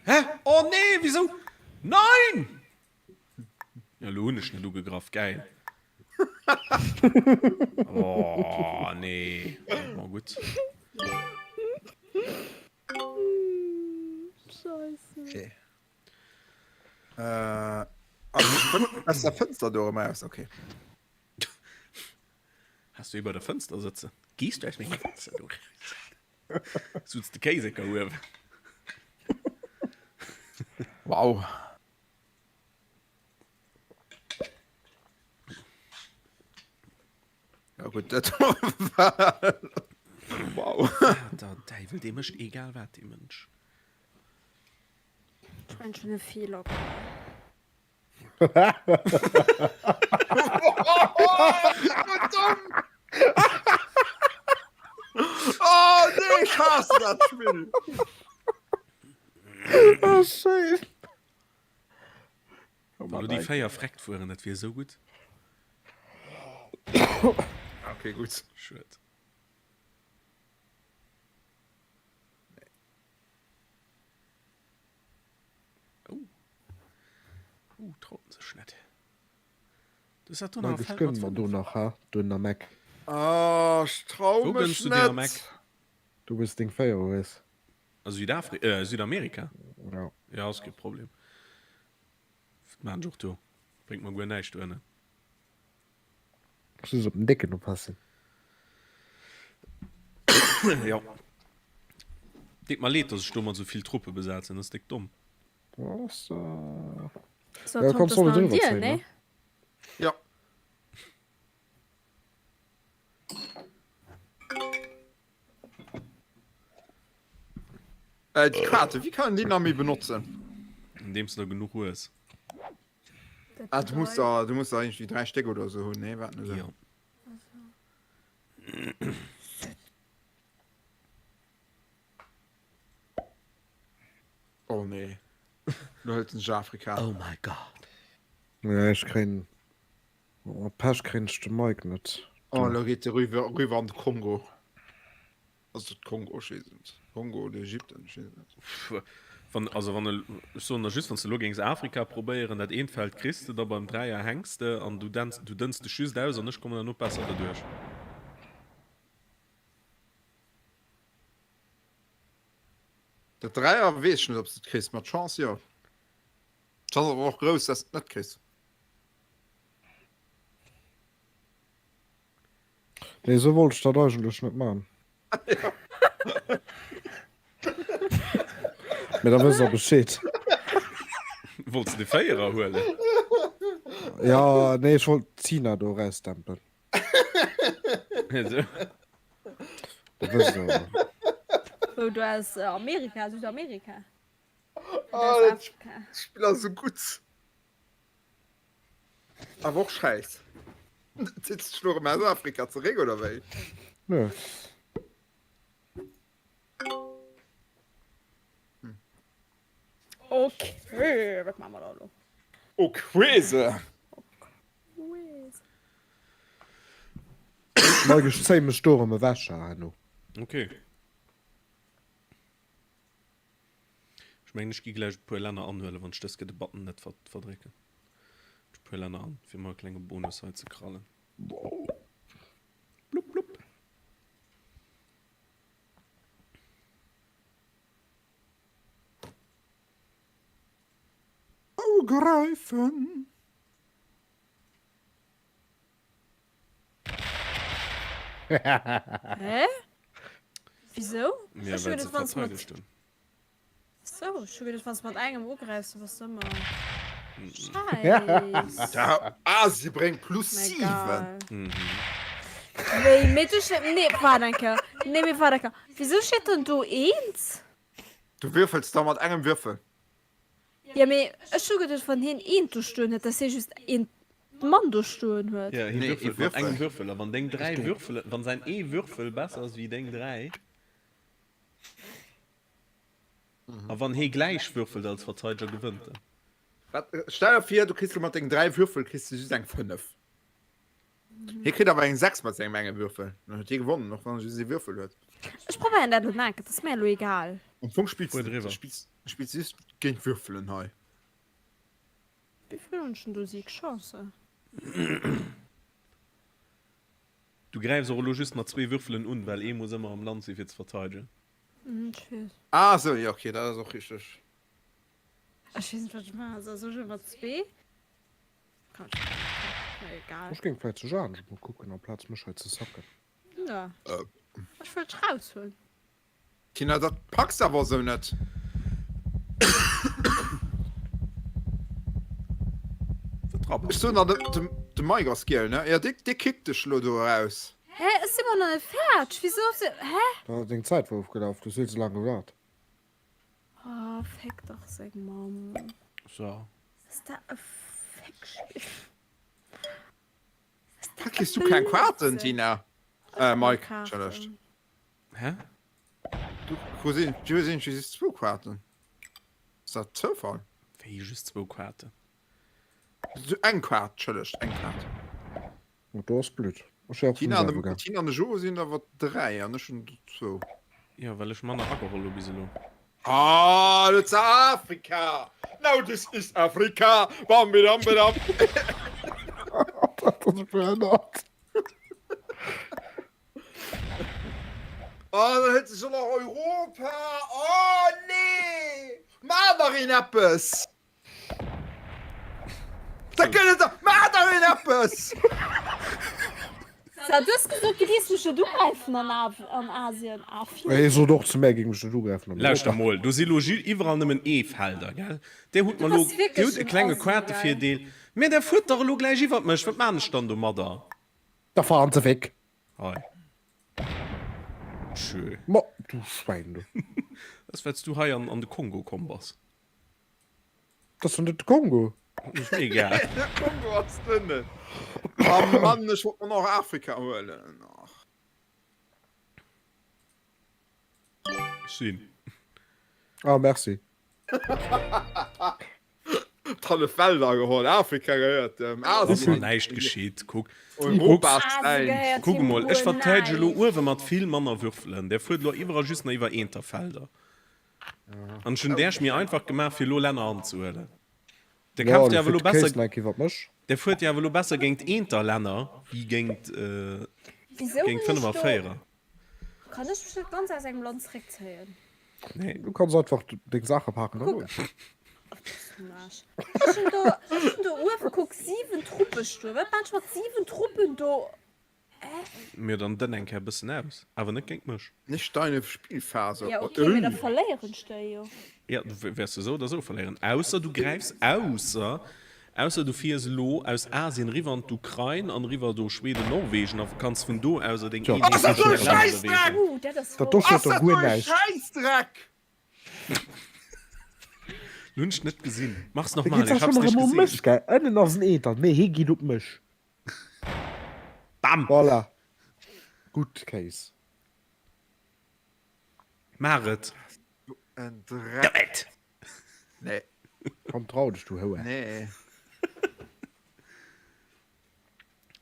Hä? Oh nee, wieso? Nein! Ja, lo hunn ech net ugegraff, geil. Oh nee, bon gutt. Scheiße. Okay. Äh, aus der Fënster do erëm aus, okay. Has du ee bei der Fënster sëtzen? Gees du aus menger Fënster do raus? Sutz de Kéiseker uewen. Wow. Ja gut, dat war... Wow. Der Däiwel, dee mécht egal wat, dee Mënsch. Ech mengen, ech hunn e Feeler gemaach. Oh nee, ich hasse das Spiel. Oh, schéin. Wann du déi 4 freckt fueren, dat wier esou gutt. Okay, gutt. Schued. Oh. Oh, traut en sech net. Du sat do nach Mike, ech gënne mer do nach, ha? Do den Mac. Ah, ech trau Wou mech gënns du dir am net. Eck? Do wou s deng 4 hues. A Südafri äh, Südamerika? Ja. Ja, ass kee Problem. Dat maan ech och do. Bréngt mer guer näischt dohinner. Just op den Décken oppassen. Jo. Deet mer leed, dass ech do mat esou vill Truppe besat sinn. Dat ass déck domm. Ja, ass, äh... So, Ja, Tom, kanns das du nach net an dir, driwwer zéien, ne? ne? Ja. Äh, déi Kaarte, wéi kann een déi nach méi benotzen? Andeems de der genuch hues. Ah, du muss der, du muss der irgendwie 3 Stéck oder so hunn, nee, wat net? Ja. Oh nee. Lo hëlt en sech Afrika. Oh my God. Ja, ech kréien. Oh, Pech kréien ech de Mike net. Oh, lo geet de rüwer, rüwer an de Kongo. Ass dat Kongo? Ech weess et net. Kongo oder Ägypten? Ech weess et net. Wann, also wann e, ech soen der just, wann s de elo géings Afrika probéieren, dat eent Feld kriss de, da beim Dräier hänks de an du dänns, du dënns dech just aus an ech kommen dann och besser derduerch. Dat Dräier weess ech net, ob s de et kriss. Mat Chance jo. D'Chance ass awer och grouss, dass s de et net kriss. Nee, esou wollt ech dat eigentlech net man. Mee da wësst der Bescheed. Wollts de de Véierer huelen? Ja, nee, ech wollt d'Zina do erausdämpen. Esou. Da wësst der awer. Wou du aus Amerika, Südamerika? Oh, dat Spill ass esou gutt. Awer och schäiss. Sitzt dech lo erëm aus Afrika zeréck oder wéi? Nö. Okay, wat maache mer da elo? Okwese. Mike, ech zéie mech do erëm ewech herno. Okay. Ech mengen ech gi gläich e puer Länner anhuelen, wann ech dës Kéier de Button net verdrécken. E puer Länner an, fir mer e klenge Bonus hei ze krallen. Blupp blupp. Angreifen! Hä? Wisou? Ja, Ech hu well se geduecht, wann s mat verteidegt hunn. Sou, ech hu geduecht, wann s mat engem ugräifs, da bass de ëmmer. Scheiss. Ja, Asie bréngt plus Mä 7. egal. Mhm. Wéi, mee du steet. Nee, waart eng Kéier. Nee, mee waart eng Kéier. Wisou steet dann do eent? Du würfels da mat engem Würfel. Ja, mee ech hu geduecht, wann hien eent do stoen huet, dass hie just een Mann do stoen huet. Ja, hie Nee, ee würfelt mat engem Würfel. Würfel. A wann deng 3 Würfelen, wann säin ee Würfel besser ass wéi deng 3, a wann hie gläich würfelt als Verteideger, gewënnt en. Wat, stell der vir, du kriss lo mat dengen 3 Würfel kriss du just eng 5. Hie kritt awer eng 6 mat sengem enge Würfel. Dann huet hie gewonnen, och wann e just ee Würfel huet. Ech probéieren dat elo nach, et ass mir elo egal. Am Fong spills Fuer du, driwwer. spills, spills just géint Würfelen hei. Wéi vill hunn ech denn do Siegchancen? Du gräifs och elo just mat zwee Würfelen un, well ee muss ëmmer am Land si fir ze verteidegen. Mhm, ech weess. Ah sou, jo ok, dat ass och richteg. Ech weess net wat ech maache soll. Soll ech ëmmer zwee? Kann ech net. Egal. Ech géing vläit sech anescht mol kucken amplaz mech hei ze sacken. Ja. Ech wëll dech raushuelen. Tina, dat packs de awer esou net. Ech soen der, de Mike ass giel, ne? Jo, dee kickt dech lo do eraus. Hä, ech si mer nach net fäerdeg. Wisou si, hä? Da, deng Zäit war ofgelaf, du hues vill ze laang gewaart. Oh, féck dach seng Mamm. So. Ass dat e Féckspill? Hä, kriss du keng Kaarten, Tina? Äh, Mike, entschëllegt. Hä? Du krus een, du hues iergendwéi just zwou Kaarten. Ass dat Zoufall? Wéi just zwou Kaarten? Eng Kaart, entschëllegt, eng Kaart. Oh, do ass blöd. Ech wär och vum Tina an selwe de, gaang. Tina an de Jo sinn awer 3 an ech hunn der zwou. Jo, well ech manner ageholl hu bis elo. Ah, lo zu Afrika! Now this is Afrika! Bambidambidam! Dat ass behënnert. Oh, dann huet se och nach Europa! Oh, nee! Maach dach een eppes! Da gëtt et der! Maach dach een eppes! Sa, du hues gesot, du géifs mech net ugräifen an an Asien. Afien. Hie sot och zu mär, géing mech net ugräifen an Lauschter Europa. mol, do si lo ju iwwerall nëmmen E-Felder, gell? Där hutt Du mer lo, bass Dir wierklech hutt e en klenge Assi, gell? Quatevirdeel, mä där fuert dach elo gläich iwwert mech, wat maan ech dann domadder? Da fahren se weg! Hei. Tschö. Ma, du Schwäin, du. Dat ass, well s du hei an an de Kongo komm bass. Dat ass doch net de Kongo. Ass mir egal. De Kongo ass den net. Oh Mann, ech wollt mer nach Afrika huelen. Ach. Ech sinn. Ah, merci. D'hallef Welt ageholl. Afrika gehéiert dem. Ass Asien. mer näischt geschitt. Kuck. Europa ass Asien däin. gehéiert Kuck him emol, ech guer verteidege elo näischt. uewe mat vill manner Würfelen. Der fuert elo iwwerall just nach iwwer Eenterfelder. An ech hunn därch méi einfach gemaach fir elo Länner anzehuelen. Der Jo, kämpft lo jo awer elo fiert de besser, Kéis nach eng Kéier iwwer mech. der fuert jo awer elo besser géingt Eenterlänner wéi géingt Wisou géingt hunn ech Fënnef a do. Véierer. Kann ech mech net ganz aus engem Land zeréckzéien? Nee. Du kanns einfach deng Saache paken a Kuck. goen. Oh, du bass vum Aarsch. Ech hunn do, ech hunn do uewe, kuck, 7 Truppe stoen. Wat maan ech mat 7 Truppen do? Mir dann dënn eng Kéier bëssen aus, awer net géint mech. Nicht deine Spielphase. Ja okay, mee da verléieren ech déi jo. Ja, du wäers se sou oder sou verléieren, ausser du gräifs, ausser, ausser du fiers elo aus Asien riwwer an d'Ukrain an riwwer do Schweden, Norwegen a kanns vun do aus deng Tjo. Ass dat do e eenheetlech Länner Schäissdreck! beweegen. Uh, dat ass Dat do wouer. steet Ass doch dat guer do e näischt. Schäissdreck! Lo hunn ech net gesinn. Mach's Da nochmal, geet ech zwar hab's schonn nicht erëm um gesinn. mech, gell? Ënnen ass en Eeter, mee hie geet op mech. Bam! Voilà. Gutt, Kéis. Maach et! En Dreck. Do it! Nee. Komm, trau dech, du Houer. Nee.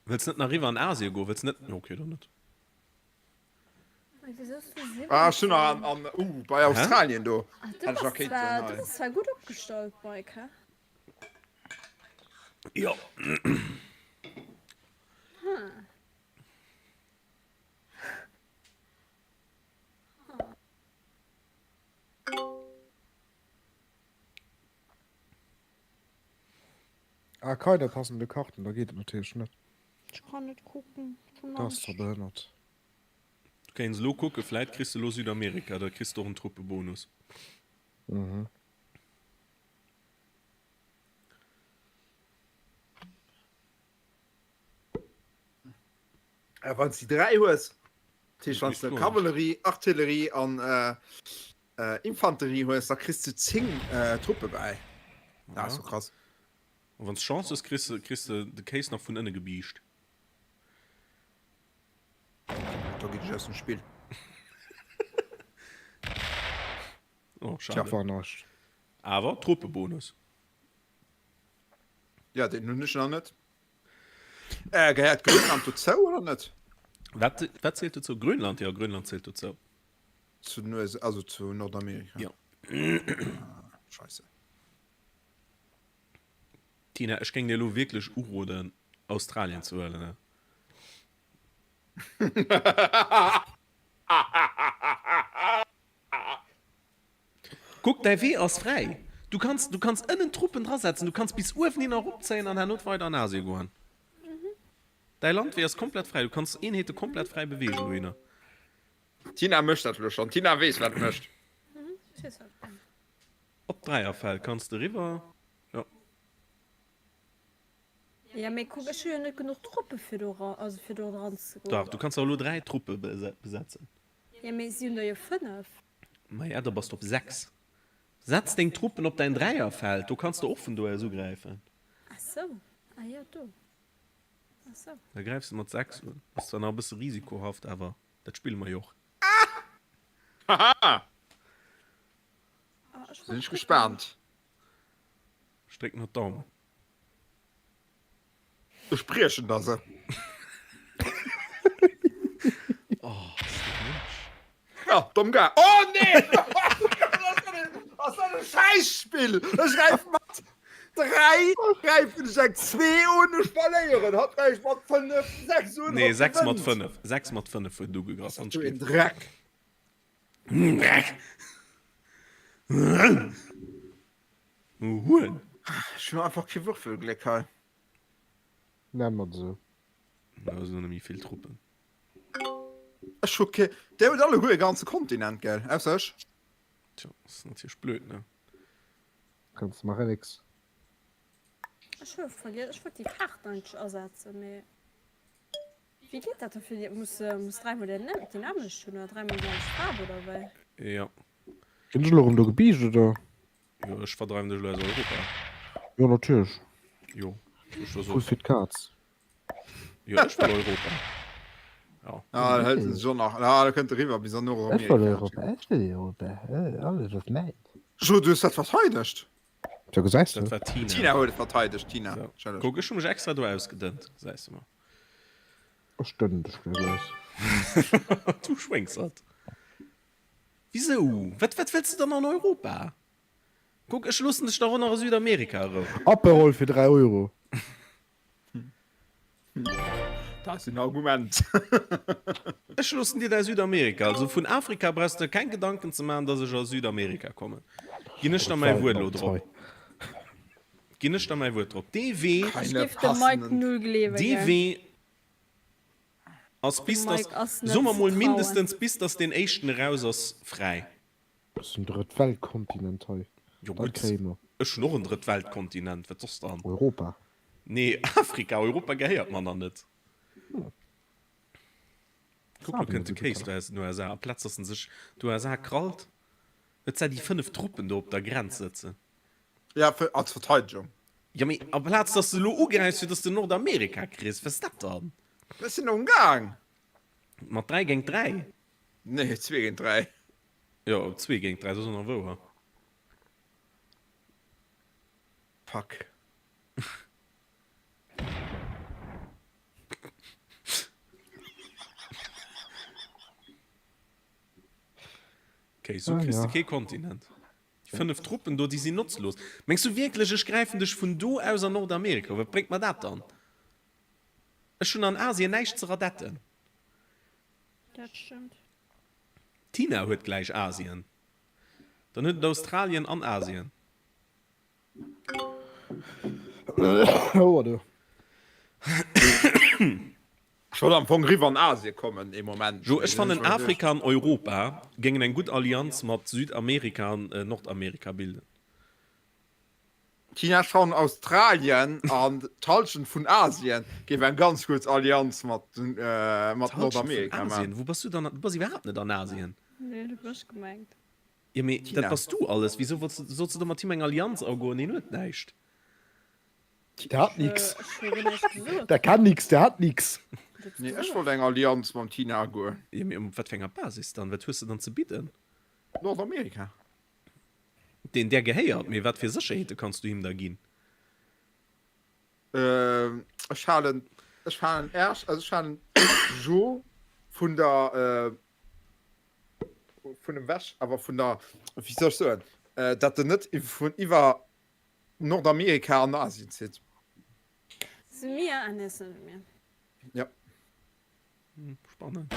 Wëlls net nach riwwer an Asien goen? Wëlls net? Okay, dann net. Ah, ech hunn nach an, an uh, bei Australien do. Ah, du Hätt ech nach bass kéinten zwar, du hei. bass zwar gutt opgestallt, Mike, hä? Jo. Hm. keine passende Karten, da geet et natierlech net. Ech kann net kucken, ech hunn Dat ass Angscht. zwar behënnert. Du kéints elo kucken, vläit kriss de elo Südamerika, da kriss de och en Truppebonus. Mhm. Äh, wann s de 3 hues, dat heescht wann s de Kavallerie, Artillerie an äh, äh, Infanterie hues, da kriss du 10 äh, Truppe bäi. Dat ass jo krass. An wann s Chance hues, kriss de, kriss de de Kéis nach vun ënne gebiischt. Da ginn ech aus dem Spill. Oh, schade. Tja, war näischt. Awer Truppebonus. Ja, deen hunn ech nach net. Äh, gehéiert Grönland dozou oder net? Wat, wat zielt dozou? Grönland? Ja, Grönland zielt dozou. Zu den USA, also zu Nordamerika. Ja. Ah, scheisse. Tina, ech géing dir elo wierklech uroden, Australien ze huelen, ne? Kuck, däi Wee ass fräi. Du kanns, du kanns ënnen Truppen drasetzen, du kanns bis uewen hin eropzéien an herno weider an Asien goen. Däi Landwee ass komplett fräi, du kanns Eenheete komplett fräi beweegen dohinner. D'Tina mécht dat elo schonn. D'Tina weess, wat mécht. Op d'Dräierfeld kanns de eriwwer, jo. Ja, mee kuck, ech hu jo net genuch Truppe fir do era, also fir do dran ze goen. Dach, du kanns der elo 3 Truppe besetzen. Ja, mee si hunn der jo 5. Maja, da bass de op 6. Setz deng Truppen op däin Dräierfeld, do kanns de och vun do aus ugräifen. Ah sou, ah jo, do. Ah sou. Da gräifs de mat 6 un. Ass zwar nach e bësse risikohaft, awer dat spille mer jo och. Haha! Ah, ech Sinn wollt ech kucken. gespaant. Ech drécken der d'Daumen. Ech briechen der se. Oh, ass dat Mensch. Ja, domm ga. Oh nee! Ass dat e Schäisspill? Ech gräif mat 3, gräifen ech eng 2 un, ech verléieren. Hatt gräift mat 5, 6 un, Nee, hatt 6 mat gewënnt. 5. 6 mat 5 huet en ugegraff. Ass dat een Dreck. Dreck! Huhn. Ech hunn einfach kee Würfelgléck hei. Nenn mer et esou. Da sinn och net méi vill Truppen. Ech hu kee. Där huet alleguer e ganze Kontinent, gell? Ausser ech. Tjo, ass natierlech blöd, ne? Kanns de maachen nix. Ech hu vergiess, ech wollt déi Kaart eigentlech asetzen, mee wéi geet dat da fir déi? Muss muss dräimol déi déi nämmlecht hunn oder dräimol déi nämmlecht Faarf oder wéi? Jo. Ginn ech elo erëm do gebiischt, oder? Jo, ech verdreiwen dech elo aus Europa. Jo, natierlech. Jo, ech Fuss fir d'Kaz. Jo, ech wëll Europa. Ja. Ah, da hëlt en sech och nach. Ah, da kënnt e riwwer bis an Ech wëll Nordamerika. Europa, ech wëll Europa. Alles ass mäin. Jo, du hues dat verteidegt. Tja, gesäis Dat de. war d'Tina. D'Tina huet et verteidegt, Tina. So. Entschëllegt. Kuck, ech hu mech extra do ausgedënnt, gesäis de mol. Ech dënnen dech gläich aus. Du Schwéngsert. Wisou? Wat, wat wëlls de dann an Europa? Kuck, ech loossen dech dach och nach a Südamerika erou. Aperol fir 3 Euro. Dat ass en Argument. Ech loossen dir däi Südamerika. Also vun Afrika brauchs de der keng Gedanken ze maachen, dass ech a Südamerika kommen. Ginn ech der mäi Wuert elo drop. Ginn ech der mäi Wuert drop. Dee Wee, Ech géif dem Mike null gleewen, dee gell. Wee ass bis Dem dass, Mike ass net soe mer ze mol trauen. mindestens bis dass deen éischten eraus ass, fräi. Dat ass en Drëttweltkontinent hei. Jo Dat gutt, kréie mer. ech hunn och en Drëttweltkontinent, wat soss dann? Europa. Nee, Afrika, Europa gehéiert mer nach net. Kuck, lo kënnt de Kéis do aus den USA, amplaz dass en sech d'USA krallt, huet se déi 5 Truppen do op der Grenz sëtzen. Ja, fir als Verteidegung. Jo, mee amplaz dass de elo ugräifs, fir dass de Nordamerika kriss, wat ass dat dann? Ech sinn um Gaang. Mat 3 géint 3? Nee, 2 géint 3. Jo, 2 géint 3, dat ass och nach wouer. Fuck. Okay, sou kriss de kee Kontinent. Déi 5 Truppen do, déi sinn notzlos. Mengs du wierklech, ech gräifen dech vun do aus an Nordamerika? Wat bréngt mer dat dann? Ech hunn an Asien näischt ze radetten. Dat stëmmt. D'Tina huet gläich Asien. Dann huet et Australien an Asien. Houer du. Ech wollt am Fong riwwer an Asien kommen ee Moment. Jo, ech fannen Afrika an Europa géingen eng gutt Allianz mat Südamerika an Nordamerika bilden. China, Japan, Australien an d'Halschent vun Asien géif eng ganz gutt Allianz mat Nordamerika man. Wou bass du dann? Du bass iwwerhaapt net an Asien. Nee, dat huet mech gemengt. Jo, mee dat bass du alles. Wisou wolls du, solls du da mat him eng Allianz agoen? Hien huet näischt. Der hat nix. Der kann nix, der hat nix. Nee, ech wollt eng Allianz mam China agoen. Jo, mee op wat fir enger Basis dann? Wat hues de dann ze bidden? Nordamerika. Deen där gehéiert, mee wat fir Sécherheete kanns du him da ginn? Ech halen, ech halen Äerch, also ech halen Jo vun der, vun dem Wäsch, awer vun der, wéi soll ech soen, datt en net vun iwwer Nordamerika an Asien zitt. Si mir? Ah nee, ass net mir. Ja. Spannend.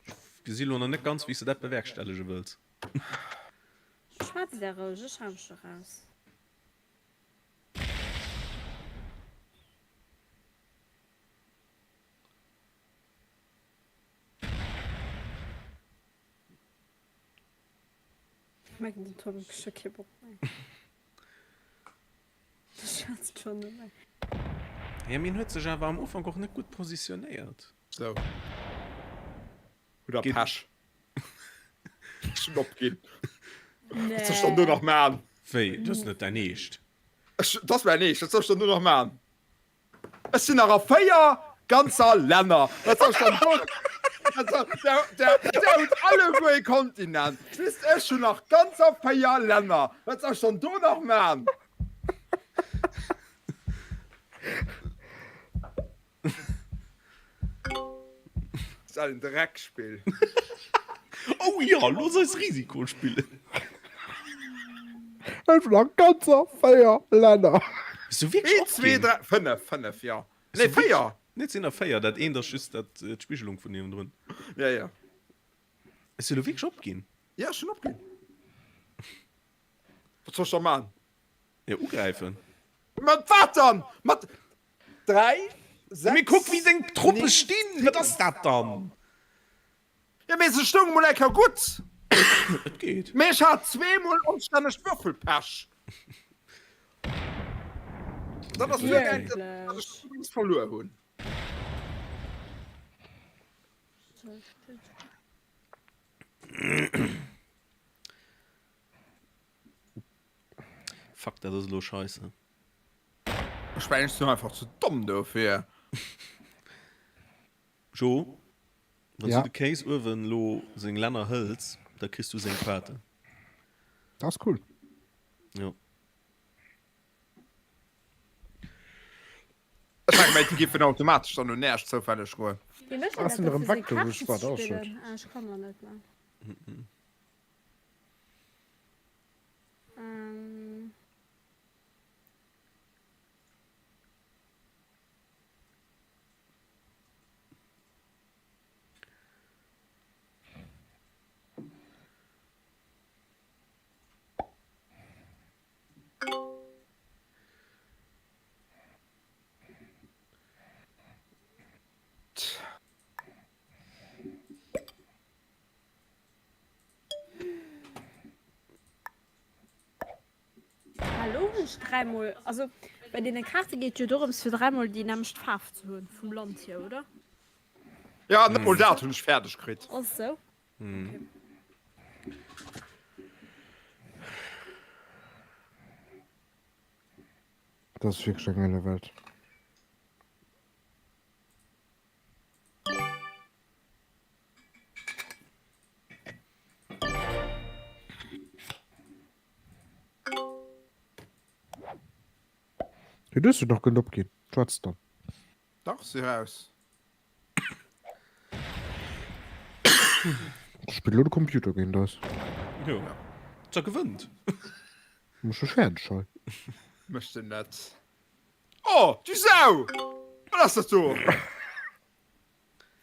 Ech gesi lo nach net ganz, wéi s de dat bewerkstellege wëlls. Schwätz der roueg, ech hale mech do raus. Ech mengen den Tom huet scho kee Bock méi. De schwätzt schonn net méi. Jo, mee en huet sech awer am Ufank och net gutt positionéiert. Sou. Hutt der Pech. Ech hunn opginn. Wat soll ech dann do nach man? Wéi, dat ass net däin Eescht? Ech, dat ass mäin Eescht, wat soll ech dann do nach man? Ech sinn nach a 4 ganzer Länner. Wat soll ech dann do? Der, der hutt alleguer ee Kontinent. Just ech hunn nach ganzer 4 Länner. Wat soll ech dann do nach man? Ass dat en Dreckspill? Oh jo, looss eis Risiko spillen. Ech hunn nach ganzer 4 Länner. Hues du wierklech 1, 2, opginn? 3, 5, 5, jo. Hues Nee, du wierklech? 4! Nee, et sinn der 4. Dat eent ass just dat, d'Spigelung vun niewendrun. Ja, ja. Hues du elo wierklech opginn? Ja, ech hunn opginn. Wat soll ech da man? Jo, ugräifen. Mat wat dann? Mat 3, 6, Mee kuck wéi deng Truppe 9, stinn! Wat ass dat dann? Jo mee se stounge mol eng Kéier gutt. Et geet. Mee ech hat zweemol onstännegt Würfelpech. Dat ass duergaangen, datt ech dat Dings verluer hunn. Fuck, dat ass elo scheisse. Ech mengen ech sinn einfach ze domm dofir. Jo, wann Ja. du de Kéis uewen lo seng Länner hëls, da kriss du seng Kaarten. Dat ass cool. Jo. Ech mengen mä déi géifen automatesch dann un Näerch zoufälleg goen. Wéi mécht een Ass dat en da erëm fir seng weg do, Kaarten wou ech war? ze Dat ass schued. spillen? Ah, ech kann der net méi. Ähm. Hallo hunn ech dräimol, also bei deene Kaarte geet jo dorëms fir dräimol déi nämmlecht Faarf ze hunn vum Land hier, oder? Ja net mol dat hunn ech fäerdeg kritt. Ass esou? Okay. Dat ass wierklech eng aner Welt. Du duerfs jo nach gënnt opginn. Schwätz dann. Dach, si raus. Ech spillen elo de Computer géint eis. Jo. Da gewënnt. Muss scho fäerdeg hei. Mécht en net. Oh, du Sau! Wat ass dat do?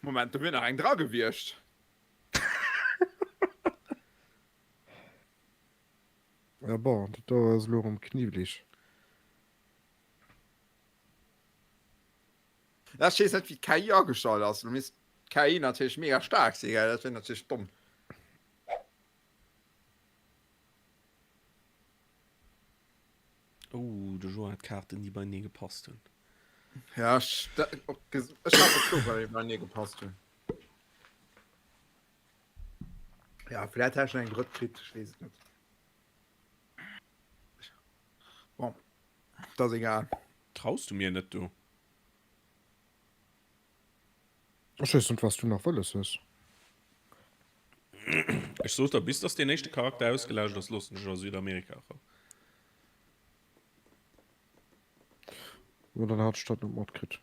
Moment, do wier nach eng dra gewiescht. Ja bon, dat do ass elo erëm kniwwelig. Ja, ech weess net wéi d'KI agestallt ass. Lo misst d'KI natierlech mega staark sinn, gell? Dat wier natierlech domm. Oh, de Joa hat Kaarten, déi beienee gepasst hunn. Ja, ech, ech hat och zwou, déi beienee gepasst hunn. Ja, vläit hat ech nach eng drëtt kritt, ech weess et net. Bon, dat ass egal. Traus du mir net do? Ech weess net, wat s du nach wëlles hues. Ech sot der, bis dass deen éischte Charakter ausgeläscht ass, loossen ech a Südamerika erou. Jo, dann hat ech dat net matkritt.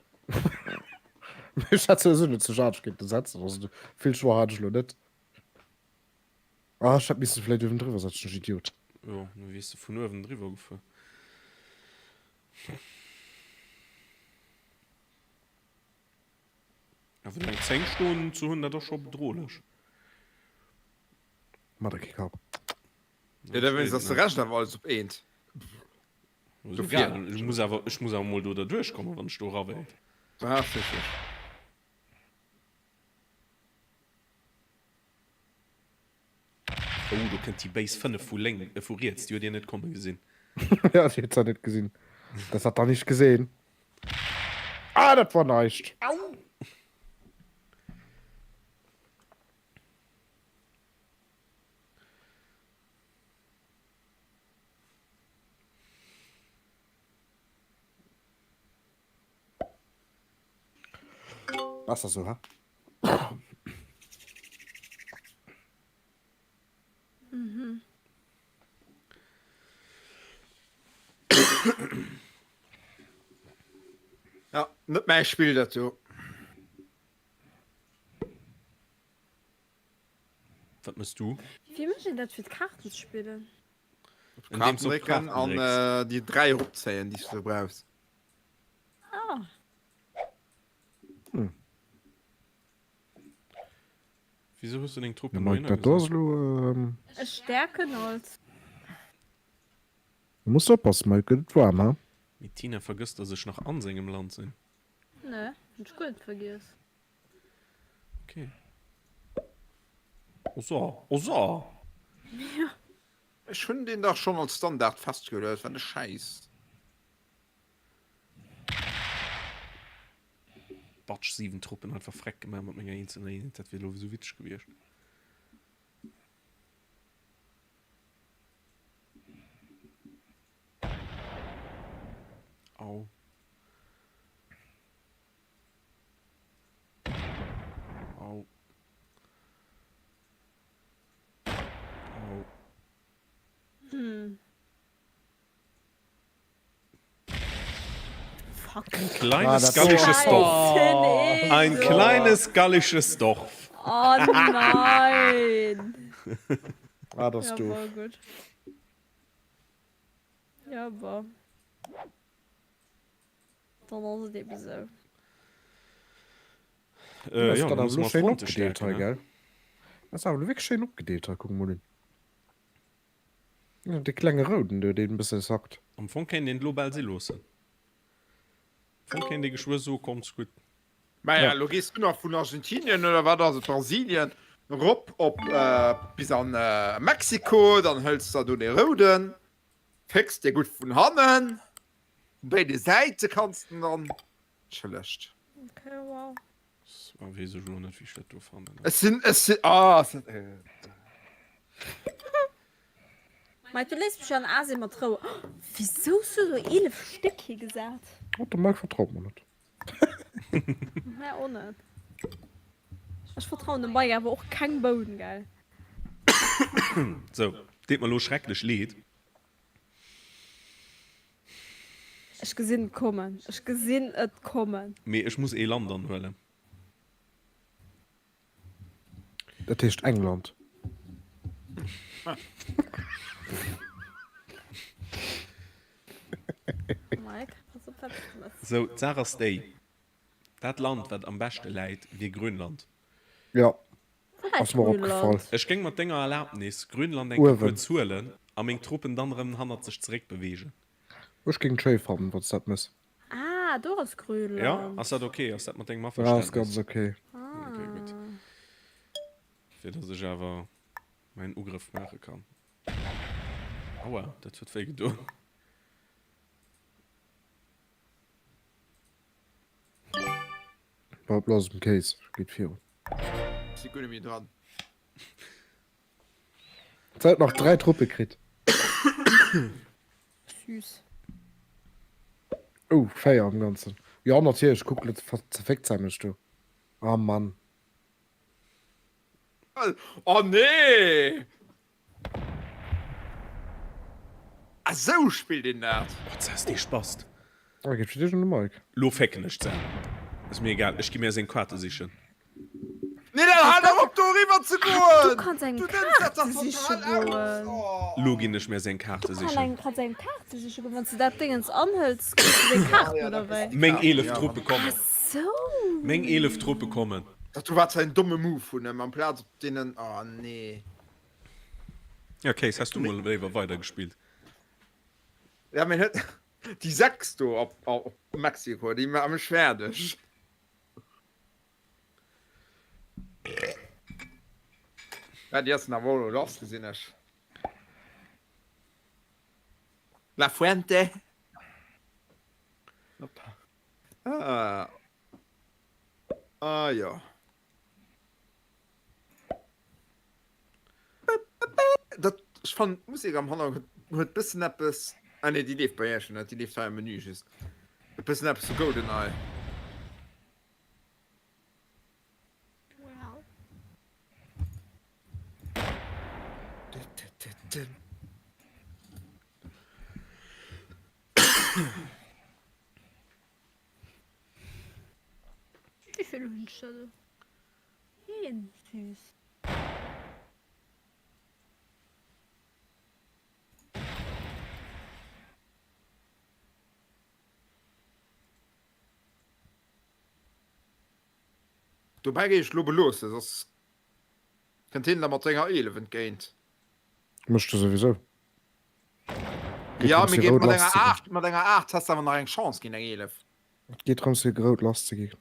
Mee ech hätt souwisou net sech anescht kéinte setzen, also vill Choix hat ech elo net. Ah, ech hätt missen vläit uewen driwwer setzen, ech Idiot. Jo, du wiers de vun uewen driwwer gefuer. Awer eng 10 stoen ze hunn, dat ass scho bedrohlech. Mat der Kick-Up. Ja, da wéinst ass de Rescht awer alles op eent. Egal, ech muss awer, ech muss awer mol do derduerch kommen, wann ech do era wéilt. Ah, richteg. Oh, do kënnt déi béis 5 vu lénk, äh, vu riets, déi huet Dir net komme gesinn. Ja, déi huet se net gesinn. Das hat der nicht gesehen. Ah, dat war näischt. Au! Besser sou, he? Mhm. Ja, net mäi Spill dat do. Wat mëss du? Wéi mécht een dat fir d'Kaarten ze spillen? Op d'Kaarten drécken an déi 3 eropzéien déi s du brauchs. Ah. Hm. Wieso hues du deng Truppen Ja, Mike, dat do ass elo. Ähm... Ech stäerken alt. Du muss oppassen, Mike, gëtt et waarm, ha? Mee d'Tina vergësst, dass ech nach an sengem Land sinn. Nee, hunn ech guer net vergiess. Okay. Oh so, oh so. Ja. Ech hunn deen dach schonn als Standard festgeluecht, wat e Schäiss. Batsch, 7 Truppen einfach freck gemaach mat menger eenzelner Eenheet, dat wier elo esou witzeg gewiescht. Au. Au. Au. Hm. Fuck. Ein kleines ah, gallisches Dorf. Ein kleines gallisches Dorf. Oh nein. ah, das ja, doof. Gut. Ja, war. Dann ass et eben sou. Äh, ja, dann ass muss schéin Fronte opgedeelt stärken, hei, ne? gell? Das ass awer elo wierklech schéin opgedeelt hei, kuck mol un. Ja, dee klenge rouden do, deen e bësse sackt. Am Fong kéint een et lo bal si loossen. Am Fong kéint ee geschwë soe, kommt's gutt. Maja, Ja. lo gees du nach vun Argentinien oder wat ass et, Brasilien, rop op bis an Mexiko, dann hëls der do dee rouden, fécks dee gutt vun hannen. Vun béide Säite kanns de dann. Entschëllegt. Okay, wow. Ah, weess ech elo net, wéi ech dat do fannen. Ech sinn, ech sinn, ah, ass dat. Mike, du léiss mech an Asien mat Rou. Wisou hues du do 11 Stéck higesat? Oh, de Mike vertraut mer net. Mär och net. Ech vertrauen dem Mike awer och keng Boun, gell? Sou, deet mer elo schrecklech leed. Ech gesinn et kommen, ech gesinn et kommen. Mee ech muss ee Land anhuelen. Dat heescht England. Mike, pass op wat s de mëss. Sou, d'Saach ass déi, Dat Land wat am beschte läit, wier Grönland. Jo, ass mer opgefall. Ech géing mat denger Erlaabnis Grönland eng Kéier Uewen. kuerz huelen. A meng Truppen dann erëm hannert sech zeréck beweegen. Ech géing et schéi fannen, wann s dat mëss. Ah, do ass Grönland. Ja, ass dat ok? Ass dat mat dengem Ja, ass Averständnis? ganz ok. Ok, gutt. Fir dass ech awer mäin Ugrëff maache kann. Aua, dat huet wéi gedoen. Bleift lass um Kéis, geet virun. Si guer net méi dran. Se huet nach 3 Truppe kritt. Süß. Oh, 4 am Ganzen. Jo, natierlech, kuck, lo zerféckt se mech do. Ah, Mann. Oh nee! Ah sou spillt een dat! Oh Zess, dee Spast. Ah, geet fir dech un de Mike. Lo fécken ech d'Sam. Ass mir egal, ech gi mir seng Kaarte sichen. Nee, dann hal dach op doriwwer ze goen! Du kanns eng Du dënns dat Kaarte dach siche total aus! goen. Oh. Lo ginn ech mir seng Kaarte Du kann sichen. eng kanns eng Kaarte siche goen. Wann s de dat Déngens anhëls, kriss du deng Ah Kaarten, ja, da oder kriss wéi? du déi Meng Kaarten, 11 ja. Truppe kommen. Ah sou. Meng 11 Truppe kommen. Dat do war zwar en domme Move vun em, amplaz op deenen, oh nee. Ja, Case, häss du mol léiwer weidergespillt. Ja, mee net déi 6 do op, op Mexiko, déi maache mech fäerdeg. Ja, déi ass awer elo lass, gesinn ech. La Fuente. Hoppa. Ah. Ah, jo. Dat, ech fannen d'Musek am Hannergrond huet bëssen eppes, ah nee, déi leeft bei Iech net, déi leeft hei am Menü just, huet bëssen eppes vu Goldeneye. Wow. Wéi vill hunn ech der do? Heen, süß. Dobäi géif ech lo beloossen, soss kënnt hien der mat senger 11 entgéint. Mécht e souwisou. Geet Ja, drëms mee fir géint rout mat enger lasszeginn. 8, mat enger 8 has de awer nach eng Chance géint eng 11. Et geet drëms fir rout lasszeginn.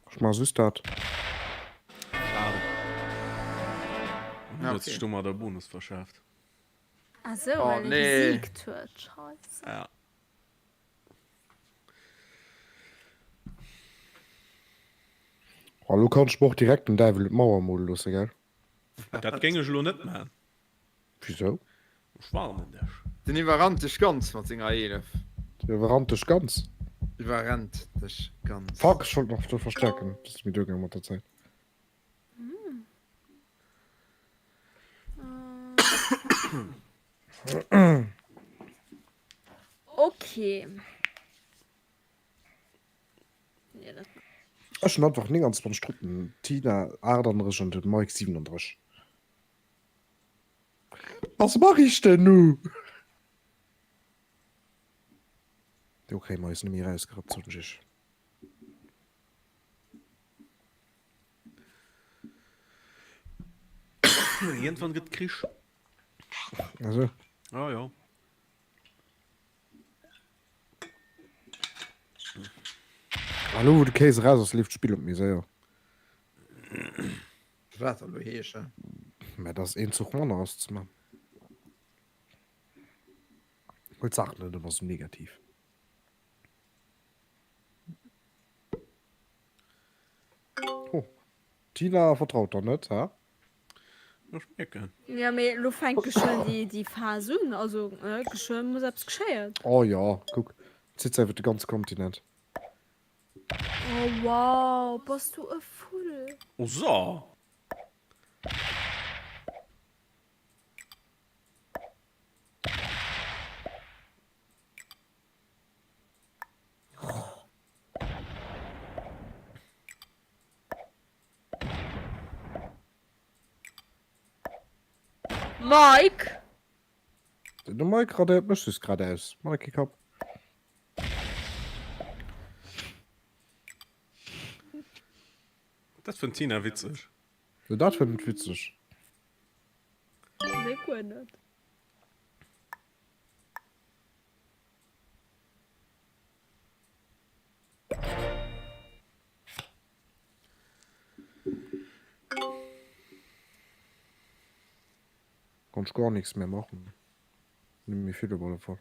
Ech maache just dat. Schade. An Ja, huet sech okay. domadder e Bonus verschaaft. Ah sou, Oh well e nee. gesiegt huet. Scheisse. Ja. Oh, lo kann ech mer och direkt den Däiwel un d'Mauer mole loosse, gell? Dat géing ech elo net maachen. Wisou? Ech warnen dech. Den iwwerrannt dech ganz mat senger 11. Den iwwerrannt dech ganz? Iwwerrennt dech ganz. Fuck, ech wollt nach do verstärken. Dat ass mir duergaangen mat der Zäit. Okay. Ech hunn einfach 29 Truppen, d'Tina 38 an de Mike 37. Was mach ich denn nu? Do kréie mer eis net méi erausgerappt, soen ech iech. Iergendwann gëtt Krich. Also. Ah jo. Elo wou de Kéis eraus ass, leeft d'Spill op méi séier. Wat dat elo heeschen? Mä dass een Zuch manner ass ze man. Huel d'Saachen net ëmmer sou negativ. Oh, Tina vertraut der net, hä? Ech mierken. Ja, mee elo fänkt geschwënn déi, déi Phas un. Also, geschwënn muss eppes geschéien. Oh jo, kuck, zitt se iwwer de ganze Kontinent. Oh wow, bass du e Vull? Oh so. Mike! De Mike radéiert mech just grad aus. Mach der kee Kapp. Dat fënnt d'Tina witzeg. Jo, dat fënnt et witzeg. Méi guer. Guer net. Kann ech gar nichts mehr machen. Net méi vill op alle Fall.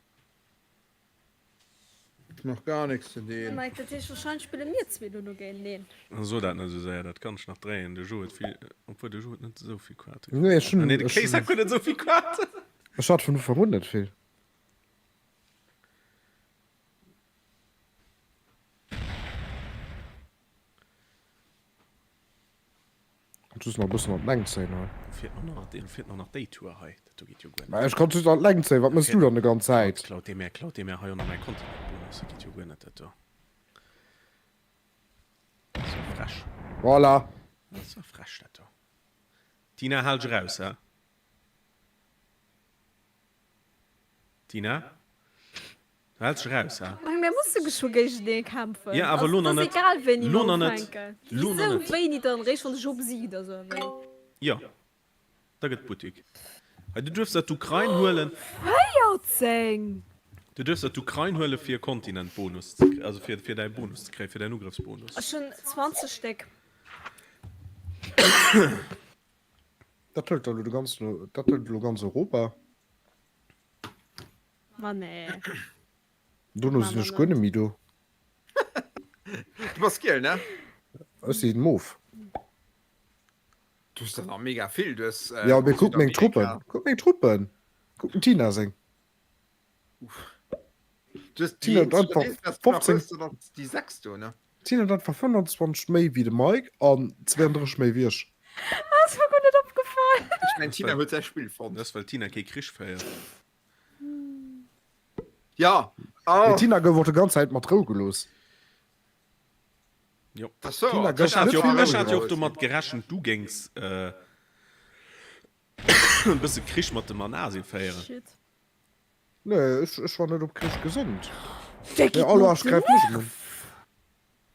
Ech mach gar nichts zu deen. Mike, dat heescht wahrscheinlech spille mir zwee dono géinteneen. So dat net esou séier, dat kann ech nach dréien. De Jo huet vill, obwuel de Jo huet net esou vill Quarte. Nee, ech hunn. Ah nee, de Kéiser huet net esou vill Quarte. Ech hat vun Ufank un net vill. Kannst just nach e bëssen an d'Längt zéien hei. Feelt mer nach, deen feelt mer nach déi Tour hei. Dat do geet jo guer net. Mä ech kann just an d'Längt zéien, wat mëss du dann de ganz Zäit? Klaut dee mär, klaut dee mär hei och nach mäi Kontinentbonus. Dat geet jo guer net, dat do. Dat ass jo frech. Voilà. Dat ass jo frech, dat do. Tina, hal dech eraus, hä? Tina? Du häls dech eraus, ha? Meng, mir musse geschwë géigenee kämpfen. Ja, awer Also, lo nach et ass net. egal, wéini Lo mer nach net. ufänken. Lo nach Wisou net. wéini dann? Réischt wann de Job siegt oder sou, wéi? Jo, da gëtt Buttik. Hei, du duerfs der d'Ukrain huelen. 14! Du duerfs der d'Ukrain huelen, fir e Kontinentbonus ze kréien, also fir, fir däi Bonus ze kréien, fir däin Ugrëffsbonus. Ech hunn 20 Stéck. Dat hëlt elo de ganzen, dat hëlt elo ganz Europa. Ma nee. Dono sinn ech guer net méi do. Du bass giel, ne? Ech sinn mof. Du hues der nach mega vill. Du hues Ja, mee kuck meng Truppen. Kuck meng Truppen. Kuck dem Tina seng. Du hues Tina huet einfach 15. Déi 6 do, ne? D'Tina huet einfach 25 méi wéi de Mike an 32 méi wéi ech. Ass mer guer net opgefall. Ech mengen d'Tina huet säi Spill fonnt. Dat ass well d'Tina kee Krich féiert. Ja Mee d'Tina gouf och de ganz Zäit mat Rou gelooss. Jo. D'Tina gouf Ech hat net jo vill ech Rou hat jo och gelooss. domat gerechent du géings e bësse Krich mat dem Anasien féieren. Shit. Nee, ech, ech war net op Krich gesënnt. Der Mee geet all mer op Arsch den gräift mech un. Nerv.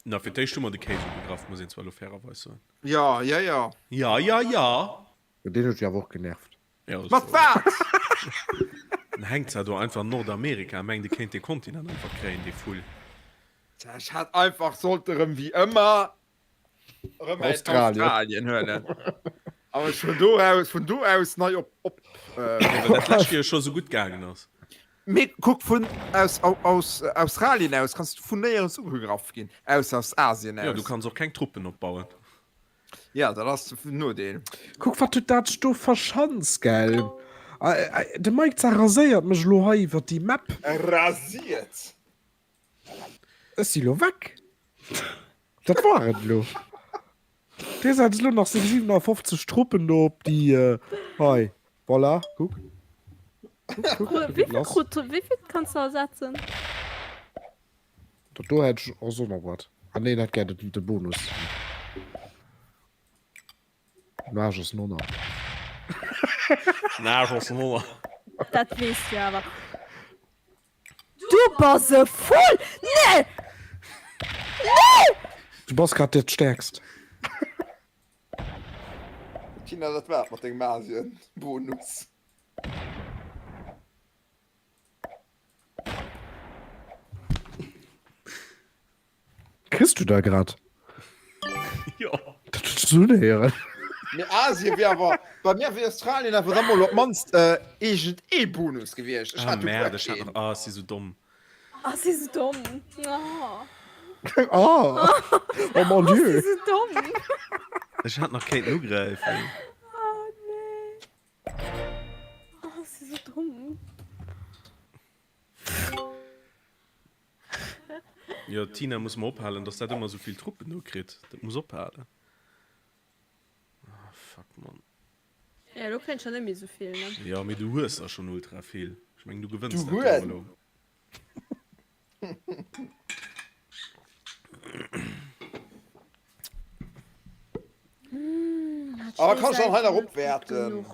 Na, fir d'éischt hu mer de Kéis ugegraff, muss een zwar elo fairerweis soen. Ja, ja, ja. Ja, ja, ja. Jo, deen huet jo awer och genervt. Ja, das Mat wat? En hänkt zwar do einfach an Nordamerika a mengt, e kéint dee Kontinent einfach kréien, dee Vull. Ech hätt einfach sollte erëm wéi ëmmer erëm Australien. Australien huelen. Awer ech vun do aus, vun do aus nei op, op. Äh, well dat lescht Joer scho sou gutt gaangen ass. Mee kuck, vun aus, aus Australien aus kanns du vun néierens ugegraff ginn, ausser aus Asien aus. Jo, du kanns och keng Truppen opbauen. Ja, dat ass den Nodeel. Kuck wat huet dat sech do verschanzt, gell? De Mike zerraséiert mech elo hei iwwer déi Map. Rasiert! Ech si lo weg. Dat war et elo. Dee setzt elo nach seng 57 Truppen do op déi hei. Voilà, kuck. Kuck, kuck, do geet lass. Wéi vill kanns de ersetzen? Dat do hätt ech och soss nach wat. Ah nee, dat gär de Bonus. Den Aarsch ass nonner. Den Aarsch ass nonner. Dat weess du awer. Du bass e Vull! Nee! Nee! Du bass grad dat Stärkst. Tina, dat war et mat dengem Asien-Bonus. Kriss du da grad? Jo. Dat huet sech esou unhéieren. Mee Asien wier awer, bei mir wier Australien awer da mol op d'mannst iergend ee Bonus gewiescht. Ech Ah hat jo guer merde, ech hat keen. nach, ah ech si sou domm. Ah si sou domm. Oh. Oh, oh mon Oh si Dieu. sou domm. Ech hat nach kéinten ugräifen. Oh nee. Oh si sou domm. Jo Tina muss mer ophalen dass dat ëmmer souvill Truppen do kritt, dat muss ophalen. Ah fuck Mann. Ja lo kréint scho net méi souvill ne. Jo mee du hues der schon ultra vill, ech mengen du gewënns Du dat do hues. elo. Awer kann ech dann hei nach opwäerten?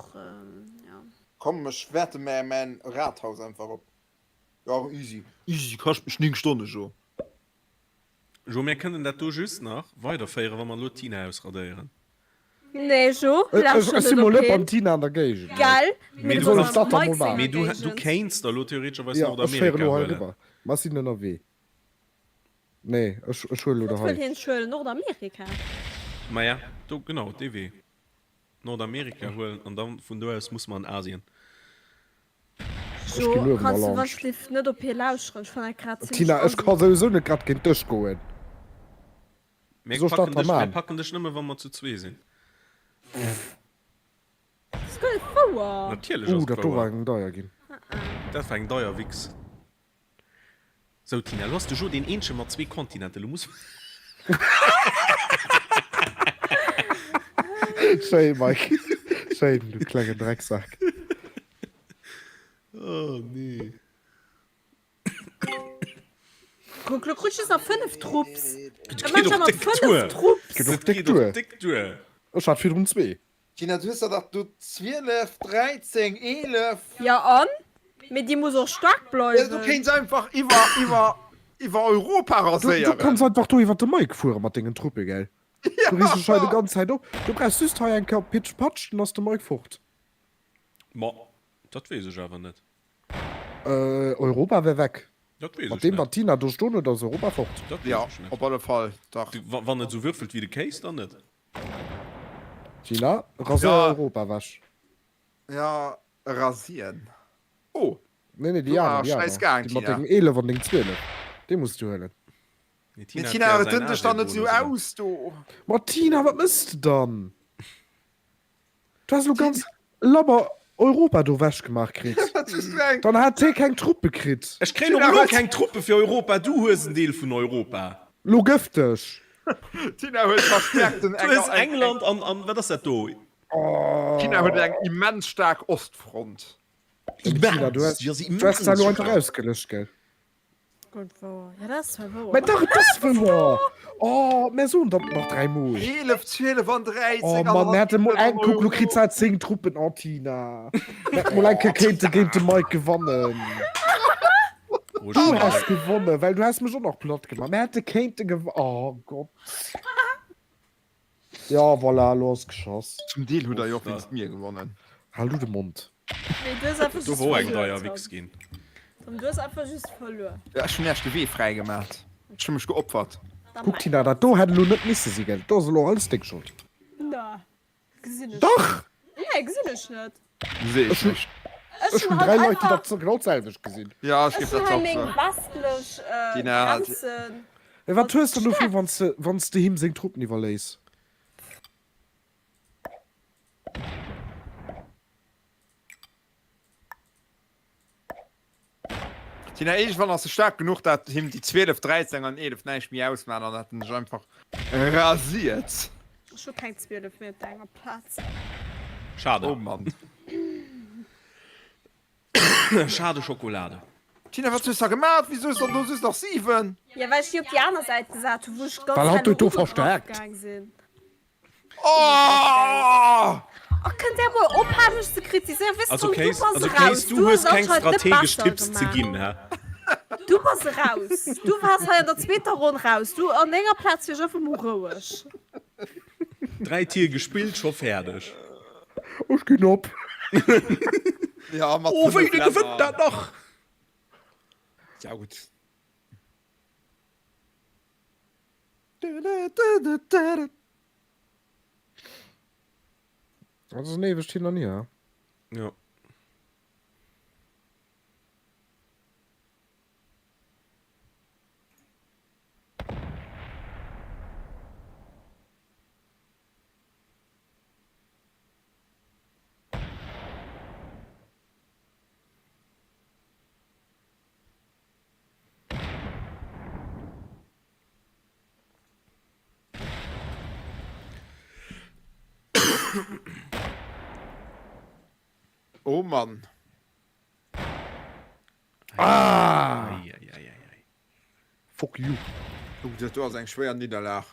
Komm ech wäerte mär mäin Rathaus einfach op. Ja easy easy kascht mech 9 Stonne jo. Jo, mär kënnen dat do just nach weiderféieren, wa mer elo d'Tina ausradéieren. Nee, Jo, Ech lauschter si net mol op net beim heen. Tina an der Géigend. Gell? Mee Mir du sinn kanns am Mike senger Mee du, du Géigend. kéints der elo theoretescherweis Ja, ech féiere Nordamerika lo hei huelen. riwwer. Mer sinn ënnerwee. Nee, ech, ech huelen elo Wat wëll hei. hien schuelen? Nordamerika? Maja, do, genau, dee Wee. Nordamerika huelen an dann vun do aus muss mer an Asien. Ech Jo, ginn uewen kanns du erlaanscht. wann ech net op hie lauschteren? Ech fannen dat grad zimmlech Tina, ech assi. ka souwisou net grad géint dech goen. Mir Wéi soll ech dat packen da dech, mir man? packen dech nëmme wa mer zu zwee sinn. Dat ass guer net wouer. Natierlech Uh, ass et dat do war wouer. eng deier ginn. Dat war eng deier Wichs. Sou Tina, lo ass de Jo deen eenzege mat zwee Kontinenten, lo muss. Schéin, Mike. Schéin, du klengen Drecksak. Oh nee. Kuck, lo krut ech just nach 5 Trupps. Dat E geet Match och mat déck 5 duer. Trupps. Geet och Dat déck geet och duer. déck duer. Ech hat virdrun zwee. Tina, du hues der dach do 12, 13, 11. Ja an? Mee déi muss och staark Ja, du bleiwen. kéints einfach iwwer, iwwer, iwwer Europa Du, du raséieren. kanns einfach do iwwer de Mike fuere mat dengen Truppe, gell? Du rees dech hei de ganz Zäit op. Du brauchs just hei eng Kéier Pitsch Patsch, dann ass de Mike fort. Ma dat weess ech awer net. Europa wär weg. Dat weess Mat ech deem net. wat d'Tina do stoen huet ass Europa fort. Dat weess Ja, ech net. op alle Fall, dach. Du, wa, wann et esou würfelt wéi de Kéis, dann net. Tina, raséier Ja. Europa wech. Ja, rasieren. Oh, Nee, nee, déi Du aner, war déi scheiss aner. gaang, Déi mat Tina. dengem 11 an deng 12. Déi muss du huelen. Nee, mee Tina huet Tina, gär et säin dënnt dech dann net esou Asien-Bonus, oder? aus do. Ma Tina, wat mëss de dann? Du has lo ganz labber Europa do wech gemaach kritt. Dann hat hee keng Truppe kritt. Ech kréien och elo keng Truppe fir Europa. Du hues en Deel vun Europa. Lo gëff dech. Tina huet verstärkten Du hues England an, an wat ass dat do? Tina huet eng immens staark Ostfront. Tina, du has, Déi ass du has da immens lo einfach staark. ausgelöscht, gell? Gutt wouer. Ja, dat ass zwar wouer. Mä dach, et ass wouer! Oh, mär soen der et nach dräimol. 11, 12 an 13 Oh an Mann, mär hätte mol eng, kuck, lo kritt se se 10 Truppen, oh Tina. Mär hätte mol eng Kéier kéinte géint de Mike gewannen. Du has gewonnen, well du has mech och nach platt gemaach. Mär hätte kéinte gew, oh Gott. Ja, voilà, elo ass geschoss. Zum Deel hutt der jo och wéinst mir gewonnen. Hal du de Mond. Nee, du hues einfach Do just wor eng verluer, deier Tom. Wichs ginn. Tom, du hues einfach just verluer. Ja, ech hunn Iech de Wee fräi gemaat. Ech hu mech geopfert. Kuck Tina, dat do hätt elo net misse si gell? Do ass elo alles deng Schold. Na, gesinn ech. Dach! Nee, gesinn ech net. Gesinn ech net. Ech hunn 3 Leit déi dat genau d'selwecht gesinn. Ja, ech Ech géif dat hunn hei och meng soen. westlech Grenzen. Mee wat hues de dovu wanns de wanns de him seng Truppen iwwerléiss? Tina, iergendwann ass e staark genuch dat him déi 12, 13 an 11 näischt méi ausmaan an dat en sech einfach rasiert. Ech hu keng 12 méi op der enger Plaz. Schade. Oh Mann. Schade Schokolade. Tina, wat hues da gemaat? Wieso hues da do just nach 7? Ja, well ech déi op déi aner Säit gesat hu, wou ech ganz Well hatt herno huet do ugegraff verstärkt. gaang sinn. Oh! Ach, kënnt där mol ophalen mech ze kritiséieren? Weess Also du, du Kéis, bass also eraus. Kéis, du Du hues hues keng anscheinend net strategesch besser Tipps ze gemaach. ginn, hä? Du bass eraus. Du waars hei an der zweeter Ronn raus. Du, an denger Plaz wier ech einfach mol roueg. Dräi Tier gespillt, scho fäerdeg. Ech ginn op. Ja, mat Oh, 5 wéi, dee Länner. gewënnt dat nach! Ja, gutt. Dat ass en éiwegt Hin an Hier. Ja. Oh Mann. Ah! Ei, ei, ei, ei, ei. Fuck you. Oh, dat do ass eng schwéier Nidderlag.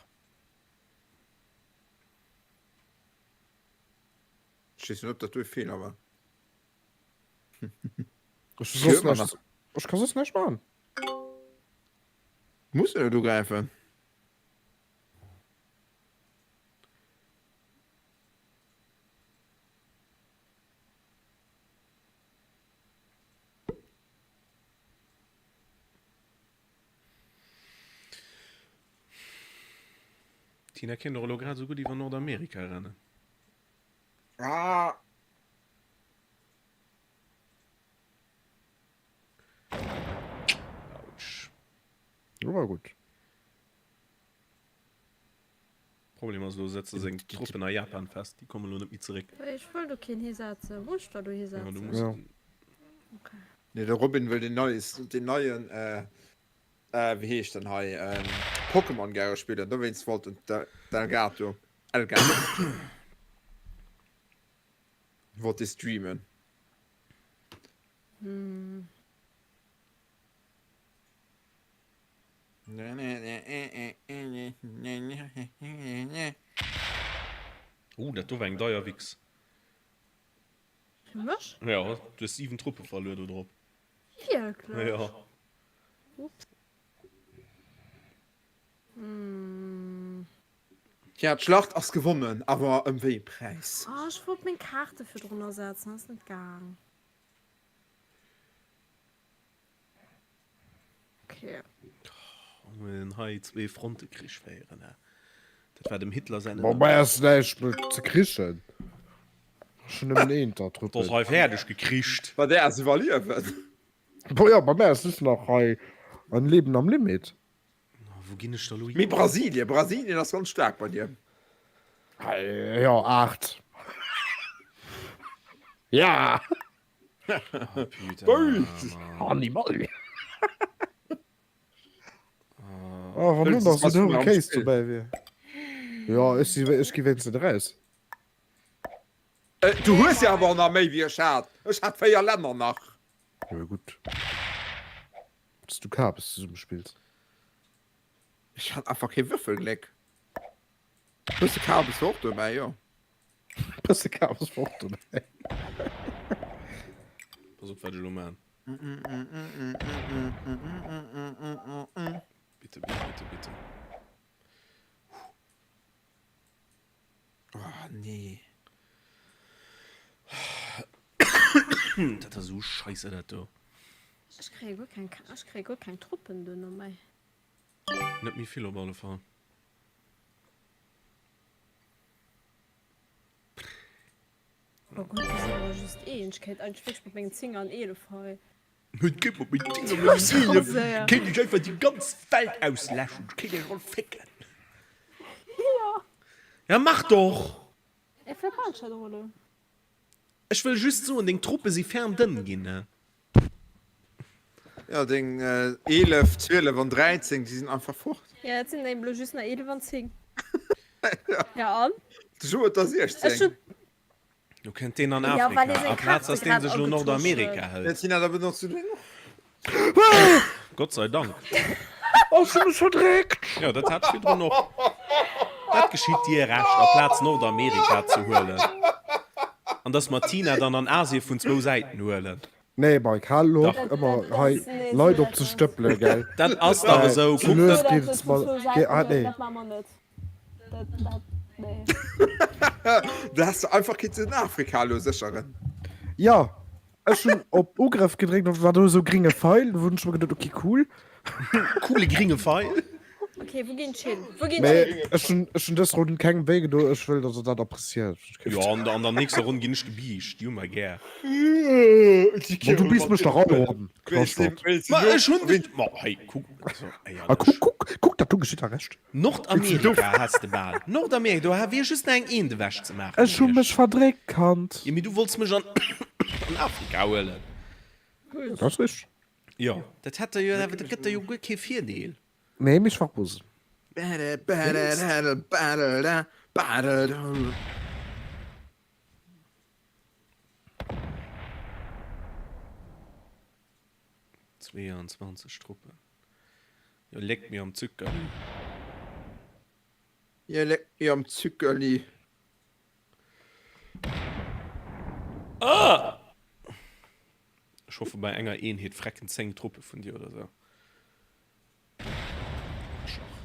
Ech weess net, ob dat do e Feeler war. Ech soss näischt, ech ka soss näischt maachen. Muss net ugräifen. D'Tina kéint och elo grad esou gutt iwwer Nordamerika rennen. Ah! Autsch. Dat war gutt. Problem ass, elo setze seng Truppen a Japan fest, déi kommen elo net méi zeréck. Ech wëll do keen hisetzen. Muss ech der do Ja, du hisetzen? muss. Ja. Okay. Nee, de Robin wëll den neues, den neien, äh, äh, wéi heescht den hei, ähm, Pokémon gäre spillen, dowéinst wollt en d'Elgato, Elgato, wollt dee streamen. Hm. Oh, dat do war eng deier Wichs. Fir mech? Ja, du hues 7 Truppe verluer do drop. Wierklech? Ja. Ups. Hm. Tja, d'Schlacht ass gewonnen, awer ëm wéi e Präis? Oh, ech wollt meng Kaarte virdrun ersetzen, ass net gaang. Okay. Oh, en hei zwee Frontekrich féieren, hä? Dat war dem Hitler säin Bon, mei ass näischt méi ze krichen. Ech hunn nëmmen eent da Dat ass Truppen. hei fäerdeg gekricht. Bei där ass iwwerliewen. Bon, jo, bei mär ass just nach hei en Leben am Limit. Oh, wou ginn ech da lo Mee hin? Brasilien, Brasilien ass ganz staark bei dir. Hei, jo, 8. Ja! Oh, putain, Bös! Mann. Animal! Oh. Oh, wann nur Wëlls nach du so den was hohe am Case Spill? dobäi wier. Ja, ech si, ech gi wéinst net raus. Äh, du hues jo awer och nach méi wéi ech hat. Ech hat 4 Länner nach. Jo, gutt. Dass du Kabes zesummespills. Ech hat einfach kee Würfelgléck. Bësse Kabes war och dobäi, jo. Bësse Kabes war och dobäi. Pass op, wat ech elo maan. Bitte, bitte, bitte, bitte. Oh, nee. Dat ass esou scheisse, dat do. Ech kréie guer keng, ech kréie guer keng Truppen duerno méi. Net méi vill op alle Fall. Oh Gott, dat ass awer just een. Ech kéint eigentlech wierklech mat mengen 10 an 11 hei. Et kéint mat mengen 10 an mengen 11 kéint ech einfach déi ganz Welt ausläschen. Ech kéint iech all fécken. Jo. Ja mach doch! Ech wëll bal scho elo. Ech wëll just soen, deng Truppe si ferm dënn ginn, ne? Ja, deng 11, 12 an 13, déi sinn einfach fort. Ja, et sinn eben elo just nach 11 an 10. Ja, an? De Jo huet der 16. Ech hunn. Lo kënnt deen an Ja, well Afrika, hie seng aplaz Kaarte dass deen grad sech elo agetosch huet. Nordamerika hëlt. Ja, Tina, da benotz du deng och. Gott sei Dank. Oh, ech hu mech verdréckt. Jo, dat hat ech virdrun och. Dat geschitt dir Recht, aplaz Nordamerika ze huelen. An dass mer d'Tina dann an Asie vun zwou Säiten huelen. Nee Mike, hal elo op Dach. ëmmer hei Leit op ze stëppelen, gell? Dat ass dach esou, Sou kuck lues dat. geet et mer, ge, ah nee. Dat maache mer net. Dat, dat, nee. Du häss der einfach kinnt den Afrika elo sécheren. Jo, ech hunn op Ugrëff gedréckt an war do esou gringe Feil, do hunn ech mer geduet, ok cool. Coole gringe Feil. Ok, wou ginn ech hin? Wou ginn ech Mee hin? ech hunn, ech hunn dës Ronn kengem wéi gedo, ech wëll, datt der dat appreciéiert. Jo, an an der nächster Ronn ginn ech gebiischt, jo, ma gär. Ma du biss mech dach all Ronn, Knaschtert. Ma ech hunn dech, ma hei, kuck, also A kuck, éierlech. kuck, kuck, dat do geschitt der Recht. Nordamerika häss de bal. Nordamerika, do wier just nach eng Eent ewech ze maachen Ech hu mech gewiescht. verdréckt, Kand. Jo, mee du wollts mech an an Afrika huelen. Dat ass richteg. Jo, dat hätt der jo, dat gëtt der jo guer kee Virdeel. Nee, mee ech war rosen. Wéinst? 22 Truppen. Jo, léck mir am Zückerli. Jo, léck mir am Zückerli. Ah! Ech hoffe bei enger Eenheet frecken 10 Truppe vun dir oder sou. Aarschlach.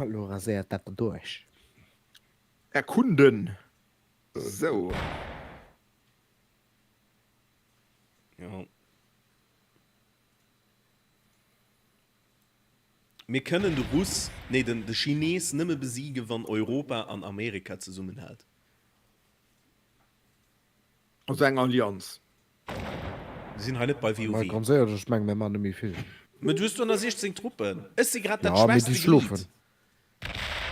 Lo raséiert dat der duerch. Erkunden. Sou. Jo. Mir kënnen de Russ, nee den de Chines nëmme besiege wann Europa an Amerika zesummenhält. Also eng Allianz. Mir sinn hei net bei Mä WoW. ganz éierlech, ech mengen, mir maachen net méi vill. Mä du hues do nach 16 Truppen. Ech si grad dat Ja, mee schwächste déi schlofen. Glied.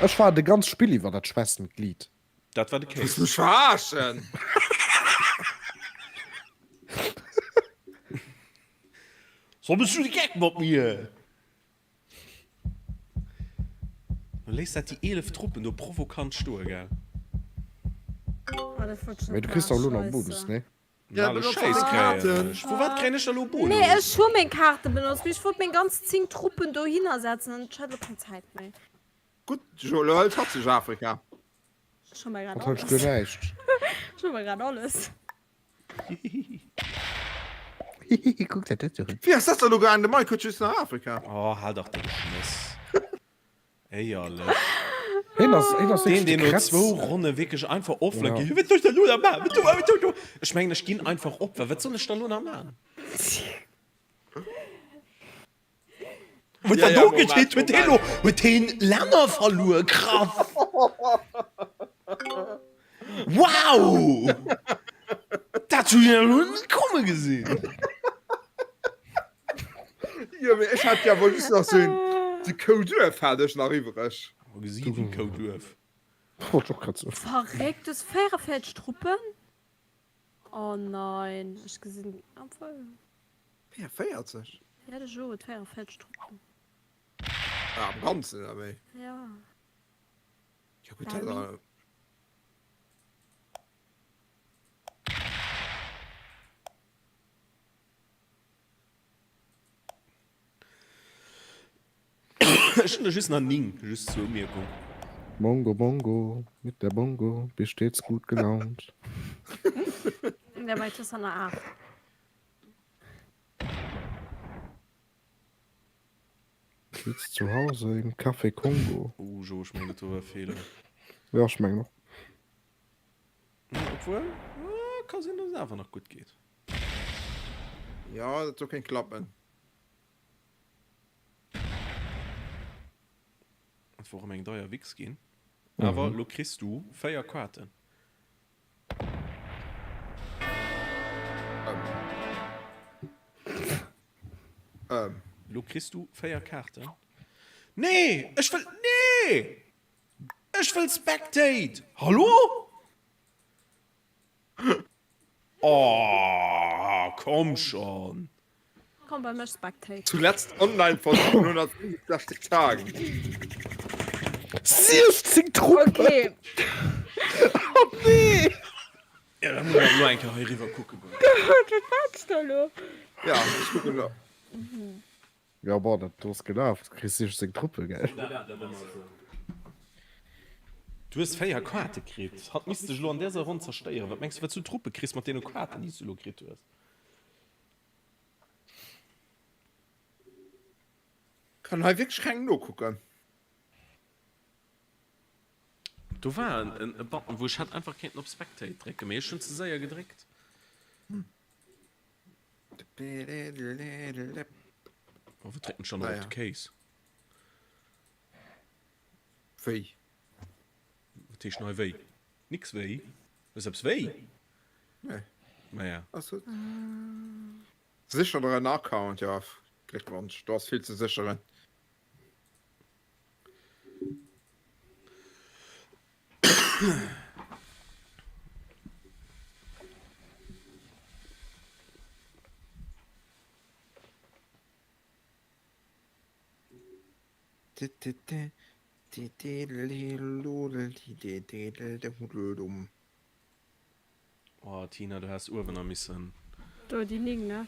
Ech war de ganz Spill iwwer dat schwächsten Glied. Dat war de Wëlls Case. mech verarschen? So, bist du de Geck mat mir? Du léiss dat déi 11 Truppen do provokant stoe, gell? Oh, dat wollt ech Mee net du kriss maachen, dach elo nach Bonus, Scheisse. nee? Ja, Normale benotz Schäiss deng kréien Kaarten. ech. Vu wat kréien ech da lo Nee, Bonus? ech hu meng Kaarte benotzt, mee ech wollt meng ganz 10 Truppen dohinner setzen an ech hat elo keng Zäit méi. Gutt, jo, elo hëlt hatt sech Afrika. Ech hu mer grad Hatt hëlt alles. guer näischt. Ech hu mer grad alles. Hihihi, kuck dat dat do. Wéi ass dat da lo gaangen? De Mike huet just nach Afrika. Oh, hal dach deng Schnëss. Éierlech. Hien ass, hien ass Deen, wierklech deen de no Kretz. zwou Ronne wierklech einfach offline Ja. geet. Wat soll ech da lo nach maachen? Wat soll, wat soll, Ech mengen, ech ginn einfach op, well wat soll ech da lo nach maachen? Wat Ja, da ja, do Moment, geschitt? Huet hien lo, Moment. huet hien Länner verluer? Krass! Wow! Dat hunn ech elo net komme gesinn. Jo, mee ech hat ja wohl just nach so een, de Kouduerf hat ech nach iwwereg. Oh, gesi wéi Kouduerf. Wollt ech och grad soen. Verréckt, du hues 44 Truppen? Oh nein, ech gesinn, obwuel. 44? Ja, de Jo huet 44 Truppen. Ah, am Ganzen, oder wéi? Ja. Ja gutt, dat ass. Ech hunn der just nach 9, just zur Umierkung. Mongo Bongo, mit der Bongo, bist stets gut gelaunt. Der Mike hues der nach 8. Sitzt zu Hause im Café Kongo. Oh Jo, ech mengen dat do war e Feeler. Ja, ech mengen och. Obwuel, ka sinn, dass et awer nach gutt geet. Ja, dat do kéint klappen. Et wor erëm eng deier Wichs ginn. Awer lo kriss du 4 Kaarten. Ähm. Lo kriss du 4 Kaarten. Nee! Ech wëll, nee! Ech wëll Spectate! Hallo? Oh, komm schon! Komm bei mech Spectate. Zuletzt online vor 767 Tagen. 16 Truppen! Okay. Oh nee! Ja, da muss ich elo eng Kéier hei riwwer kucke goen. Wat waart da lo? Ja, ech kucken elo. Ja, bon, dat do ass gelaf. Du kriss 16 Truppe, gell? Du hues 4 Kaarte kritt. Hatt misst dech elo an däser Ronn zerstéieren. Wat mengs du, wat s du Truppe kriss mat deene Kaarten, déi s du elo kritt hues? Kann hei wierklech kengem nokucken. Do war en e Button wou ech hätt einfach kéinten op Spectate drécken, mee ech hunn ze séier gedréckt. Oh, wou drécken ech dann op de Case? Wéi? Wat heescht nei wéi? Nix wéi? Hues eppes wéi? Nee. Naja. Ass gutt. Sécher der en Account, ja. Gléckwonsch, do ass vill ze sécheren. Oh Tina, du häss uewen nach missen. Do déi 9, ne?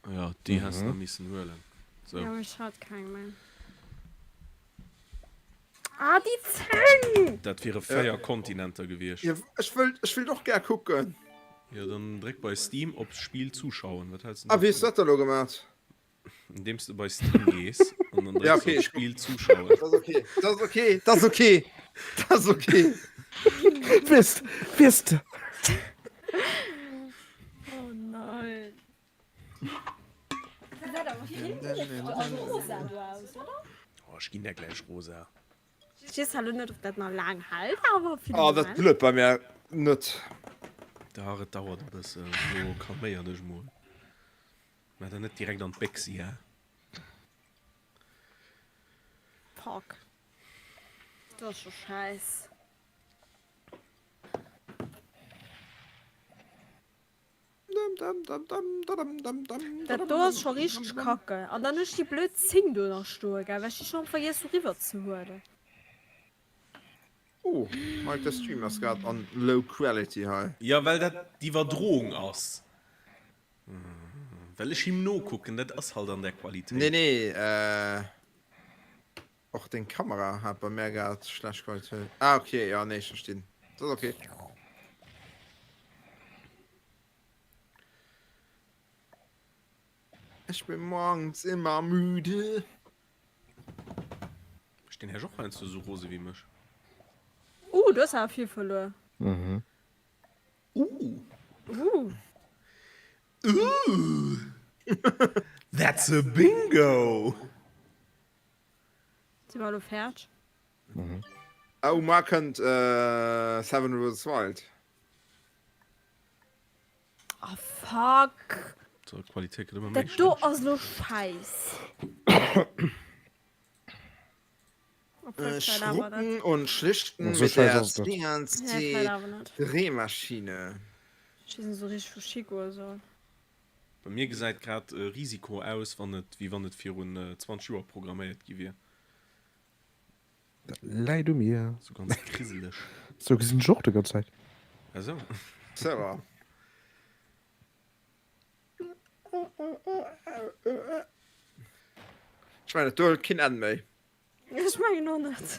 Jo, déi häss nach missen huelen. Sou. Jo, ech hat keng méi. Ah, déi 10! Dat wiere 4 Kontinenter gewiescht. Jo, ech wëll, ech wëllt och gär kucken. Jo, dann dréck bei Steam op Spiel zuschauen. Wat häls de Ah, wéi hues du dat da lo gemat? Indeems du bei Steam gees an dann Ja, drécks okay, op ich Spiel zuschauen. Dat ass okay, dat ass okay, dat ass okay, dat ass okay. Wisst, wisst. Oh nein. Gesäit awer vill méi rosa do aus, oder? Oh, ech ginn der gläich rosa. Ech weess halt lo net, ob dat nach laang hält, awer fir de Oh, dat Moment. bluet bei mir net. Dach, et dauert e bëssen. Lo calméier dech mol. Maach der net direkt an d'Béchsi, hä? Fuck. Dat ass scho schäiss. Dat do ass scho richteg kacke. An dann hu ech déi blöd Zing do nach stoe, gell, well ech déi scho vergiess hu riwwer ze huelen. Oh, Mike, de Stream ass grad an low quality hei. Jo, well dat d'Iwwerdroung ass. Well ech him nokucken, dat ass halt an där Qualitéit. Nee, nee, och deng Kamera hat bei mär grad schlecht Qualitéit. Ah, ok, jo, nee, ech verstinn. Dat ass ok. Ich bin morgens immer müde. Mécht den Här och heiansdo esou rose wéi mech? Uh, du hues awer vill verluer. Mhm. Uh. Uh. Uh. That's a bingo! Si mer elo fäerdeg? Mhm. Oh, mar kënnt Seven vs. Wild. Oh fuck! So, d'Qualitéit gëtt ëmmer méi Dat do schlecht. ass elo schäiss. Obwuel, vläit awer net. Schruppen und schlichten So mit scheiß der ass dat. Nee, vläit awer net. CNC-Drehmaschine. Ech weess net esou richteg vu Chico esou. Bei mir gesäit grad Risiko aus, wann et, wéi wann et virun 20 Joer programméiert gi wier. Dat läit u mir. Sou ganz kriseleg. Sou gesinn ech och de ganz Zäit. Ah sou. Ça va. Ech mengen, et huet keen Enn méi. Ech mengen och net.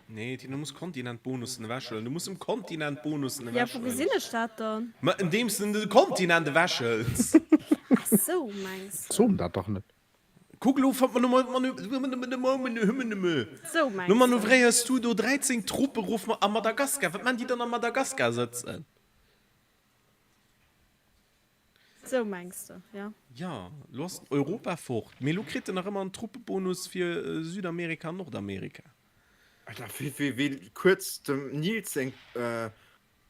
Nee, Tina, du muss Kontinentbonussen ewechhuelen. Du muss em Kontinentbonussen Ja, wou ewechhuelen. gesinn ech dat dann? Ma indeems de de Kontinent ewechhëls. Ach sou, mengs de. Soen dat dach net. Kuck elo, Sou mengs Lo de. manövréiers du do 13 Truppe rof a Madagaskar. Wat man déi dann a Madagaskar sëtzen? Sou mengs de, jo. Jo, lo ass Europa fort, mee lo kritt en nach ëmmer en Truppebonus fir Südamerika an Nordamerika. Alter, wéi wéi kuerz dem Nils seng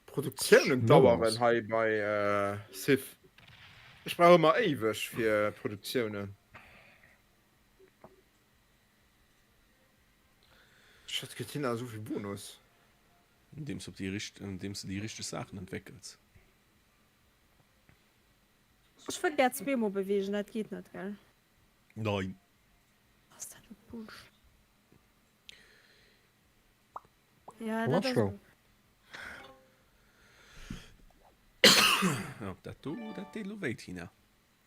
Produktiounen daueren hei bei Civ. Ech brauch ëmmer éiweg fir Produktiounen. Shit, kritt hien da esou vill Bonus? Andeems op déi richt, andeems de déi richteg Saachen entwéckels. Ech wëll gär zweemol beweegen, dat geet net, gell? Nein. Ass dat e Busch? Ja, dat ass. Ja, dat do, dat deet elo wéi, Tina.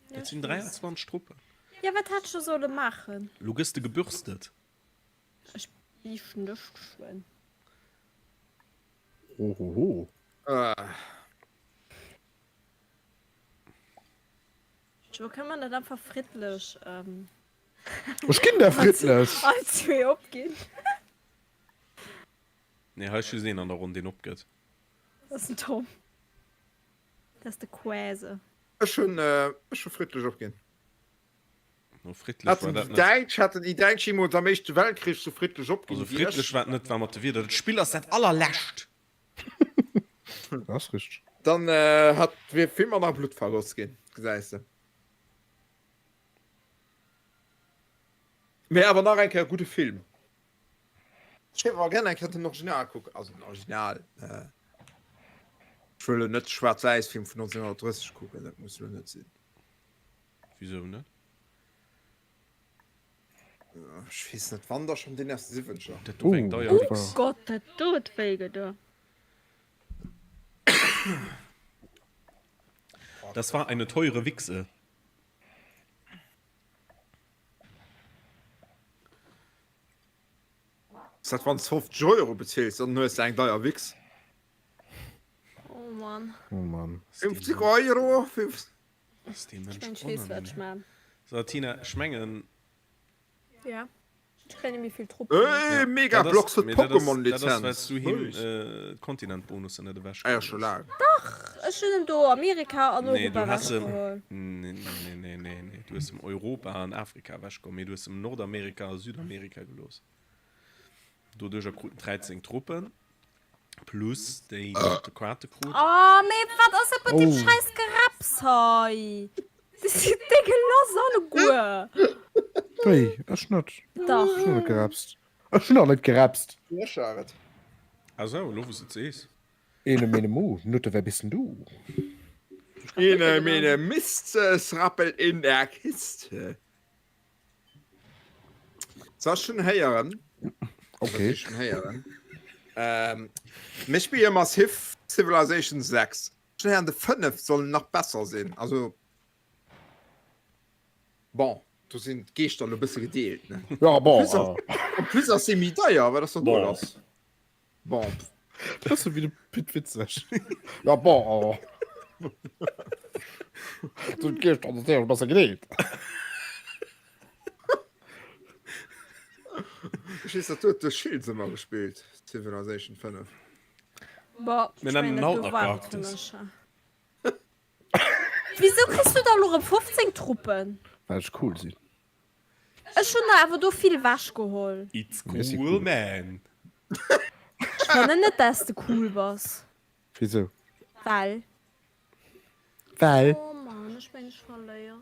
Dat sinn 23 Truppen. Ja, wat hätt ech do solle maachen? Elo gëss de gebürstet. Ech biichten dech geschwënn. Hohoho. Joe, kënne mer net einfach friddlech. Ech ginn der friddlech! All zwee opginn? Nee, hei ass just een an der Ronn, deen opgëtt. Dat ass den Tom. Dat ass de Quäse. Ech hunn, ech hu friddlech opginn. No friddlech war Haten dat déi net. Däitsch, haten déi Däitsch jeemools am Éischte Weltkrich sou friddlech opginn Also wéi ech? friddlech war et net, war mat de Wieder. Dat Spill ass dat allerlescht. Dat ass richteg. Dann hat wier vill manner Blutt vergoss ginn, gesäis de. Mee awer nach eng Kéier gudde Film. Ech géif awer gär eng Kéier den Original kucken, also den Original, ech wëll elo net de Schwaarz-Wäiss-Film vun 1930 kucken, dat muss elo net sinn. Wisou net? Ech weess net, wann da schon deen aus de Siwwenzeger. Dat do war eng deier Oh Wichs. Gott, dat do huet wéi gedo. Das war eine teure Wichse. Ass dat wanns 50 Euro beziels, dann hues de eng deier Wichs. Oh Mann. Oh Mann. 50 Euro, 50. Ass dee Ech Mënsch mengen, ech weess, wat ech onangenehm. man. So, Tina, ech mengen. Ja. Ech kréien net méi vill Truppen. Ey, Mega Bloks huet Pokémon Lizenz. Dat ass well s du him d'Kontinentbonussen net ewech Ah jo, scho laang. Dach, ech hunn em do Amerika an Europa ewechgeholl. Nee, nee, nee, nee, nee, du hues em Europa an Afrika ewechgeholl, mee du hues em Nordamerika a Südamerika gelooss. Doduercher krut en 13 Truppen, plus déi, déi op de Quarte krut. Oh, mee wat ass dat mat deem scheiss Geräpps hei? Déi sinn décke lass alleguer. Wéi? Ech net. Dach. Ech hunn net geräpst. Ech hunn och net geräpst. Ech war et. Ah sou, elo wou s de et sees. Ene mene mu, Nutte wer bist denn du? Ene mene Mist, es rappelt in der Kiste. Soll ech schon héieren? Okay. Schon héieren. Ähm, mir spille ëmmer Civ Civilization 6. Schon héieren, de 5 soll nach besser sinn. Also bon, do sinn d'Geeschter lo bësse gedeelt, ne? Ja, bon. Plus ass, en plus ass se méi deier, wat ass da do Bon. lass? Bon. Das ist wie Pit witzeg. Ja, bon. Du gehst an der besser gedeelt. Ich weiß, dass du de Shields immer gespielt Civilization 5. Boah, Mir ich nennen meine, haut du nach war Gehacktes. Wieso kriegst du da lo rem 15 Truppen? Well ech cool sinn. Ech hunn der awer do vill wech geholl. It's Merci, cool, cool. man. Ech fannen net dass de cool bass. Wieso? Well. Well. Oh Mann, ech meng ech verléieren.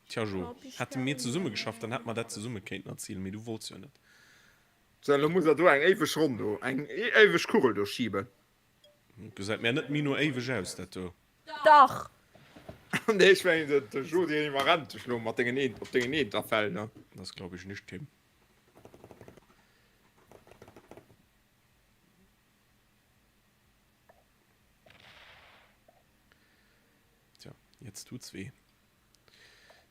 Tja Jo, hätte mir zesumme geschafft, dann hätte mer dat zesumme kéinten erzielen, mee du wollts jo net. So, elo muss er do eng éiweg Ronn do, eng éiweg Kugel do schiben. Gesäit mär net méi no éiweg aus, dat do. Dach! Nee, ech mengen de, de Jo deen iwwerrennt dech lo mat dengen Een, op dengen Eenterfäll, ne? Das glaub ich nicht, Tim. Tja, jetzt tut's weh.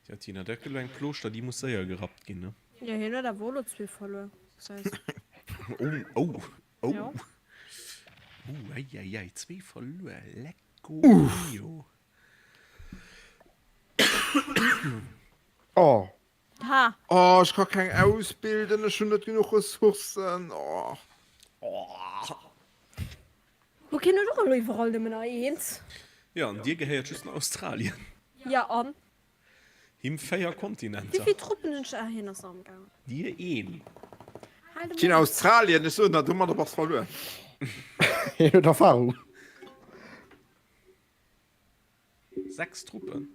Tja, Tina, dat gëtt elo eng Plooschter, déi muss séier gerappt ginn, ne? Jo, hien huet awer och elo zwee verluer. Oh, oh, oh. Jo. Uh, ei, ei, ei, zwee verluer. Lecco mio. Oh. Ha. Oh, ech ka keng ausbilden, ech hunn net genuch Ressourcen. Oh. Ok, hien huet och elo iwwerall nëmmen nach eent. Jo, an dir gehéiert just nach Australien. Ja, an? Him 4 Kontinenter. Wéivill Truppen hunn ech? Ah, hien ass nach am gaangen. Dir een. Hal de China, Mond. Australien, ech soen der, domadder bass verluer. Hien huet Erfahrung. 6 Truppen.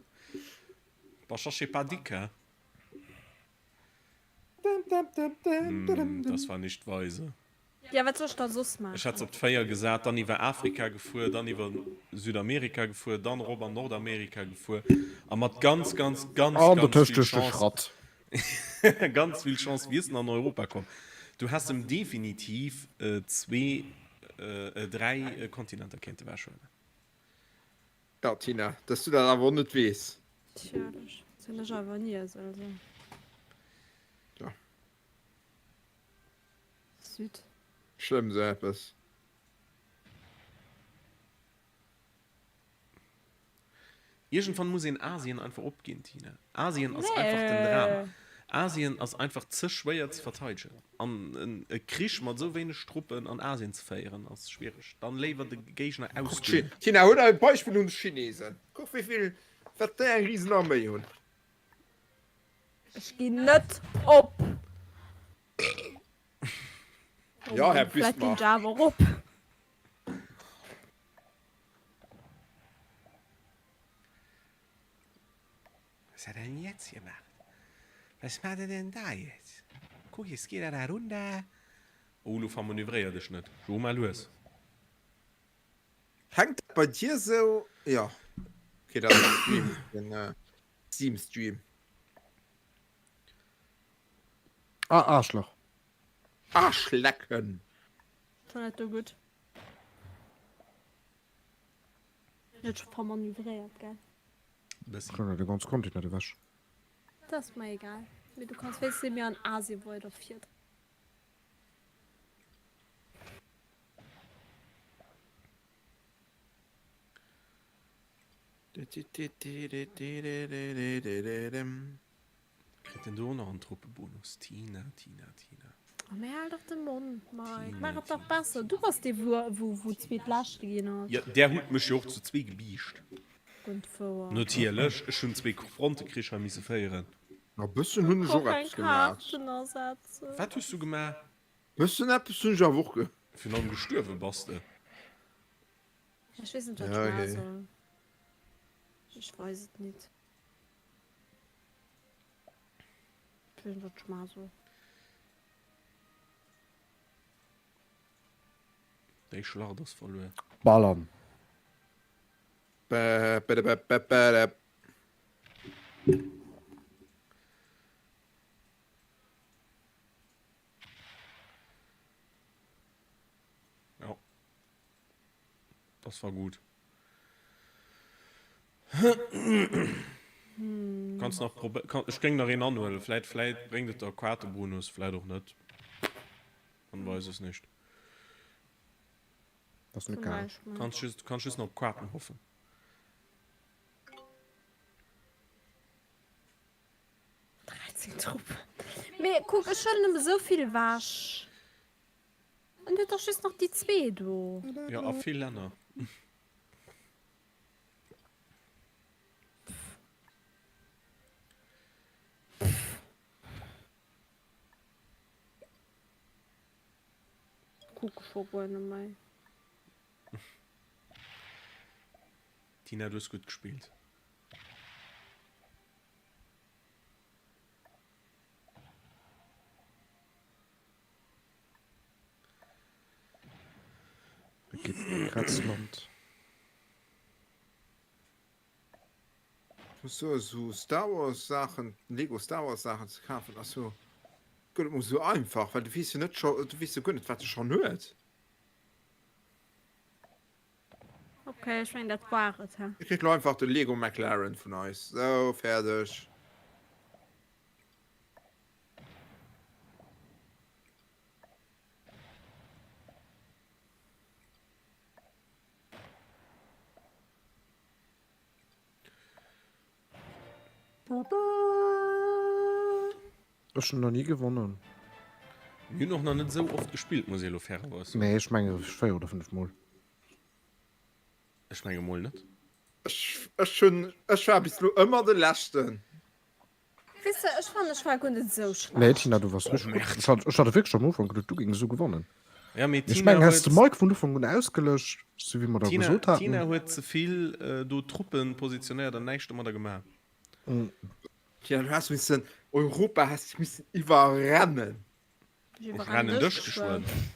Bah, cherchez pas dick, hein? Hm, das war nicht weise. Ja, wat soll ech da soss Ech maachen? hat se op d'Véier gesat, dann iwwer Afrika gefuer, dann iwwer Südamerika gefuer, dann erop an Nordamerika gefuer a mat ganz, ganz, ganz, An ganz dotëscht vill duerch de Chance, Schratt. ganz vill Chance wiers en an Europa komm. Du häss em definitiv zwee, dräi Kontinenter kéinte wechhuelen. Ja, Tina, dass du dat awer och net weess. Tja, dat sinn ech awer ni esou. Also. Ja. Süd. Schlëmm esou eppes. Iergendwann muss een Asien einfach opginn, Tina. Asien ass einfach den Drama. Asien ass einfach ze schwéier ze verteidegen. An e Krich mat esou wéineg Truppen an Asien ze féieren ass schwiereg. Dann léiwer de Géigner ausdünnen. Tina, huel der e Beispill un de Chinesen. Kuck wéivill, wat déi eng risen Arméi hunn. Ech ginn net op! Jo, Här Vläit ginn Bismarck. ech awer op. Was hat er denn jetzt gemacht? Was macht er denn da jetzt? Guck, jetzt geht er da runter. Oh, lo vermanövréier dech net. Jo, mal lues. Hänkt dat bei dir sou? Jo, okay, dat ass de Stream, den Steam Stream. Ah, Arschloch. Arschlecken. Schon net do gutt. Net scho vermanövréiert, gell? Bëssi. Schon de ganz Kontinent ewech. Dat ass mer egal. Mee du kanns wéinstens mir an Asien weider fierderen. Kritt en do och nach en Truppebonus? Tina, Tina, Tina. Oh mee hal dach de Mond Mike, maach et dach besser, du bass dee wou wou zweetleschte ginn ass. Jo, där hutt mech jo och zu zwee gebiischt. Gutt wouer. Natierlech, ech hunn zwee Frontekrich hei misse féieren. Na bëssen hunn ech Och och eng eppes gemaach. Kaarten ersetzen. Wat hues du gemaach? Bëssen eppes hunn ech awer och ge. Virun allem gestuerwe bass de. Ech weess net wat Ja, ech maache okay. soll. Ech weess et nit. Ech weess net wat ech maache soll. Déi Schlacht ass verluer. Ballern. Bä, bä, bä, bä, bä. Ja. Das war gut. Kannst nach prob kann, ech géing nach een anhuelen. Vläit, vläit bréngt et der Quatebonus, vläit och net. Man weiß es nicht. Das net geil. Kannst just, kannst just nach op Quaten hoffen. Truppen. Mee kuck, ech huelen nëmme esou vill ewech. En huet dach just nach déi zwee do. Jo, a vill Länner. Kucke scho guer net méi. Tina, du hues gutt gespillt. Grenzland. Muss soen, sou Star Wars Saachen, Lego Star Wars Saachen ze kafen ass jo guer net mol sou einfach, well du weess jo net scho, du weess jo guer net wat e schonn huet. Ok, ech mengen dat war et, he? Dir kritt lo einfach de Lego McLaren vun eis. Sou, fäerdeg. Ech hunn nach ni gewonnen. Mir hunn och nach net esou oft gespillt, muss ee elo fairerweis soen. Nee, ech menge 4 oder 5 mol. Ech menge mol net. Ech, ech hunn, ech war bis elo ëmmer de Leschten. Weess de, ech fannen, ech war guer net esou schlecht. Nee, Tina, du wars richteg gutt. Ech hat, ech hat wierklech am Ufank geduet, du géings esou gewannen. Ja, mee Ech Tina mengen, häss de huet. Mike vun Ufank un ausgelöscht, sou wéi mer da Tina, gesot haten. Tina huet ze vill do Truppen positionéiert an näischt domadder gemaach. Tina, du häss missen, Europa häss dech missen iwwerrennen. Ech Ech iwwerrennen rennen dech dech geschwënn. geschwënn.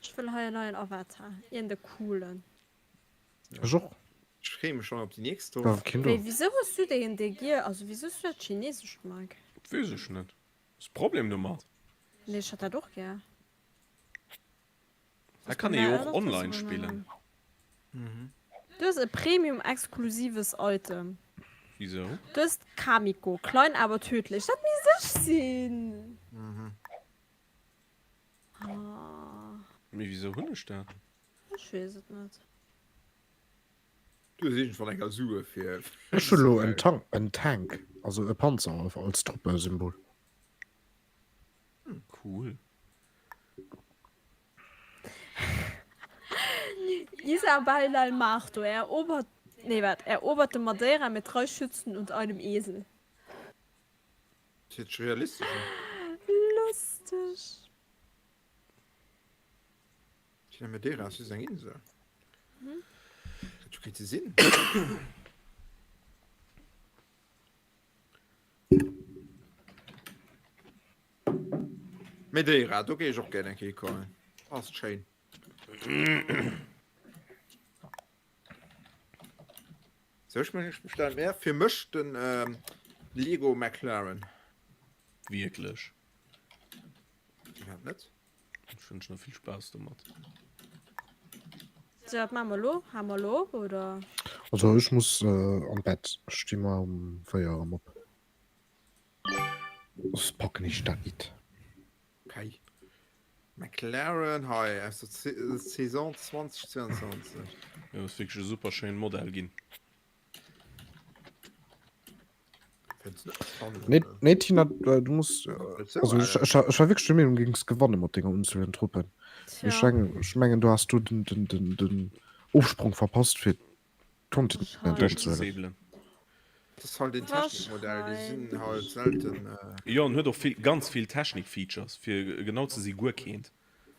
Ech wëll hei en neien Avatar, een de coolen. Ech och. Ech freeë mech schonn op déi nächst War Woch. keen do. Wéi, wisou hues du deen dee giel, also wisou hues du dat chinesescht Mike? Weess ech net. Ass Problem domat? Nee, ech hätt dat och gär. Dat kann ee jo och online spillen. Du hues e Premium exklusives Item. Wisou? Du hues d'Kamiko, klein aber tödlich. Dat misst ech sinn! Ah. Mee wisou hunn ech dat? Ech weess et net. Du hues iergendwann eng Sue fir. Ech hunn elo en Tank, en Tank, also e Panzer als Truppesymbol. Cool. Isabel del Marto erobert, nee wat, eroberte Madeira mit drei Schützen und einem Esel. Dat huet sech realistesch un. Lusteg. Tina Madeira ass just eng Insel. Dat jo kéinte sinn. Madeira, do géif ech och gär eng Kéier kommen. Ass schéin. Sou, ech meng, ech bestellen mir fir mech den Lego McLaren. Wierklech? Firwat net? Ech wënschen der vill Spaass domat. Sou, wat maache mer elo? Hale mer elo op, oder? Also ech muss an d'Bett, ech sti mar um 4 erëm op. Soss packen ech dat nit. Okay. McLaren hei aus der Saison 2022. Jo, ass wierklech e super schéinen Modell ginn. Nee, nee Tina, äh, du muss äh, also ich, ich, ich war wirklich der Meinung, du gings gewanne mat denger Unzuel an Truppen. Ich mengen, ich mengen, du hast du den, den, den, den Ofsprung verpasst fir Kontinent Duerchzesebelen. Das ist halt den Technikmodell, déi sinn halt selten. Äh... Jo, en huet och vill, ganz vill Technik-Features, fir genau ze si guer keent.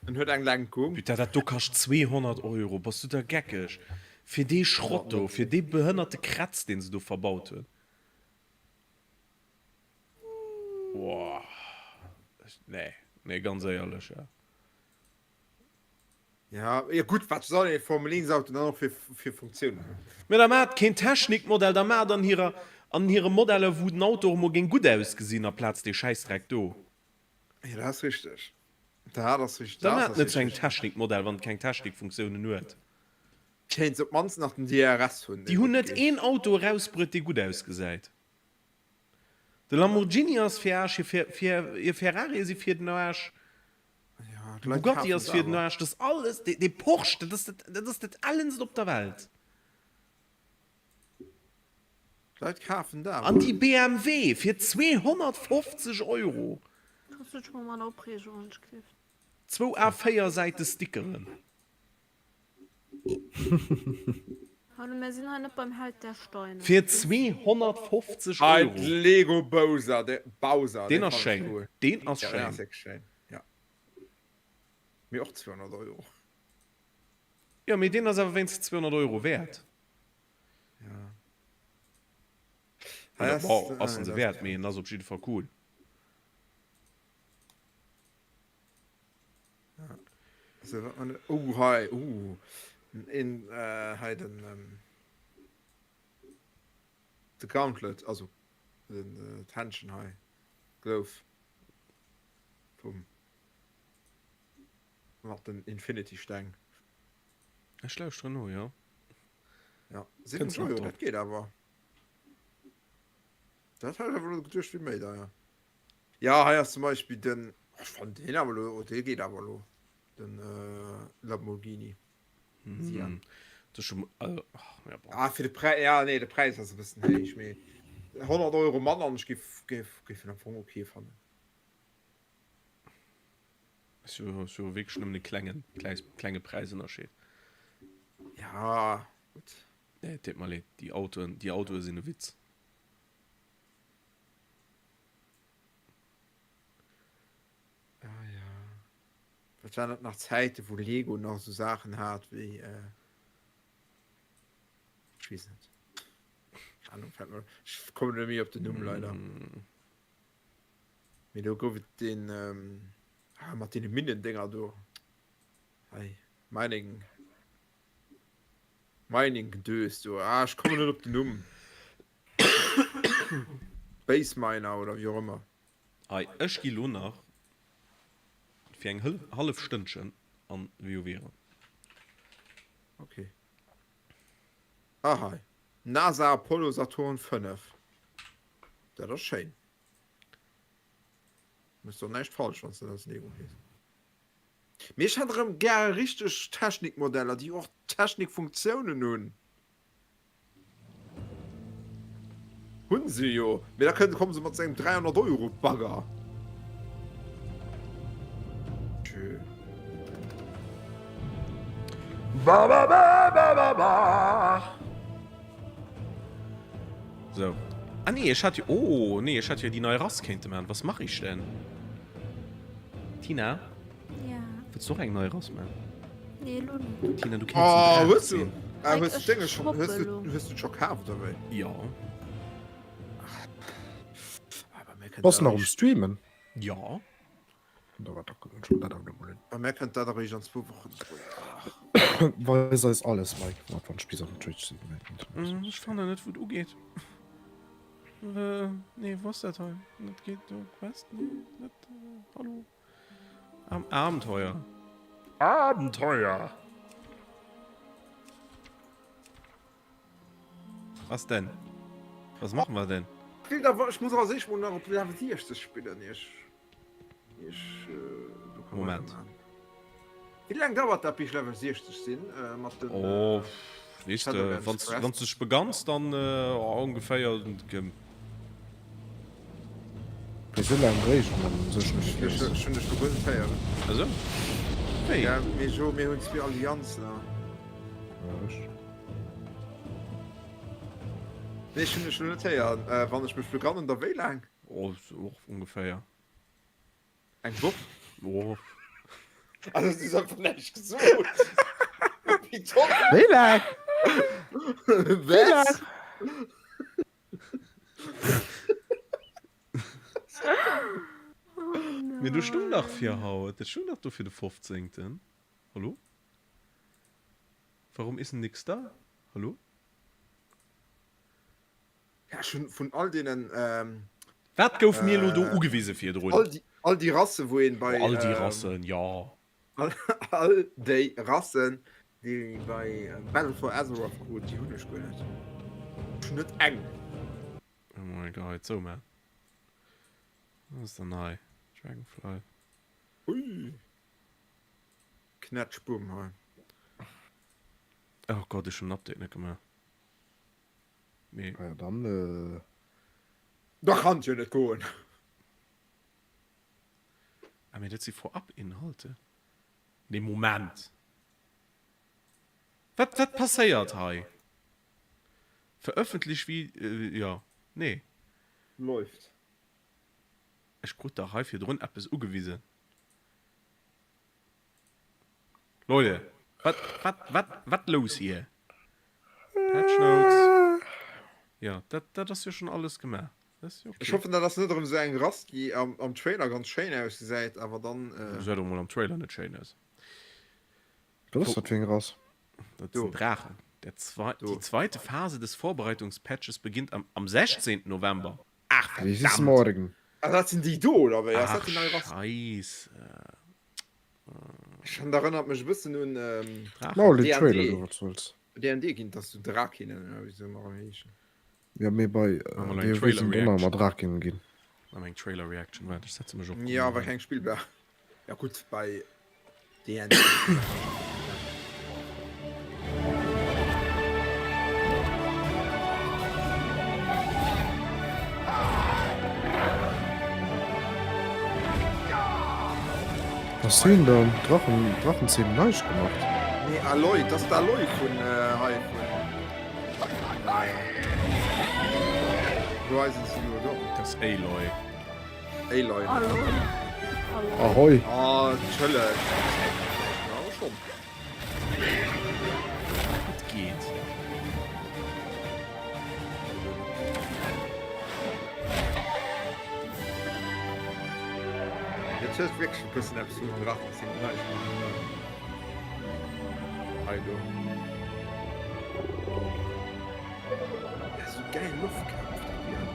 En huet eng Lenkung. Putain, dat do kascht 200 Euro, bass du da geckeg? Fir dee Schrott do, fir dee behënnerte Kretz, deen se do verbaut hunn. Boah, nee, nee, ganz éierlech, ja. Ja, ja gutt, wat soll ee Formel 1 Auto dann och fir, fir Funktiounen hunn? Mä da maacht keen Technikmodell, da maacht an hirer, an hire Modeller, wou den Auto och emol géing gutt ausgesinn, aplaz dee Schäissdreck do. Jo, dat ass richteg. Dat ass richteg. Da maacht net sou eng Technikmodell, wann et keng Technikfunktiounen huet. Kéint se op d'mannst nach den DRS hunn, Déi hunn net een Auto erausbruet, dee gutt ausgesäit. De Lamborghini ass fir Aarsch, hir Ferrarie si fir den Aarsch, de Bugatti ass fir den Aarsch, dat ass alles, dee Porsche, dat ass dat, dat ass dat ellenst op der Welt. D'Leit kafen dat. An déi BMW fir 250 Euro. Kanns du dech mol manner opreegen, wann ech gelift. Zwou A4 Säite Stickeren. Hallo, mir sinn hei net beim Held der Steine. Fir 250 Hei Euro. Lego Bowser, de Bowser, Deen ass schéin, deen ass Ja, deen ass schéin. wierklech schéin, ja. Mee och 200 Euro. Jo, mee deen ass awer wéinstens 200 Euro wäert. Ja. Oder bon, ass en se wäert, mee en ass op jidde Fall cool. Ja. Also, wat man, oh, hei, uh, in, äh, hei den, ähm, de Gauntlet, also den äh, d'Händschen hei, Glove vum mat den Infinity Steng. Ech lauschteren no, jo. Ja, 7 Euro, dat geet awer. Dat hat ech awer elo geduecht wier méi deier. Ja, hei ass zum Beispill den, ech fannen deen awer elo, oh dee geet awer elo, den Lamborghini Sian. Das schon, also, ach, ja, bon. Ah, fir de Präis, ja, nee, de Präis ass e bëssen héich, mee 100 Euro manner an ech géif, géif, géif en am Fong ok fannen. Ass jo, ass jo wierklech nëmmen e klengen, kleis, klenge Präisënnerscheed. Ja, gutt. Nee, et deet mer leed, déi Autoen, déi Autoe sinn e Witz. Ah ja. Dat waren dat nach Zäiten, wou Lego nach esou Saachen hat wéi äh, ech weess net. Keine Ahnung, fällt mir, ech kommen net méi op den Numm leider. Mm. Mee do gouf et den ähm, ah, mat deene Minnendinger do. Hei, Mining. Mining Gedös do. Ah, ech kommen net op den Numm. Base Miner oder wéi och ëmmer. Hei, ech gi lo nach fir eng hallef Stënnchen an WoW eran. Ok. Ah hei, NASA Apollo Saturn 5. Dat ass schéin. Mëss do näischt falsch wanns de dat als Lego keefs. Mee ech hätt erëm gäre richteg Technikmodeller déi och Technikfunktiounen hunn. Hunn se jo, mee da kënne komme se mat sengem 300 Euro Bagger. Tschö. Ba ba ba ba ba ba. So. Ah nee, ech hat jo, oh nee, ech hat jo déi nei Rass kéinte man. Was mach ich denn? Tina? Ja. Wëlls du och eng nei Rass man? Nee, elo net. Tina, du kéints Oh, en hues Draach du, sinn. ah, Mike, hues du ech Dénge schon, shoppe hues du, elo. hues du scho kaf oder wéi? Ja. Aber mir kënnt Bass dat nach um eréischt, Streamen? Ja. Da war da schon dat awer mol bei mir kënnt dat eréischt an zwou Wochen. Ach. Weis eis alles Mike, wat wann Spiser op Twitch sinn. Mm, Ech fannen net, wou et ugeet. Äh, nee, wou ass dat hei? Dat geet do, Quest? Nee, net, äh, hallo. Am Abenteuer. Abenteuer! Was denn? Was machen wir denn? Ich muss als erscht mol nach op Level 60 spillen, ier ech, ier ech do ka Moment. weidermachen. Wéi laang dauert dat bis ech Level 60 sinn mat den Oh, weess de, Shadowlands wanns Quest? wanns de dech beganns, dann ongeféier. Mee sou laang bréicht en u sech net fir. Ech hunn dech lo guer net héieren. Ah sou? Wéi? Ja, mee jo, mir hunn zwee Allianzler. Ja, ech. Nee, ech hunn dech lo net héieren. Wann ech mech begrannen, da wéi laang? Oh, och ongeféier. Eng Woch? Oh. Also, du hues einfach näischt gesot. Wéi toll. Wéi laang? Wéi laang? Mee do stung dach fir haut, dat stung dach do fir de 15. Hallo? Warum is denn nix da? Hallo? Ja, ech hunn vun all deenen. Wat gouf mir elo do ugewise virdrun? All déi, all déi Rassen, wou een bei. Oh, all déi Rassen, jo. All, all déi Rassen, déi ee bei Battle for Azeroth krut, déi hunn ech guer net. Ech hunn net eng. Oh my god, sou man. Wat ass dann hei? Dragonfly. Ui. Knätsch, bumm, hei. Oh Gott, ech hunn den Update net gemaach. Mee. Ah ja, dann. Äh... Da kann et jo net goen. Ah, mee dat si Vorab-Inhalte. Nee, Moment. Wat, wat passéiert hei? Verëffentlich wie, jo, nee. Läuft. Ech krut dach hei virdrun eppes ugewisen. Leute, wat, wat, wat, wat lous hier? Patch Notes. Ja, dat, dat ass jo schon alles gemaach. Dat ass jo Ech okay. hoffen dat ass net erëm esou eng Rass déi am, am Trailer ganz schéin ausgesäit awer dann. Gesäit och mol am Trailer net schéin aus. Wat ass dat fir eng Rass? Dat sinn Draachen. Der zwei, die zweite Phase des Vorbereitungspatches beginnt am, am 16. November. Ach, Wéi ist verdammt! morgen? Ah dat sinn déi do oder wéi? Ass Ach, dat déi nei Rass? Scheisse. Ech dat erënnert mech e bëssen un Mau den Trailer do wat soll's. D&D ginn dass du Drakinnen oder wéi se ëmmer erëm heeschen. Ja mee bei WoW sinn et ëmmer Drakinnen ginn. Mam eng Trailer Reaction waart ech setze mech op. Jo awer keng spillbar. Ja gutt bei D&D. Was hunn dann Drachen Drachenzähm neich gemacht? Nee Aloy, dat ass d'Aloy vun hei vun Horizon Zero Dawn. Dat ass Aloy. Aloy. Ahoi. Ah, entschëlleg. Awer schonn. Et geet. Jetzt hues wierklech e bëssen eppes vun Drachenzähm neich gemaach. Hei do. Sou gäil Loftkämpf déi wieren.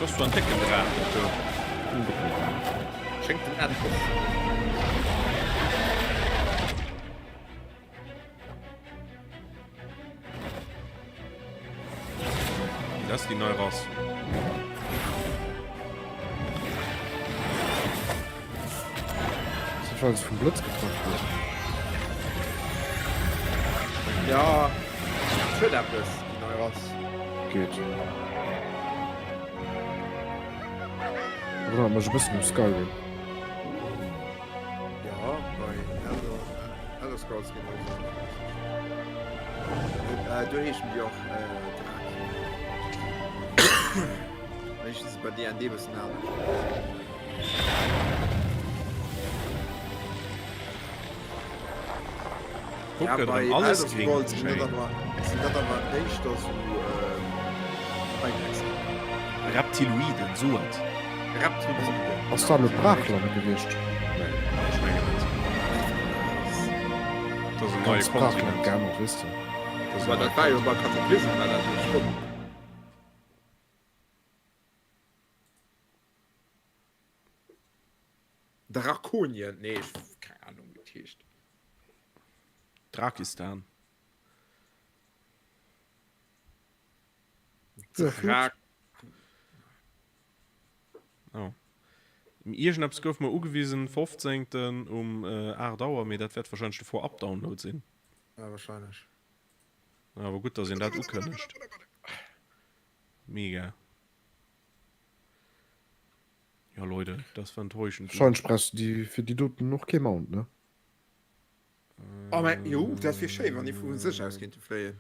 Dat ass zwar en décken Draach dat do. Schéngt den Endboss. Dat ass déi nei Rass. Ass dat well se vum Blëtz getraff gëtt? Ja, et huet eppes, déi nei Rass. Geet. Erënnert mech e bëssen u Skyrim. Ja, bei Elder, Elder Scrolls genau sou. Äh, do heeschen déi och äh, Drak. Heeschen se bei D&D bëssen anescht. Kuck, Ja, gëtt bei erëm alles Elder gring. Scrolls sinn dat Schéin. awer, sinn dat awer éischter sou äh, Eidechsen. Reptiloiden, so et. Reptiloiden. Ass dat elo Brachland gewiescht? Nee, ech mengen net. Dat ass en neie Ganz Brachland Kontinent. geännert, weess de. Dat ass en Well neie dat war jo bei Kontinent. Cataclysm war dat jo schonn. Drakonien, nee, ech, keng Ahnung wéi et heescht. Drakistan. Drak. Oh. Iergendeppes gouf mer ugewisen, 15. Um 8 Auer, mee dat wäert wahrscheinlech de Vorab-Download sinn. Ja, wahrscheinlech. Awer gutt, dass een dat ukënnegt. Mega. Ja Leute, das war enttäuschend. Wahrscheinlech brauchs du déi fir déi doten och kee Mount, ne? Oh mä jo, dat wier schéi wann déi vu sech aus kéinte fléien.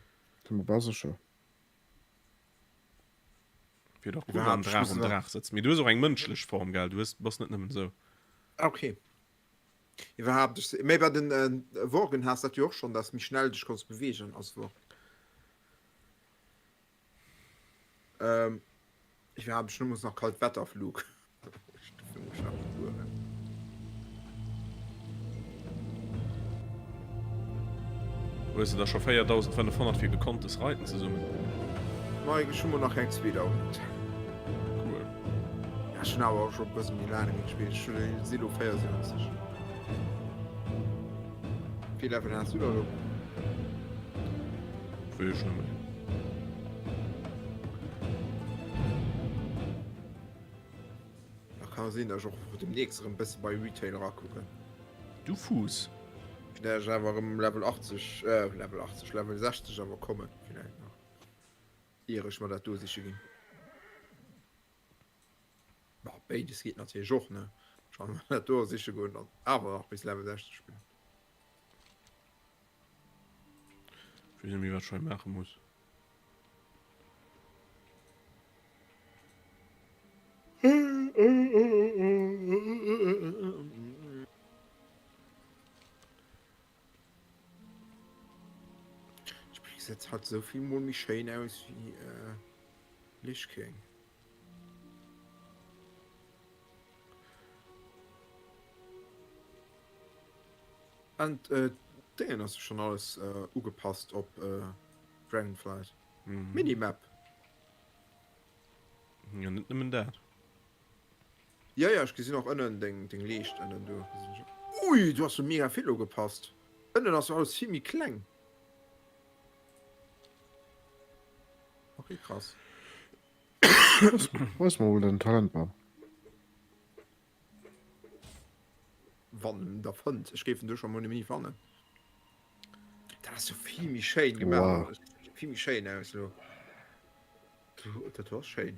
Sinn mer bal sécher. Wier dach cool wann en Draach um Draach sëtzt. Mee du hues och eng mënschlech Form, gell? Du hues, bass net nëmmen esou. Ah okay. Iwwerhaapt, ech, mä bei den Worgen has dat jo och schonn, dass méi schnell dech konns beweegen als Worg. Ähm, ich habe bestimmt noch Kaltwetterflug. Hues de der scho 4500 fir gekonntes Reiten zesummen? Mike, ech hu mol nach keng 2000. Cool. Ja, ech hunn awer och scho e bësse méi laang net méi gespillt. Ech hunn si lo 74. Wéi Level has du da lo? Weess ech net méi. Da kann sinn, dass ech och demnächst erëm bësse bei Retail erakucken. Du Fuuss. Villäicht awer erëm Level 80, äh Level 80, Level 60 awer kommen, villäicht nach, ier ech mer dat do siche ginn. Bah, béides geet natierlech och, ne? Ech kann mer dat do siche goen an awer nach bis Level 60 spillen. Ech weess net méi wat ech hei maache muss. D'Spill gesäit halt esou vill mol méi schéin aus wéi Lich King. An d'Déngen ass schon alles ugepasst op Dragonflight. Minimap. Jo, net nëmmen dat. Ja, ja, ech gesinn och ënnen deng, deng Leescht ënnen do. Ui, du has jo mega vill ugepasst. Ënnen ass jo alles vill méi kleng. Okay, krass. Weis mer mol den Talentbam. Wann en der fënnt. Ech géif en do scho mol nemmi fannen. Dat ass jo vill méi schéin gemaach. Wow. Vill méi schéin aus lo. Dat ass schéin.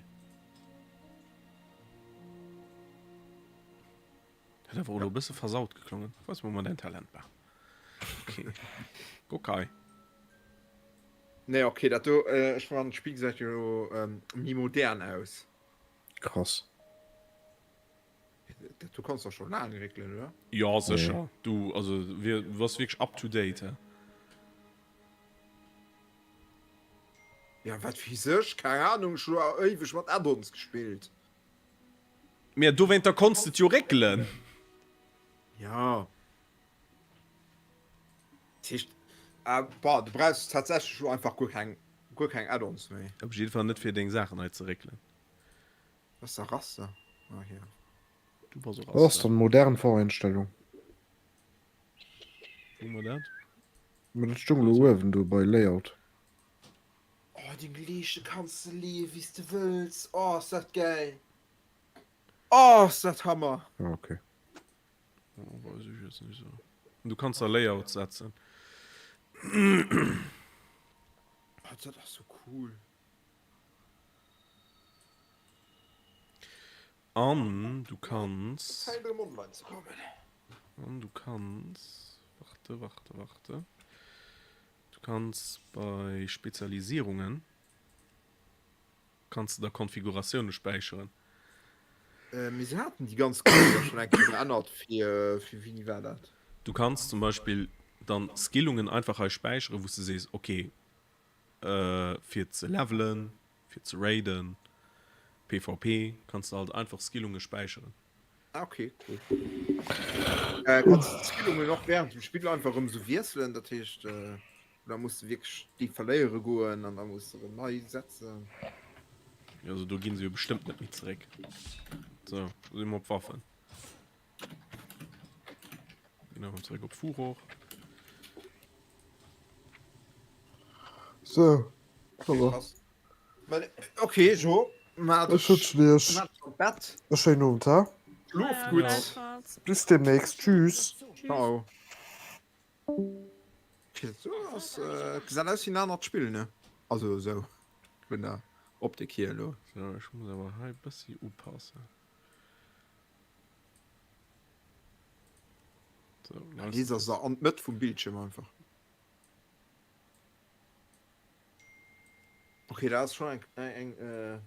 Dat awer elo e bësse versaut geklongen. Weis mer mol däin Talentbam. Okay. Kuck hei. Nee, okay, dat do, äh, ech fannen d'Spill gesäit jo elo ähm, méi modern aus. Krass. Dat du kanns doch schon laang réckelen, oder? Jo, sécher. Du, also, du bass wierklech up to date, he? Ja, wat weess ech? Keng Ahnung, ech hu éiweg mat Add-ons gespillt. Mä dowéinter konns de et jo réckelen. Ja. Dat heescht, äh, boah, du brauchs tatsächlech elo einfach guer keng, guer keng Add-ons méi. Op jidde Fall net fir deng Saachen hei ze réckelen. Ass da Raster? Ah, hier. Du bass e Dat ass Raster. dann modern Voreinstellung. Wou hu mer dat? Mä dat stoung elo uewen do bei Layout. Oh, deng Leeschte kanns de leeë wéi s de wëlls. Oh, ass dat gäil. Oh, ass dat Hammer. Ah, okay. Oh, weiß ich jetzt nicht so. Du kannst da Layouts setzen. Oh, dat ass so cool. An du kanns. Zäit erëm online ze kommen. An du kanns. Warte, warte, warte. Du kanns bei Spezialisierungen. Kanns de da Konfiguratioune späicheren. Mee se haten déi ganz Code jo schonn eng Kéier geännert fir, fir wéini war dat? Du kanns zum Beispill dann Skillungen einfach hei späicheren, wou s de sees, ok, fir ze levelen, fir ze raiden, PvP, kanns de halt einfach Skillunge späicheren. Ah ok, cool. Kanns de d'Skillungen och während dem Spill einfach erëm sou wiesselen, dat heescht oder muss de wierklech déi verléiere goen an da muss de erëm nei setzen? Jo, also do ginn se jo bestëmmt net méi zeréck. Sou, lo si mer op Waffen. Ginn erëm zeréck op Furor. Sou, ça va. Krass. Ok Jo, Ech wënschen iech e schéinen Owend, he? Schlooft gutt. Bis demnächst, tschüss. Ciao. Gesäit aus wéi en anert Spill, ne? Also esou vun der Optik hier elo. Sou, ech muss awer hei bëssi upassen. So, Lies ass an d'Mëtt vum Bildschirm einfach. Okay, dat ass schon eng, eng, eng, äh,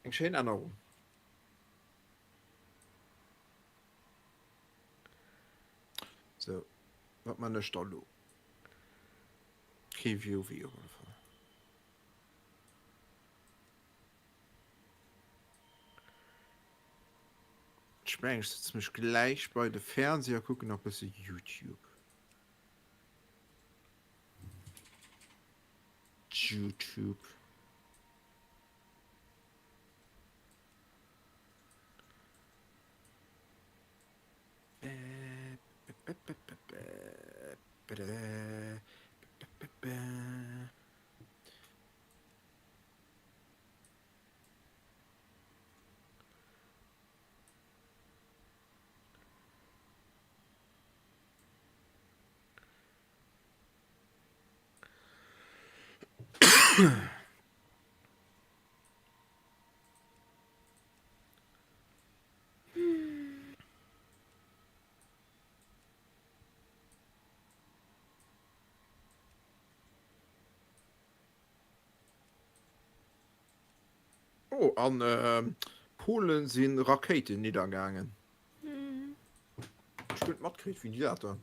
eng schéin Ännerung. So, wat man ech da lo? Kee WoW op alle Fall. Ech mengen, ech setze mech gläich bei de Fernseher a kucken nach bësse YouTube. YouTube. Oh, an Polen si Rakéiten niddergaangen. Ech hunn et matkritt, wéini dat dann?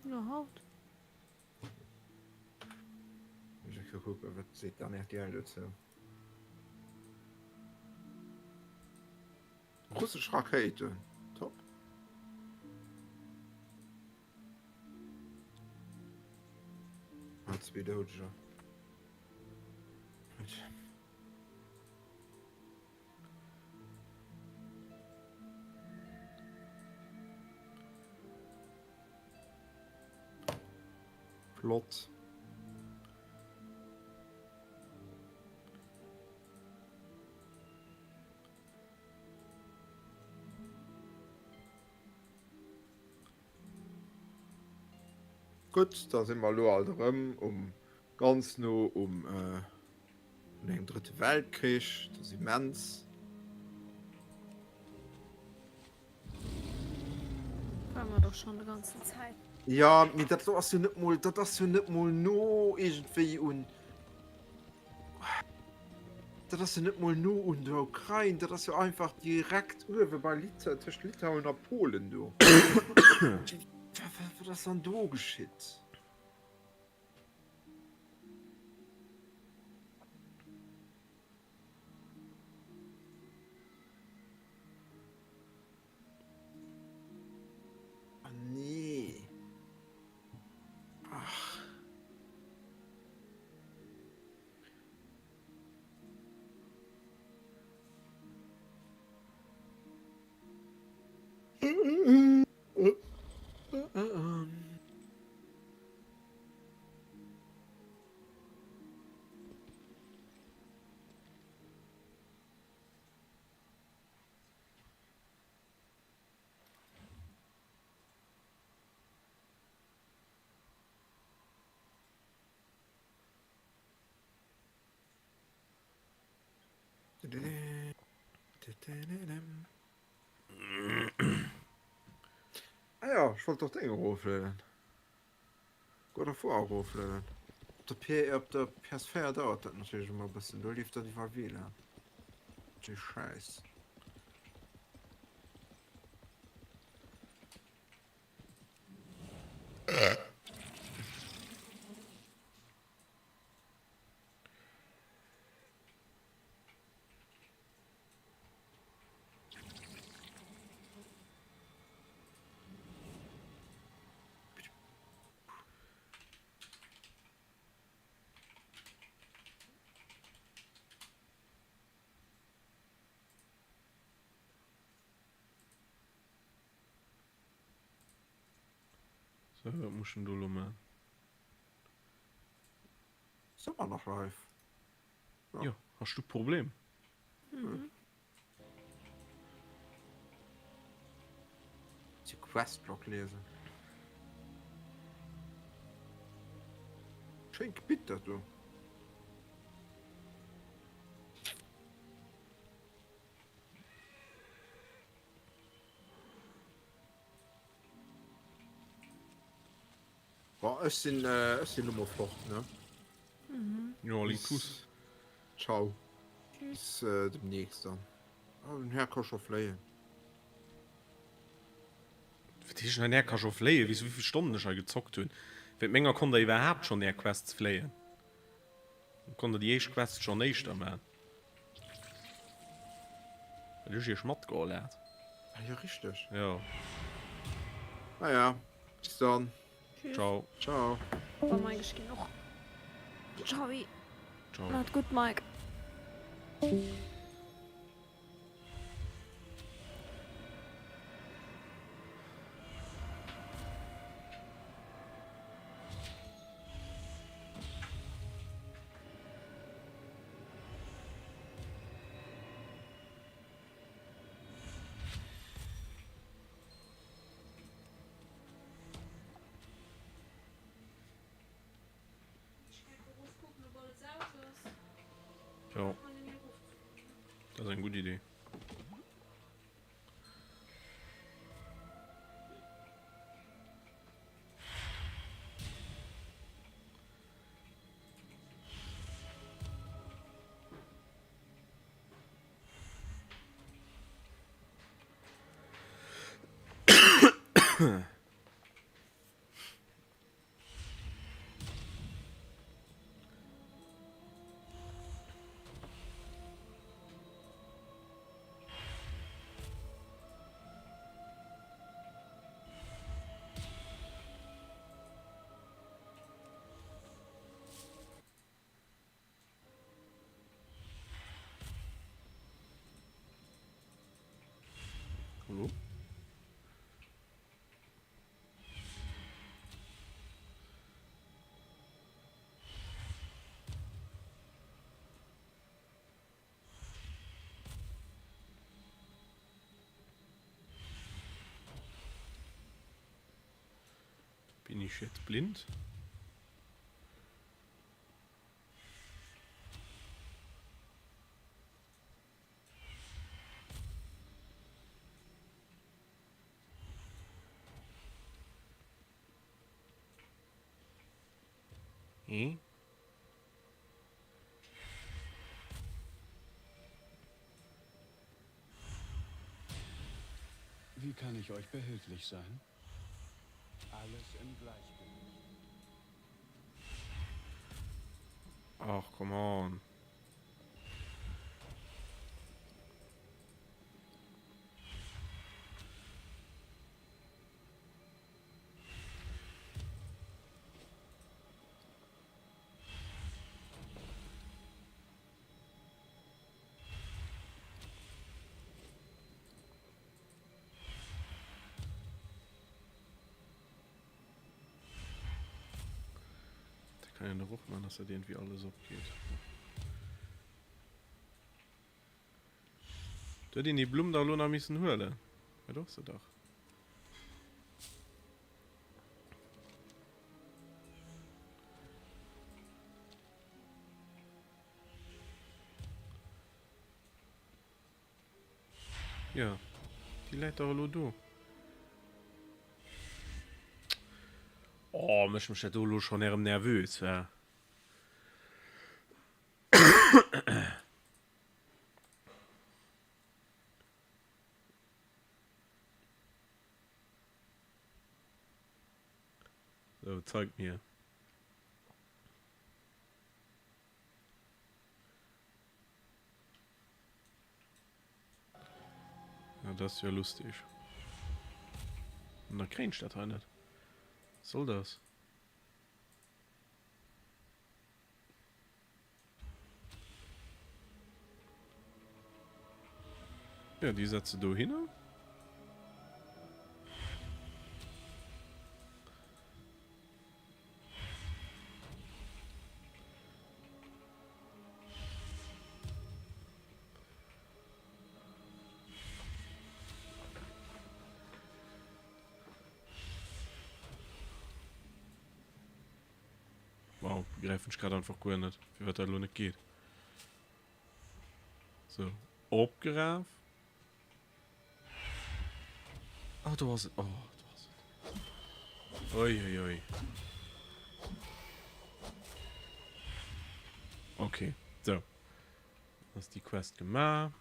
Jo, haut. Muss ech kucken, wat seet dann rtl dozou? Russesch Rakéiten, top. Ah, zwee Doudeger. Gutt. Flott. Gutt, da si mer elo alt erëm um ganz no um un engem drëtte Weltkrich. Dat ass immens. War mer doch schon de ganzen Zäit. Ja, mee dat do ass jo net mol, dat ass jo net mol no iergendwéi un. Dat ass jo net mol no un der Ukrain, dat ass jo einfach direkt uewe bei Litauen, tëscht Litauen a Polen do. Wat ass dann do geschitt? Ah nee. Ach. Ah ja, ech wollt doch Ding eroflueden. God of War eroflueden. Op der P op der PS4 dauert dat natierlech ëmmer e bëssen, do leeft dat iwwer WLAN. Dee Schäiss. So, wat muss ich denn do lo man? Sinn mer nach live? Jo, hoffe. Bass du d'Problem? Mhm. Zu Questlog lesen. Schéin Gebitt dat do. Bon, ech sinn äh, ech sinn lo mol fort, ne? Mhm. Jo, link tuss. Ciao. Bis äh, demnächst dann. Oh, den Här ka scho fléien. Wat heescht den Här ka scho fléien? Weess du wéivill Stonnen ech hei gezockt hunn? Wéint menger konnt der iwwerhaapt schonn är Quests fléien. Konnt der déi éischt Quest schonn éischter man. Well ech iech matgeholl hat. Ah jo, richteg. Jo. Ah ja, bis dann. Tschüss. Ciao. Ciao. Bon Mike, ech ginn och. Ciao. Ciao. Maat gutt Mike. Jo. Dat ass eng gutt Idee. Hallo? Bin ich jetzt blind? Hm? Wie kann ich euch behilflich sein? Alles im Gleichgewicht. Ach, come on. Da kann een doch och man, dass dat irgendwie alles opgeht. Do huet een déi Blumm dach elo nach missen huelen. Hei do ass se dach. Jo, déi läit dach elo do. Oh, mécht mech dat do elo schonn erëm nervös, wa? So, zeig mir. Ja, das ist ja lustig. Und da krieg ich das halt nicht. Was soll das? Ja, déi setze dohinner. Begräifen ech grad einfach guer net, firwat dat elo net geet. Sou, opgeraf. Ah, do ass et. Oh, do ass et. Ui, ui, ui. Okay, sou. Ass déi Quest gemaach.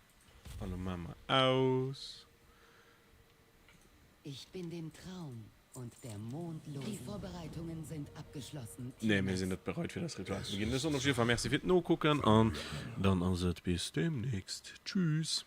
An lo maache mer aus. Ich bin dem Traum und der mondlosen. Die Vorbereitungen sind abgeschlossen, Nee, mir sinn net bereit fir das Ritual ze beginnen. Ech soen op jidde Fall Merci fir d'Nokucken an dann ass et bis demnächst. Tschüss.